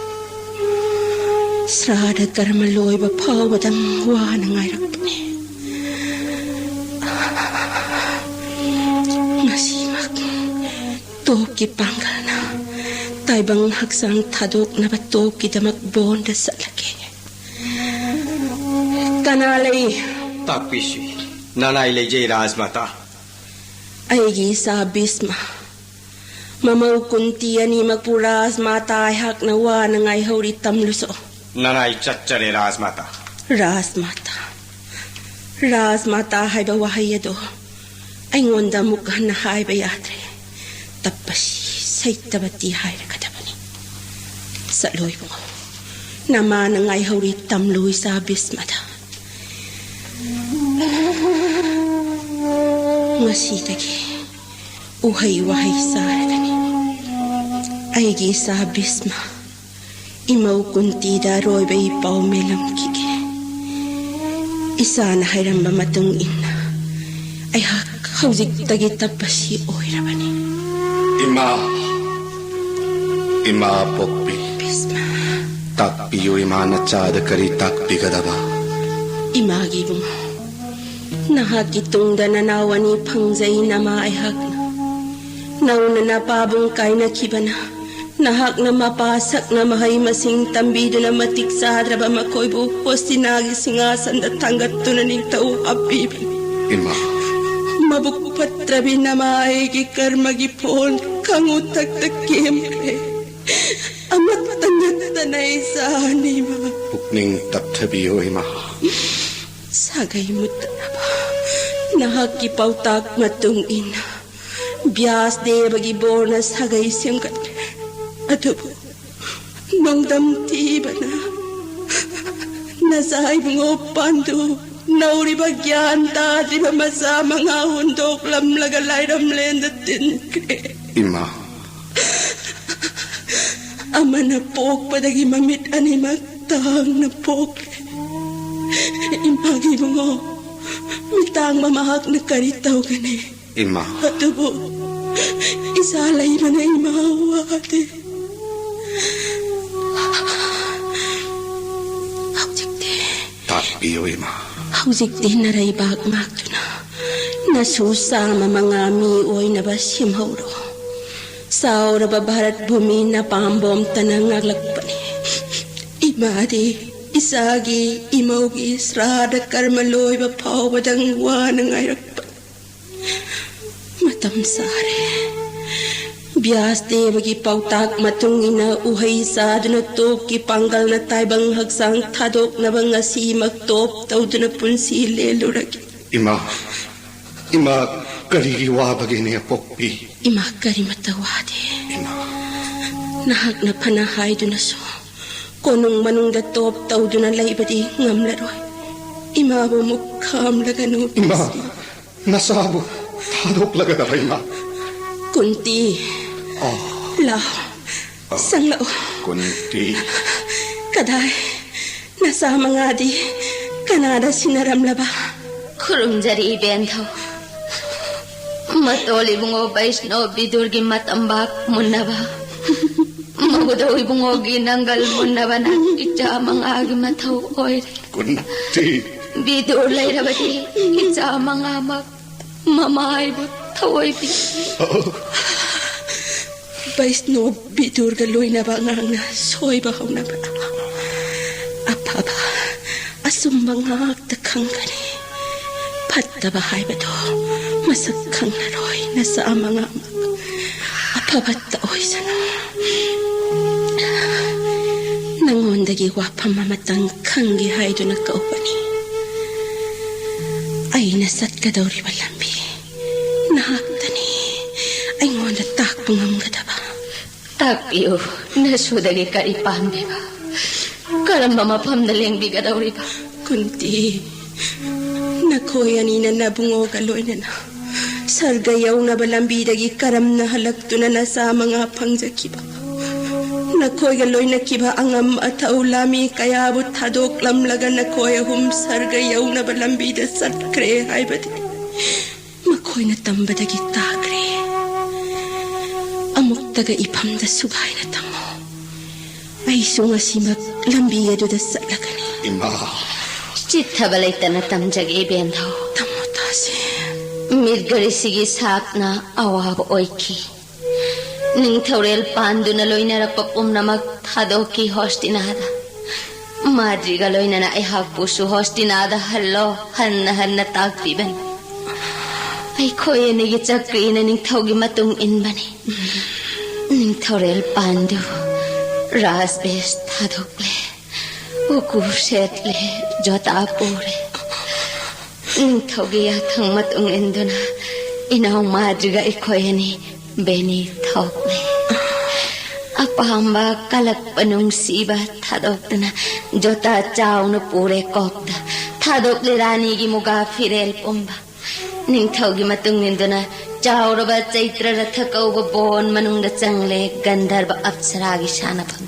ꯁ꯭ꯔꯥꯗ ꯀꯔꯃ ꯂꯣꯏꯕ ꯐꯥꯎꯕꯗꯪ ꯋꯥꯅ ꯉꯥꯏꯔꯛꯄꯅꯤ꯫ ꯉꯁꯤꯃꯛ ꯇꯣꯞꯀꯤ ꯄꯥꯡꯒꯜꯅ ꯇꯥꯏꯕꯪ ꯍꯛꯆꯥꯡ ꯊꯥꯗꯣꯛꯅꯕ ꯇꯣꯞꯀꯤꯗꯃꯛ ꯕꯣꯟꯗ ꯆꯠꯂꯒꯦ꯫ ꯀꯅꯥ ꯂꯩ? ꯇꯥꯛꯄꯤꯁꯤ꯫ ꯅꯅꯥꯏ ꯂꯩꯖꯩ, ꯔꯥꯖꯃꯥꯇꯥ꯫ ꯑꯩꯒꯤ ꯏꯆꯥ ꯚꯤꯁꯃ, ꯃꯃꯧ ꯀꯨꯟꯇꯤ ꯑꯅꯤꯃꯛꯄꯨ ꯔꯥꯖꯃꯥꯇꯥ ꯑꯩꯍꯥꯛꯅ ꯋꯥꯅ ꯉꯥꯏꯍꯧꯔꯤ, ꯇꯝꯂꯨꯁꯣ꯫ ꯅꯅꯥꯏ ꯆꯠꯆꯔꯦ, ꯔꯥꯖꯃꯥꯇꯥ꯫ ꯔꯥꯖꯃꯥꯇꯥ, ꯔꯥꯖꯃꯥꯇꯥ ꯍꯥꯏꯕ ꯋꯥꯍꯩ ꯑꯗꯣ ꯑꯩꯉꯣꯟꯗ ꯑꯃꯨꯛ ꯍꯟꯅ ꯍꯥꯏꯕ ꯌꯥꯗ꯭ꯔꯦ꯫ ꯇꯞꯄꯁꯤ ꯁꯩꯇꯕꯇꯤ ꯍꯥꯏꯔꯒꯗꯕꯅꯤ꯫ ꯆꯠꯂꯣ ꯏꯕꯨꯡꯉꯣ, ꯅꯃꯥꯅ ꯉꯥꯏꯍꯧꯔꯤ꯫ ꯇꯝꯂꯨ ꯏꯆꯥ ꯚꯤꯁꯃꯗ꯫ ꯉꯁꯤꯗꯒꯤ ꯎꯍꯩ ꯋꯥꯍꯩ ꯆꯥꯔꯒꯅꯤ꯫ ꯑꯩꯒꯤ ꯏꯆꯥ ꯚꯤꯁꯃ, ꯏꯃꯧ ꯀꯨꯟꯇꯤꯗ ꯑꯔꯣꯏꯕ ꯏ ꯄꯥꯎ ꯃꯦꯜꯂꯝꯈꯤꯒꯦ꯫ ꯏꯆꯥꯅ ꯍꯥꯏꯔꯝꯕ ꯃꯇꯨꯡ ꯏꯟꯅ ꯑꯩꯍꯥꯛ ꯍꯧꯖꯤꯛꯇꯒꯤ ꯇꯞꯄꯁꯤ ꯑꯣꯏꯔꯕꯅꯤ꯫ ꯏꯃꯥ, ꯏꯃꯥ ꯄꯣꯛꯄꯤ, ꯚꯤꯁꯃ꯫ ꯇꯥꯛꯄꯤꯌꯨ ꯏꯃꯥ, ꯅꯆꯥꯗ ꯀꯔꯤ ꯇꯥꯛꯄꯤꯒꯗꯕ? ꯏꯃꯥꯒꯤ ꯏꯕꯨꯡꯉꯣ, ꯅꯍꯥꯛꯀꯤ ꯇꯨꯡꯗ ꯅꯅꯥꯎ ꯑꯅꯤ ꯐꯪꯖꯩ ꯅꯃꯥ ꯑꯩꯍꯥꯛꯅ꯫ ꯅꯧꯅ ꯅꯄꯥꯕꯨꯡ ꯀꯥꯏꯅꯈꯤꯕꯅ ꯅꯍꯥꯛꯅ ꯃꯄꯥ ꯁꯛꯅ ꯃꯍꯩ ꯃꯁꯤꯡ ꯇꯝꯕꯤꯗꯨꯅ ꯃꯇꯤꯛ ꯆꯥꯗ꯭ꯔꯕ ꯃꯈꯣꯏꯕꯨ ꯍꯣꯁꯇꯤꯅꯥꯒꯤ ꯁꯤꯡꯍꯥꯁꯟꯗ ꯊꯥꯡꯒꯠꯇꯨꯅ ꯅꯤꯡꯊꯧ ꯍꯥꯞꯄꯤꯕꯅꯤ꯫ ꯏꯃꯥ꯫ ꯃꯕꯨꯛ ꯐꯠꯇ꯭ꯔꯕꯤ ꯅꯃꯥ ꯑꯩꯒꯤ ꯀꯔꯃꯒꯤ ꯐꯣꯟ ꯈꯪꯉꯨ ꯊꯛꯇ ꯀꯦꯝꯈ꯭ꯔꯦ꯫ ꯑꯃꯠꯇ ꯅꯠꯇꯅ ꯏꯆꯥꯅꯤ ꯏꯃꯥ꯫ ꯄꯨꯛꯅꯤꯡ ꯇꯞꯊꯕꯤꯌꯨ ꯏꯃꯥ꯫ ꯁꯥꯒꯩ ꯃꯨꯠꯇꯅꯕ ꯅꯍꯥꯛꯀꯤ ꯄꯥꯎꯇꯥꯛ ꯃꯇꯨꯡ ꯏꯟꯅ ꯕ꯭ꯌꯥꯁ ꯗꯦꯕꯒꯤ ꯕꯣꯔꯅ ꯁꯥꯒꯩ ꯁꯦꯝꯒꯠꯂꯦ꯫ ꯑꯗꯨꯕꯨ ꯅꯣꯡꯗꯝ ꯊꯤꯕꯅ ꯅꯆꯥ ꯏꯕꯨꯡꯉꯣ ꯄꯥꯟꯗꯨ ꯅꯧꯔꯤꯕ ꯒ꯭ꯌꯥꯟ ꯇꯥꯗ꯭ꯔꯤꯕ ꯃꯆꯥ ꯃꯉꯥ ꯍꯨꯟꯗꯣꯛꯂꯝꯂꯒ ꯂꯥꯏꯔꯝꯂꯦꯟꯗ ꯇꯤꯟꯈ꯭ꯔꯦ꯫ ꯏꯃꯥ꯫ ꯑꯃꯅ ꯄꯣꯛꯄꯗꯒꯤ ꯃꯃꯤꯠ ꯑꯅꯤꯃꯛ ꯇꯥꯡꯅ ꯄꯣꯛꯂꯦ꯫ ꯏꯃꯥꯒꯤ ꯏꯕꯨꯡꯉꯣ, ꯃꯤꯇꯥꯡꯕ ꯃꯍꯥꯛꯅ ꯀꯔꯤ ꯇꯧꯒꯅꯤ? ꯏꯃꯥ꯫ ꯑꯗꯨꯕꯨ ꯏꯆꯥ ꯂꯩꯕꯅ ꯏꯃꯥ ꯋꯥꯗꯦ꯫ ꯍꯧꯖꯤꯛꯇꯤ ꯇꯥꯛꯄꯤꯌꯨ ꯏꯃꯥ꯫ ꯍꯧꯖꯤꯛꯇꯤ ꯅꯔꯩꯕꯥꯛ ꯉꯥꯛꯇꯨꯅ ꯅꯁꯨ ꯆꯥꯝꯃ ꯃꯉꯥ ꯃꯤ ꯑꯣꯏꯅꯕ ꯁꯦꯝꯍꯧꯔꯣ꯫ ꯆꯥꯎꯔꯕ ꯚꯥꯔꯠ ꯚꯨꯃꯤ ꯅꯄꯥꯝꯕꯣꯝꯇꯅ ꯉꯥꯛꯂꯛꯄꯅꯤ꯫ ꯏꯃꯥꯗꯤ ꯏꯆꯥꯒꯤ ꯏꯃꯧꯒꯤ ꯁ꯭ꯔꯥꯗ ꯀꯔꯃ ꯂꯣꯏꯕ ꯐꯥꯎꯕꯗꯪ ꯋꯥꯅ ꯉꯥꯏꯔꯛꯄꯅꯤ꯫ ꯃꯇꯝ ꯆꯥꯔꯦ꯫ ꯕ꯭ꯌꯥꯁ ꯗꯦꯕꯒꯤ ꯄꯥꯎꯇꯥꯛ ꯃꯇꯨꯡ ꯏꯟꯅ ꯎꯍꯩ ꯆꯥꯗꯨꯅ ꯇꯣꯞꯀꯤ ꯄꯥꯡꯒꯜꯅ ꯇꯥꯏꯕꯪ ꯍꯛꯆꯥꯡ ꯊꯥꯗꯣꯛꯅꯕ ꯉꯁꯤꯃꯛ ꯇꯣꯞ ꯇꯧꯗꯨꯅ ꯄꯨꯟꯁꯤ ꯂꯦꯜꯂꯨꯔꯒꯦ꯫ ꯏꯃꯥ, ꯏꯃꯥ, ꯀꯔꯤꯒꯤ ꯋꯥꯕꯒꯦꯅꯦ, ꯑꯄꯣꯛꯄꯤ? ꯏꯃꯥ ꯀꯔꯤꯃꯠꯇ ꯋꯥꯗꯦ꯫ ꯏꯃꯥ꯫ ꯅꯍꯥꯛꯅ ꯐꯅ ꯍꯥꯏꯗꯨꯅꯁꯨ ꯀꯣꯅꯨꯡ ꯃꯅꯨꯡꯗ ꯇꯣꯞ ꯇꯧꯗꯨꯅ ꯂꯩꯕꯗꯤ ꯉꯝꯂꯔꯣꯏ꯫ ꯏꯃꯥꯕꯨ ꯑꯃꯨꯛ ꯈꯥꯝꯂꯒꯅꯨ꯫ ꯏꯃꯥ, ꯅꯆꯥꯕꯨ ꯊꯥꯗꯣꯛꯂꯒꯗꯕ ꯏꯃꯥ꯫ ꯀꯨꯟꯇꯤ꯫ ꯑꯣ꯫ ꯂꯥꯎ꯫ ꯑꯣ꯫ ꯆꯪꯂꯛꯑꯣ꯫ ꯀꯨꯟꯇꯤ꯫ ꯀꯗꯥꯏ? ꯅꯆꯥ ꯃꯉꯥꯗꯤ ꯀꯅꯥꯗ ꯁꯤꯟꯅꯔꯝꯂꯕ? ꯈꯨꯔꯨꯝꯖꯔꯤ ꯏꯕꯦꯟꯊꯧ꯫ ꯃꯇꯣꯜ ꯏꯕꯨꯡꯉꯣ ꯕꯩꯁꯅꯣ ꯕꯤꯗꯨꯔꯒꯤ ꯃꯇꯝꯕꯥꯛ ꯃꯨꯟꯅꯕ, ꯃꯒꯨꯗꯧ ꯏꯕꯨꯡꯉꯣꯒꯤ ꯅꯪꯒꯜ ꯃꯨꯟꯅꯕꯅ ꯏꯆꯥ ꯃꯉꯥꯒꯤ ꯃꯊꯧ ꯑꯣꯏꯔꯦ꯫ ꯀꯨꯟꯇꯤ꯫ ꯕꯤꯗꯨꯔ ꯂꯩꯔꯕꯗꯤ ꯏꯆꯥ ꯃꯉꯥꯃꯛ ꯃꯃꯥ ꯑꯩꯕꯨ ꯊꯑꯣꯏꯕꯤ꯫ ꯕꯩꯁꯅꯣ ꯕꯤꯗꯨꯔꯒ ꯂꯣꯏꯅꯕ ꯑꯉꯥꯡꯅ ꯁꯣꯏꯕ ꯍꯧꯅꯕ꯫ ꯑꯐꯕ ꯑꯆꯨꯝꯕ ꯉꯥꯛꯇ ꯈꯪꯒꯅꯤ꯫ ꯐꯠꯇꯕ ꯍꯥꯏꯕꯗꯣ ꯃꯁꯛ ꯈꯪꯂꯔꯣꯏ꯫ ꯅꯆꯥ ꯃꯉꯥꯃꯛ ꯑꯐꯕꯇ ꯑꯣꯏꯁꯅꯨ꯫ ꯅꯉꯣꯟꯗꯒꯤ ꯋꯥꯐꯝ ꯑꯃꯇꯪ ꯈꯪꯒꯦ ꯍꯥꯏꯗꯨꯅ ꯀꯧꯕꯅꯤ꯫ ꯑꯩꯅ ꯆꯠꯀꯗꯧꯔꯤꯕ ꯂꯝꯕꯤ ꯅꯍꯥꯛꯇꯅꯤ ꯑꯩꯉꯣꯟꯗ ꯇꯥꯛꯄ ꯉꯝꯒꯗꯕ꯫ ꯇꯥꯛꯄꯤꯌꯨ, ꯅꯁꯨꯗꯒꯤ ꯀꯔꯤ ꯄꯥꯝꯂꯤꯕ? ꯀꯔꯝꯕ ꯃꯐꯝꯗ ꯂꯦꯡꯕꯤꯒꯗꯧꯔꯤꯕ? ꯀꯨꯟꯇꯤ, ꯅꯈꯣꯏ ꯑꯅꯤꯅ ꯅꯕꯨꯡꯉꯣꯒ ꯂꯣꯏꯅꯅ ꯁꯔꯒ ꯌꯧꯅꯕ ꯂꯝꯕꯤꯗꯒꯤ ꯀꯔꯝꯅ ꯍꯜꯂꯛꯇꯨꯅ ꯅꯆꯥ ꯃꯉꯥ ꯐꯪꯖꯈꯤꯕ? ꯅꯈꯣꯏꯒ ꯂꯣꯏꯅꯈꯤꯕ ꯑꯉꯝ ꯑꯊꯧ ꯂꯥꯃꯤ ꯀꯌꯥꯕꯨ ꯊꯥꯗꯣꯛꯂꯝꯂꯒ ꯅꯈꯣꯏ ꯑꯍꯨꯝ ꯁꯔꯒ ꯌꯧꯅꯕ ꯂꯝꯕꯤꯗ ꯆꯠꯈ꯭ꯔꯦ ꯍꯥꯏꯕꯗꯤ ꯃꯈꯣꯏꯅ ꯇꯝꯕꯗꯒꯤ ꯇꯥꯈ꯭ꯔꯦ꯫ ꯑꯃꯨꯛꯇꯒ ꯏꯐꯝꯗ ꯁꯨꯒꯥꯏꯅ ꯊꯝꯃꯣ꯫ ꯑꯩꯁꯨ ꯉꯁꯤꯃꯛ ꯂꯝꯕꯤ ꯑꯗꯨꯗ ꯆꯠꯂꯒꯅꯤ꯫ ꯏꯃꯥ꯫ ꯆꯤꯠꯊꯕ ꯂꯩꯇꯅ ꯇꯝꯖꯒꯦ ꯏꯕꯦꯟꯊꯧ꯫ ꯇꯝꯃꯣ ꯇꯥꯁꯦ꯫ ꯃꯤꯔꯒꯔꯤꯁꯤꯒꯤ ꯁꯥꯞꯅ ꯑꯋꯥꯕ ꯑꯣꯏꯈꯤ꯫ ꯅꯤꯡꯊꯧꯔꯦꯜ ꯄꯥꯟꯗꯨꯅ ꯂꯣꯏꯅꯔꯛꯄ ꯄꯨꯝꯅꯃꯛ ꯊꯥꯗꯣꯛꯈꯤ ꯍꯣꯁꯇꯤꯅꯥꯗ꯫ ꯃꯥꯗ꯭ꯔꯤꯒ ꯂꯣꯏꯅꯅ ꯑꯩꯍꯥꯛꯄꯨꯁꯨ ꯍꯣꯁꯇꯤꯅꯥꯗ ꯍꯜꯂꯣ ꯍꯟꯅ ꯍꯟꯅ ꯇꯥꯛꯄꯤꯕꯅꯤ꯫ ꯑꯩꯈꯣꯏ ꯑꯅꯤꯒꯤ ꯆꯀ꯭ꯔꯤꯅ ꯅꯤꯡꯊꯧꯒꯤ ꯃꯇꯨꯡ ꯏꯟꯕꯅꯤ꯫ ꯅꯤꯡꯊꯧꯔꯦꯜ ꯄꯥꯟꯗꯨ ꯔꯥꯖꯕꯦꯁ ꯊꯥꯗꯣꯛꯂꯦ, ꯎꯀꯨ ꯁꯦꯠꯂꯦ, ꯖꯣꯇꯥ ꯄꯨꯔꯦ꯫ ꯅꯤꯡꯊꯧꯒꯤ ꯌꯥꯊꯪ ꯃꯇꯨꯡ ꯏꯟꯗꯨꯅ ꯏꯅꯥꯎ ꯃꯥꯗ꯭ꯔꯤꯒ ꯑꯩꯈꯣꯏ ꯑꯅꯤ ꯕꯦꯅꯤ ꯊꯣꯛꯂꯦ꯫ ꯑꯄꯥꯝꯕ ꯀꯂꯛꯄ ꯅꯨꯡꯁꯤꯕ ꯊꯥꯗꯣꯛꯇꯨꯅ ꯖꯣꯇꯥ ꯆꯥꯎꯅ ꯄꯨꯔꯦ ꯀꯣꯛꯇ, ꯊꯥꯗꯣꯛꯂꯦ ꯔꯥꯅꯤꯒꯤ ꯃꯨꯒꯥ ꯐꯤꯔꯦꯜ ꯄꯨꯝꯕ꯫ ꯅꯤꯡꯊꯧꯒꯤ ꯃꯇꯨꯡ ꯏꯟꯗꯨꯅ ꯆꯥꯎꯔꯕ ꯆꯩꯇ꯭ꯔ ꯔꯊ ꯀꯧꯕ ꯕꯣꯟ ꯃꯅꯨꯡꯗ ꯆꯪꯂꯦ ꯒꯟꯙꯔꯕ ꯑꯞꯁꯔꯥꯒꯤ ꯁꯥꯟꯅꯐꯝ꯫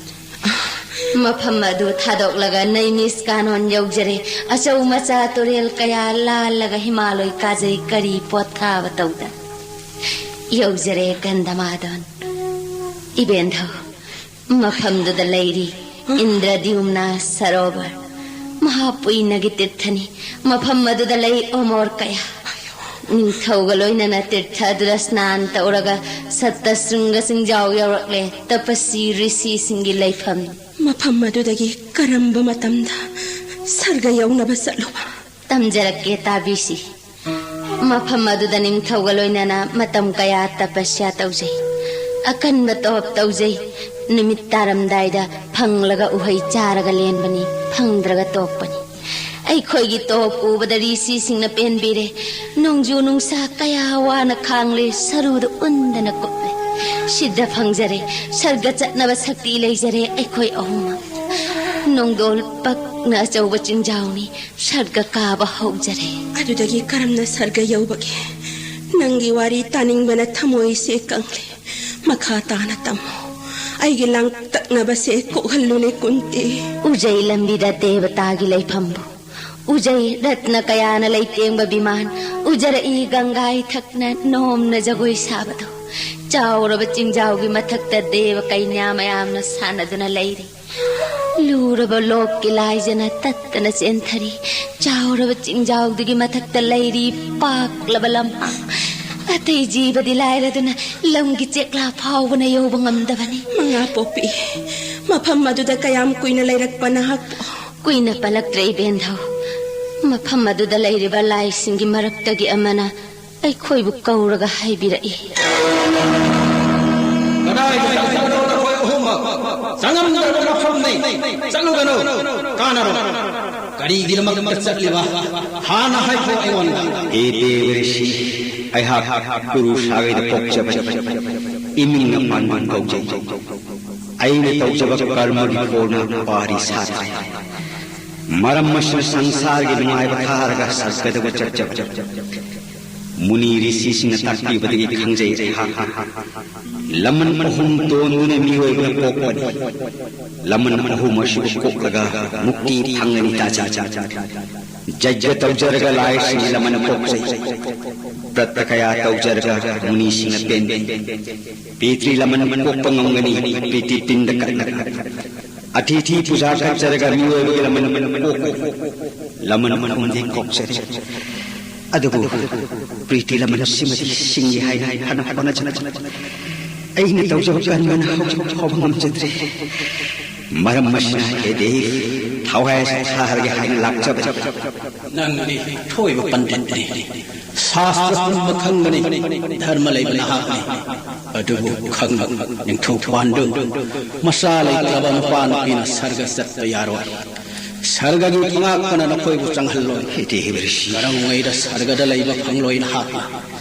ꯃꯐꯝ ꯑꯗꯨ ꯊꯥꯗꯣꯛꯂꯒ ꯅꯩꯃꯤꯁ ꯀꯥꯅꯣꯟ ꯌꯧꯖꯔꯦ꯫ ꯑꯆꯧ ꯃꯆꯥ ꯇꯨꯔꯦꯜ ꯀꯌꯥ ꯂꯥꯜꯂꯒ ꯍꯤꯃꯥꯂꯣꯏ ꯀꯥꯖꯩ ꯀꯔꯤ ꯄꯣꯠꯊꯥꯕ ꯇꯧꯗꯅ ꯌꯧꯖꯔꯦ ꯒꯟꯙꯃꯥꯗꯣꯟ꯫ ꯏꯕꯦꯟꯙꯧ, ꯃꯐꯝꯗꯨꯗ ꯂꯩꯔꯤ ꯏꯟꯗ꯭ꯔꯗ꯭ꯌꯨꯝꯅ ꯁꯔꯣꯚꯔ, ꯃꯍꯥꯄꯨꯏꯅꯒꯤ ꯇꯤꯔꯊꯅꯤ꯫ ꯃꯐꯝ ꯑꯗꯨꯗ ꯂꯩ ꯑꯣꯃꯣꯔ ꯀꯌꯥ꯫ ꯅꯤꯡꯊꯧꯒ ꯂꯣꯏꯅꯅ ꯇꯤꯔꯊ ꯑꯗꯨꯗ ꯁ꯭ꯅꯥꯟ ꯇꯧꯔꯒ ꯁꯠꯇꯁ꯭ꯔꯤꯡꯒ ꯆꯤꯡꯖꯥꯎ ꯌꯧꯔꯛꯂꯦ, ꯇꯄꯁꯤ ꯔꯤꯁꯤꯁꯤꯡꯒꯤ ꯂꯩꯐꯝ꯫ ꯃꯐꯝ ꯑꯗꯨꯗꯒꯤ ꯀꯔꯝꯕ ꯃꯇꯝꯗ ꯁꯔꯒ ꯌꯧꯅꯕ ꯆꯠꯂꯨꯕ? ꯇꯝꯖꯔꯛꯀꯦ, ꯇꯥꯕꯤꯁꯤ꯫ ꯃꯐꯝ ꯑꯗꯨꯗ ꯅꯤꯡꯊꯧꯒ ꯂꯣꯏꯅꯅ ꯃꯇꯝ ꯀꯌꯥ ꯇꯄꯁ꯭ꯌꯥ ꯇꯧꯖꯩ, ꯑꯀꯟꯕ ꯇꯣꯞ ꯇꯧꯖꯩ꯫ ꯅꯨꯃꯤꯠ ꯇꯥꯔꯝꯗꯥꯏꯗ ꯐꯪꯂꯒ ꯎꯍꯩ ꯆꯥꯔꯒ ꯂꯦꯟꯕꯅꯤ, ꯐꯪꯗ꯭ꯔꯒ ꯇꯣꯛꯄꯅꯤ꯫ ꯑꯩꯈꯣꯏꯒꯤ ꯇꯣꯞ ꯎꯕꯗ ꯔꯤꯁꯤꯁꯤꯡꯅ ꯄꯦꯟꯕꯤꯔꯦ꯫ ꯅꯣꯡꯖꯨ ꯅꯨꯡꯁꯥ ꯀꯌꯥ ꯋꯥꯅ ꯈꯥꯡꯂꯦ, ꯁꯔꯨꯗ ꯎꯟꯗꯅ ꯀꯨꯞꯂꯦ꯫ ꯁꯤꯗ ꯐꯪꯖꯔꯦ, ꯁꯔꯒ ꯆꯠꯅꯕ ꯁꯛꯇꯤ ꯂꯩꯖꯔꯦ ꯑꯩꯈꯣꯏ ꯑꯍꯨꯝꯃꯛ꯫ ꯅꯣꯡꯗꯣꯜ ꯄꯛꯅ ꯑꯆꯧꯕ ꯆꯤꯡꯖꯥꯎꯅꯤ, ꯁꯔꯒ ꯀꯥꯕ ꯍꯧꯖꯔꯦ꯫ ꯑꯗꯨꯗꯒꯤ ꯀꯔꯝꯅ ꯁꯔꯒ ꯌꯧꯕꯒꯦ? ꯅꯪꯒꯤ ꯋꯥꯔꯤ ꯇꯥꯅꯤꯡꯕꯅ ꯊꯃꯣꯏꯁꯦ ꯀꯪꯂꯦ꯫ ꯃꯈꯥ ꯇꯥꯅ ꯇꯝꯃꯨ꯫ ꯑꯩꯒꯤ ꯂꯥꯡꯇꯛꯅꯕꯁꯦ ꯀꯣꯛꯍꯜꯂꯨꯅꯦ, ꯀꯨꯟꯇꯤ꯫ ꯎꯖꯩ ꯂꯝꯕꯤꯗ ꯗꯦꯕꯇꯥꯒꯤ ꯂꯩꯐꯝꯕꯨ꯫ ꯎꯖꯩ ꯔꯠꯅ ꯀꯌꯥꯅ ꯂꯩꯇꯦꯡꯕ ꯕꯤꯃꯥꯟ꯫ ꯎꯖꯔꯛꯏ ꯒꯪꯒꯥ ꯏꯊꯛꯅ ꯅꯣꯝꯅ ꯖꯒꯣꯏ ꯁꯥꯕꯗꯨ꯫ ꯆꯥꯎꯔꯕ ꯆꯤꯡꯖꯥꯎꯒꯤ ꯃꯊꯛꯇ ꯗꯦꯕ ꯀꯩꯅ꯭ꯌꯥ ꯃꯌꯥꯝꯅ ꯁꯥꯟꯅꯗꯨꯅ ꯂꯩꯔꯤ꯫ ꯂꯨꯔꯕ ꯂꯣꯛꯀꯤ ꯂꯥꯏꯖꯅ ꯇꯠꯇꯅ ꯆꯦꯟꯊꯔꯤ꯫ ꯆꯥꯎꯔꯕ ꯆꯤꯡꯖꯥꯎꯗꯨꯒꯤ ꯃꯊꯛꯇ ꯂꯩꯔꯤ ꯄꯥꯛꯂꯕ ꯂꯝꯍꯥꯡ꯫ ꯑꯇꯩ ꯖꯤꯕꯗꯤ ꯂꯥꯏꯔꯗꯨꯅ ꯂꯝꯒꯤ ꯆꯦꯛꯂꯥ ꯐꯥꯎꯕꯅ ꯌꯧꯕ ꯉꯝꯗꯕꯅꯤ꯫ ꯃꯉꯥ ꯄꯣꯛꯄꯤ, ꯃꯐꯝ ꯑꯗꯨꯗ ꯀꯌꯥꯝ ꯀꯨꯏꯅ ꯂꯩꯔꯛꯄ ꯅꯍꯥꯛꯄꯨ? ꯀꯨꯏꯅ ꯄꯜꯂꯛꯇ꯭ꯔꯦ ꯏꯕꯦꯟꯙꯧ꯫ ꯃꯐꯝ ꯑꯗꯨꯗ ꯂꯩꯔꯤꯕ ꯂꯥꯏꯁꯤꯡꯒꯤ ꯃꯔꯛꯇꯒꯤ ꯑꯃꯅ ꯑꯩꯈꯣꯏꯕꯨ ꯀꯧꯔꯒ ꯍꯥꯏꯕꯤꯔꯛꯏ꯫ ꯀꯗꯥꯏꯗ ꯆꯠꯀꯗꯧꯔꯣ ꯅꯈꯣꯏ ꯑꯍꯨꯝꯃꯛ? ꯆꯪꯉꯝꯗ꯭ꯔꯕ ꯃꯐꯝꯅꯤ꯫ ꯆꯠꯂꯨꯒꯅꯨ꯫ ꯀꯥꯟꯅꯔꯣꯏ꯫ ꯀꯔꯤꯒꯤꯗꯃꯛꯇ ꯆꯠꯂꯤꯕ? ꯍꯥꯟꯅ ꯍꯥꯏꯈꯣ ꯑꯩꯉꯣꯟꯗ꯫ ꯍꯦ ꯗꯦꯕ ꯔꯤꯁꯤ, ꯑꯩꯍꯥꯛ ꯀꯨꯔꯨ ꯁꯥꯒꯩꯗ ꯄꯣꯛꯆꯕꯅꯤ꯫ ꯏꯃꯤꯡꯅ ꯄꯥꯟꯕ ꯀꯧꯖꯩ꯫ ꯑꯩꯅ ꯇꯧꯖꯕ ꯀꯔꯃꯒꯤ ꯐꯣꯜꯅ ꯄꯥꯔꯤ ꯁꯥꯠꯇ꯭ꯔꯦ꯫ ꯃꯔꯝ ꯑꯁꯤꯅ ꯁꯪꯁꯥꯔꯒꯤ ꯅꯨꯡꯉꯥꯏꯕ ꯊꯥꯔꯒ ꯁꯔꯒꯗꯕꯨ ꯆꯠꯆꯕꯅꯤ꯫ ꯃꯨꯅꯤ ꯔꯤꯁꯤꯁꯤꯡꯅ ꯇꯥꯛꯄꯤꯕꯗꯒꯤ ꯈꯪꯖꯩ ꯑꯩꯍꯥꯛ꯫ ꯂꯃꯟ ꯑꯍꯨꯝ ꯇꯣꯟꯗꯨꯅ ꯃꯤꯑꯣꯏꯕꯅ ꯄꯣꯛꯄꯅꯤ꯫ ꯂꯃꯟ ꯑꯍꯨꯝ ꯑꯁꯤꯕꯨ ꯀꯣꯛꯂꯒ ꯃꯨꯛꯇꯤ ꯐꯪꯒꯅꯤ ꯇꯥꯖꯩ꯫ ꯖꯩꯒ ꯇꯧꯖꯔꯒ ꯂꯥꯏꯁꯤꯡꯒꯤ ꯂꯃꯟ ꯄꯣꯛꯆꯩ꯫ ꯕ꯭ꯔꯠꯇ ꯀꯌꯥ ꯇꯧꯖꯔꯒ ꯃꯨꯅꯤꯁꯤꯡꯅ ꯄꯦꯟꯕꯤ꯫ ꯄꯤꯇ꯭ꯔꯤ ꯂꯃꯟ ꯀꯣꯛꯄ ꯉꯝꯒꯅꯤ, ꯄ꯭ꯔꯤꯇꯤ ꯄꯤꯟꯗ ꯀꯠꯂꯒ꯫ ꯑꯇꯤꯊꯤ ꯄꯨꯖꯥ ꯀꯠꯆꯔꯒ ꯃꯤꯑꯣꯏꯕꯒꯤ ꯂꯃꯟ ꯀꯣꯛꯄ ꯂꯃꯟ ꯑꯃꯗꯤ ꯀꯣꯛꯆꯔꯤ꯫ ꯑꯗꯨꯕꯨ ꯄ꯭ꯔꯤꯇꯤ ꯂꯃꯟ ꯑꯁꯤꯃꯗꯤ ꯁꯤꯡꯉꯤ ꯍꯥꯏꯅ ꯐꯅ ꯍꯣꯠꯅꯖꯅ ꯑꯩꯅ ꯇꯧꯖꯕ ꯀꯔꯃꯅ ꯍꯧꯖꯤꯛ ꯐꯥꯎꯕ ꯉꯝꯖꯗ꯭ꯔꯤ꯫ ꯃꯔꯝ ꯑꯁꯤꯅ ꯍꯦ ꯗꯦꯕ, ꯊꯋꯥꯏ ꯑꯁꯤ ꯊꯥꯍꯜꯒꯦ ꯍꯥꯏꯅ ꯂꯥꯛꯆꯕꯅꯤ꯫ ꯅꯪꯗꯤ ꯊꯣꯏꯕ ꯄꯟꯗꯤꯠꯅꯤ꯫ ꯁꯥꯁꯇ꯭ꯔ ꯄꯨꯝꯕ ꯈꯪꯕꯅꯤ꯫ ꯙꯔꯃ ꯂꯩꯕ ꯅꯍꯥꯛꯅꯤ꯫ ꯑꯗꯨꯕꯨ ꯈꯪꯕ ꯅꯤꯡꯊꯧ ꯄꯥꯟꯗꯨ, ꯃꯆꯥ ꯂꯩꯇ꯭ꯔꯕ ꯅꯨꯄꯥ ꯅꯨꯄꯤꯅ ꯁꯔꯒ ꯆꯠꯄ ꯌꯥꯔꯣꯏ꯫ ꯁꯔꯒꯒꯤ ꯊꯣꯉꯥꯛꯄꯅ ꯅꯈꯣꯏꯕꯨ ꯆꯪꯍꯜꯂꯣꯏ꯫ ꯍꯦ ꯗꯦꯕ ꯔꯤꯁꯤ꯫ ꯀꯔꯝꯉꯩꯗ ꯁꯔꯒꯗ ꯂꯩꯕ ꯐꯪꯂꯣꯏ ꯅꯍꯥꯛꯅ꯫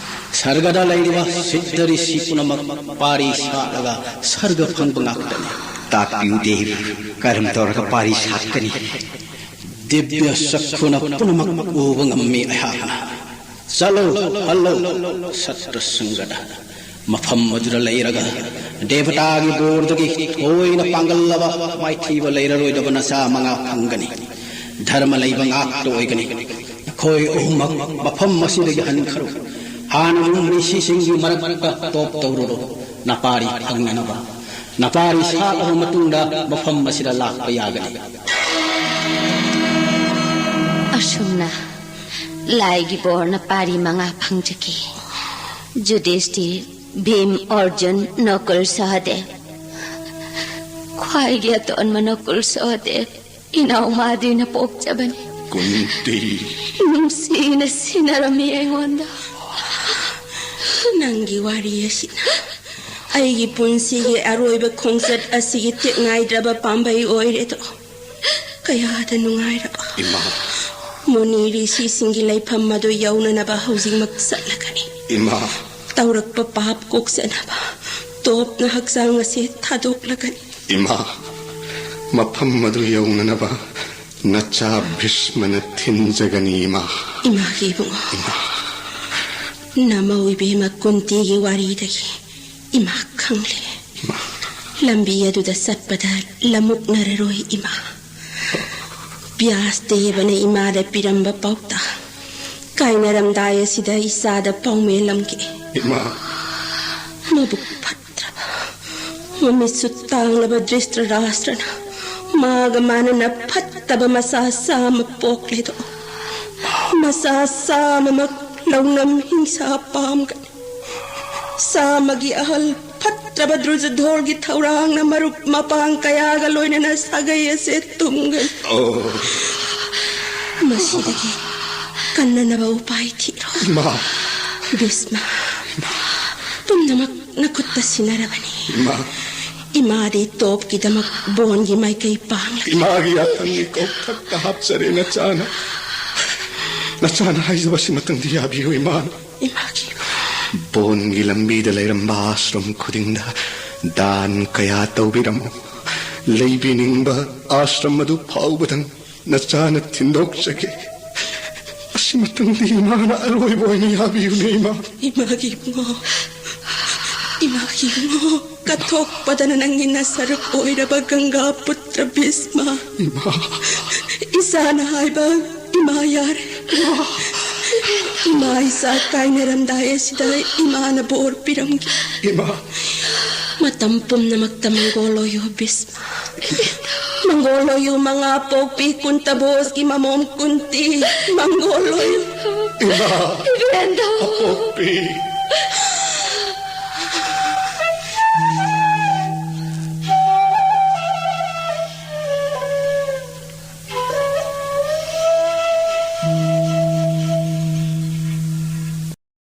ꯁꯔꯒꯗ ꯂꯩꯔꯤꯕ ꯁꯤꯗ꯭ꯙ ꯔꯤꯁꯤ ꯄꯨꯝꯅꯃꯛ ꯄꯥꯔꯤ ꯁꯥꯠꯂꯒ ꯁꯔꯒ ꯐꯪꯕ ꯉꯥꯛꯇꯅꯤ꯫ ꯇꯥꯛꯄꯤꯌꯨ ꯗꯦꯕ, ꯀꯔꯝ ꯇꯧꯔꯒ ꯄꯥꯔꯤ ꯁꯥꯠꯀꯅꯤ? ꯗꯤꯕ꯭ꯌ ꯆꯛꯈꯨꯅ ꯄꯨꯝꯅꯃꯛ ꯎꯕ ꯉꯝꯃꯤ ꯑꯩꯍꯥꯛꯅ꯫ ꯆꯠꯂꯣ, ꯍꯜꯂꯣ, ꯁꯠꯇ꯭ꯔ ꯁꯪꯒꯗ꯫ ꯃꯐꯝ ꯑꯗꯨꯗ ꯂꯩꯔꯒ ꯗꯦꯕꯇꯥꯒꯤ ꯕꯣꯔꯗꯒꯤ ꯊꯣꯏꯅ ꯄꯥꯡꯒꯜꯂꯕ ꯃꯥꯏꯊꯤꯕ ꯂꯩꯔꯔꯣꯏꯗꯕ ꯅꯆꯥ ꯃꯉꯥ ꯐꯪꯒꯅꯤ꯫ ꯙꯔꯃ ꯂꯩꯕ ꯉꯥꯛꯇ ꯑꯣꯏꯒꯅꯤ꯫ ꯅꯈꯣꯏ ꯑꯍꯨꯝꯃꯛ ꯃꯐꯝ ꯑꯁꯤꯗꯒꯤ ꯍꯟꯈ꯭ꯔꯣ꯫ ꯍꯥꯟꯅ ꯅꯨꯡ ꯔꯤꯁꯤꯁꯤꯡꯒꯤ ꯃꯔꯛꯇ ꯇꯣꯞ ꯇꯧꯔꯨꯔꯣ꯫ ꯅꯄꯥꯔꯤ ꯐꯪꯅꯅꯕ꯫ ꯅꯄꯥꯔꯤ ꯁꯥꯠꯂꯕ ꯃꯇꯨꯡꯗ ꯃꯐꯝ ꯑꯁꯤꯗ ꯂꯥꯛꯄ ꯌꯥꯒꯅꯤ꯫ ꯑꯁꯨꯝꯅ ꯂꯥꯏꯒꯤ ꯕꯣꯔꯅ ꯄꯥꯔꯤ ꯃꯉꯥ ꯐꯪꯖꯈꯤ꯫ ꯖꯨꯗꯤꯁꯇꯤꯔ, ꯚꯤꯝ, ꯑꯔꯖꯨꯟ, ꯅꯀꯨꯜ, ꯁꯍꯗꯦꯕ꯫ ꯈ꯭ꯋꯥꯏꯒꯤ ꯑꯇꯣꯟꯕ ꯅꯀꯨꯜ ꯁꯍꯗꯦꯕ ꯏꯅꯥꯎ ꯃꯥꯗ꯭ꯔꯤꯅ ꯄꯣꯛꯆꯕꯅꯤ꯫ ꯀꯨꯟꯇꯤ꯫ ꯅꯨꯡꯁꯤꯅ ꯁꯤꯟꯅꯔꯝꯃꯤ ꯑꯩꯉꯣꯟꯗ꯫ ꯅꯪꯒꯤ ꯋꯥꯔꯤ ꯑꯁꯤꯅ ꯑꯩꯒꯤ ꯄꯨꯟꯁꯤꯒꯤ ꯑꯔꯣꯏꯕ ꯈꯣꯡꯆꯠ ꯑꯁꯤꯒꯤ ꯇꯦꯛ ꯅꯥꯏꯗ꯭ꯔꯕ ꯄꯥꯝꯕꯩ ꯑꯣꯏꯔꯦꯗꯣ꯫ ꯀꯌꯥꯗ ꯅꯨꯡꯉꯥꯏꯔꯕ꯫ ꯏꯃꯥ꯫ ꯃꯨꯅꯤ ꯔꯤꯁꯤꯁꯤꯡꯒꯤ ꯂꯩꯐꯝ ꯑꯗꯨ ꯌꯧꯅꯅꯕ ꯍꯧꯖꯤꯛꯃꯛ ꯆꯠꯂꯒꯅꯤ꯫ ꯏꯃꯥ꯫ ꯇꯧꯔꯛꯄ ꯄꯥꯞ ꯀꯣꯛꯆꯅꯕ ꯇꯣꯞꯅ ꯍꯛꯆꯥꯡ ꯑꯁꯤ ꯊꯥꯗꯣꯛꯂꯒꯅꯤ꯫ ꯏꯃꯥ꯫ ꯃꯐꯝ ꯑꯗꯨ ꯌꯧꯅꯅꯕ ꯅꯆꯥ ꯚꯤꯁꯃꯅ ꯊꯤꯟꯖꯒꯅꯤ, ꯏꯃꯥ꯫ ꯏꯃꯥꯒꯤ ꯏꯕꯨꯡꯉꯣ꯫ ꯅꯃꯧ ꯏꯕꯦꯝꯃ ꯀꯨꯟꯇꯤꯒꯤ ꯋꯥꯔꯤꯗꯒꯤ ꯏꯃꯥ ꯈꯪꯂꯦ꯫ ꯂꯝꯕꯤ ꯑꯗꯨꯗ ꯆꯠꯄꯗ ꯂꯃꯨꯛꯅꯔꯔꯣꯏ ꯏꯃꯥ꯫ ꯕ꯭ꯌꯥꯁ ꯗꯦꯕꯅ ꯏꯃꯥꯗ ꯄꯤꯔꯝꯕ ꯄꯥꯎꯇꯥꯛ꯫ ꯀꯥꯏꯅꯔꯝꯗꯥꯏ ꯑꯁꯤꯗ ꯏꯆꯥꯗ ꯄꯥꯎꯃꯦꯜ ꯑꯃꯒꯤ꯫ ꯏꯃꯥ꯫ ꯃꯕꯨꯛ ꯐꯠꯇ꯭ꯔꯕ, ꯃꯃꯤꯠꯁꯨ ꯇꯥꯡꯂꯕ ꯙ꯭ꯔꯤꯁꯇ꯭ꯔꯥꯁꯇ꯭ꯔꯅ ꯃꯥꯒ ꯃꯥꯟꯅꯅ ꯐꯠꯇꯕ ꯃꯆꯥ ꯆꯥꯝꯃ ꯄꯣꯛꯂꯦꯗꯣ꯫ ꯃꯆꯥ ꯆꯥꯝꯃꯃꯛ ꯂꯧꯅꯝ ꯍꯤꯡꯁꯥ ꯄꯥꯝꯒꯅꯤ꯫ ꯆꯥꯝꯃꯒꯤ ꯑꯍꯜ ꯐꯠꯇ꯭ꯔꯕ ꯗ꯭ꯔꯨꯖꯙꯣꯔꯒꯤ ꯊꯧꯔꯥꯡꯅ ꯃꯔꯨꯞ ꯃꯄꯥꯡ ꯀꯌꯥꯒ ꯂꯣꯏꯅꯅ ꯁꯥꯒꯩ ꯑꯁꯦ ꯇꯨꯝꯒꯅꯤ꯫ ꯑꯣ꯫ ꯃꯁꯤꯗꯒꯤ ꯀꯟꯅꯅꯕ ꯎꯄꯥꯏ ꯊꯤꯔꯣ꯫ ꯏꯃꯥ꯫ ꯚꯤꯁꯃ, ꯄꯨꯝꯅꯃꯛ ꯅꯈꯨꯠꯇ ꯁꯤꯟꯅꯔꯕꯅꯤ꯫ ꯏꯃꯥ꯫ ꯏꯃꯥꯗꯤ ꯇꯣꯞꯀꯤꯗꯃꯛ ꯕꯣꯟꯒꯤ ꯃꯥꯏꯀꯩ ꯄꯥꯡꯂꯒꯦ꯫ ꯏꯃꯥꯒꯤ ꯌꯥꯊꯪꯒꯤ ꯀꯧꯊꯛꯇ ꯍꯥꯞꯆꯔꯦ ꯅꯆꯥꯅ꯫ ꯅꯆꯥꯅ ꯍꯥꯏꯖꯕꯁꯤꯃꯇꯪꯗꯤ ꯌꯥꯕꯤꯌꯨ ꯏꯃꯥꯅ꯫ ꯏꯃꯥꯒꯤ ꯕꯣꯟꯒꯤ ꯂꯝꯕꯤꯗ ꯂꯩꯔꯝꯕ ꯑꯥꯁ꯭ꯔꯝ ꯈꯨꯗꯤꯡꯗ ꯗꯥꯟ ꯀꯌꯥ ꯇꯧꯕꯤꯔꯝꯃꯨ꯫ ꯂꯩꯕꯤꯅꯤꯡꯕ ꯑꯥꯁ꯭ꯔꯝ ꯑꯗꯨ ꯐꯥꯎꯕꯗꯪ ꯅꯆꯥꯅ ꯊꯤꯟꯗꯣꯛꯆꯒꯦ꯫ ꯑꯁꯤꯃꯇꯪꯗꯤ ꯏꯃꯥꯅ ꯑꯔꯣꯏꯕ ꯑꯣꯏꯅ ꯌꯥꯕꯤꯌꯨꯅꯦ ꯏꯃꯥ꯫ ꯏꯃꯥꯒꯤ ꯏꯕꯨꯡꯉꯣ, ꯏꯃꯥꯒꯤ ꯏꯕꯨꯡꯉꯣ, ꯀꯠꯊꯣꯛꯄꯗꯅ ꯅꯪꯒꯤ ꯅꯁꯔꯨꯛ ꯑꯣꯏꯔꯕ ꯒꯪꯒꯥ ꯄꯨꯇ꯭ꯔ ꯚꯤꯁꯃ꯫ ꯏꯃꯥ꯫ ꯏꯆꯥꯅ ꯍꯥꯏꯕ ꯏꯃꯥ ꯌꯥꯔꯦ꯫ ꯏꯃꯥ ꯏꯆꯥ ꯀꯥꯏꯅꯔꯝꯗꯥꯏ ꯑꯁꯤꯗ ꯏꯃꯥꯅ ꯕꯣꯔ ꯄꯤꯔꯝꯒꯦ꯫ ꯏꯃꯥ꯫ ꯃꯇꯝ ꯄꯨꯝꯅꯃꯛꯇ ꯃꯪꯒꯣꯜ ꯑꯣꯏꯌꯨ ꯚꯤꯁꯃ꯫ ꯃꯪꯒꯣꯜ ꯑꯣꯏꯌꯨ ꯃꯉꯥ ꯄꯣꯛꯄꯤ ꯀꯨꯟꯇ ꯚꯣꯖꯒꯤ ꯃꯃꯣꯝ ꯀꯨꯟꯇꯤ꯫ ꯃꯪꯒꯣꯜ ꯑꯣꯏꯌꯨ꯫ ꯏꯃꯥ꯫ ꯏꯕꯦꯟꯗꯣ꯫ ꯑꯄꯣꯛꯄꯤ꯫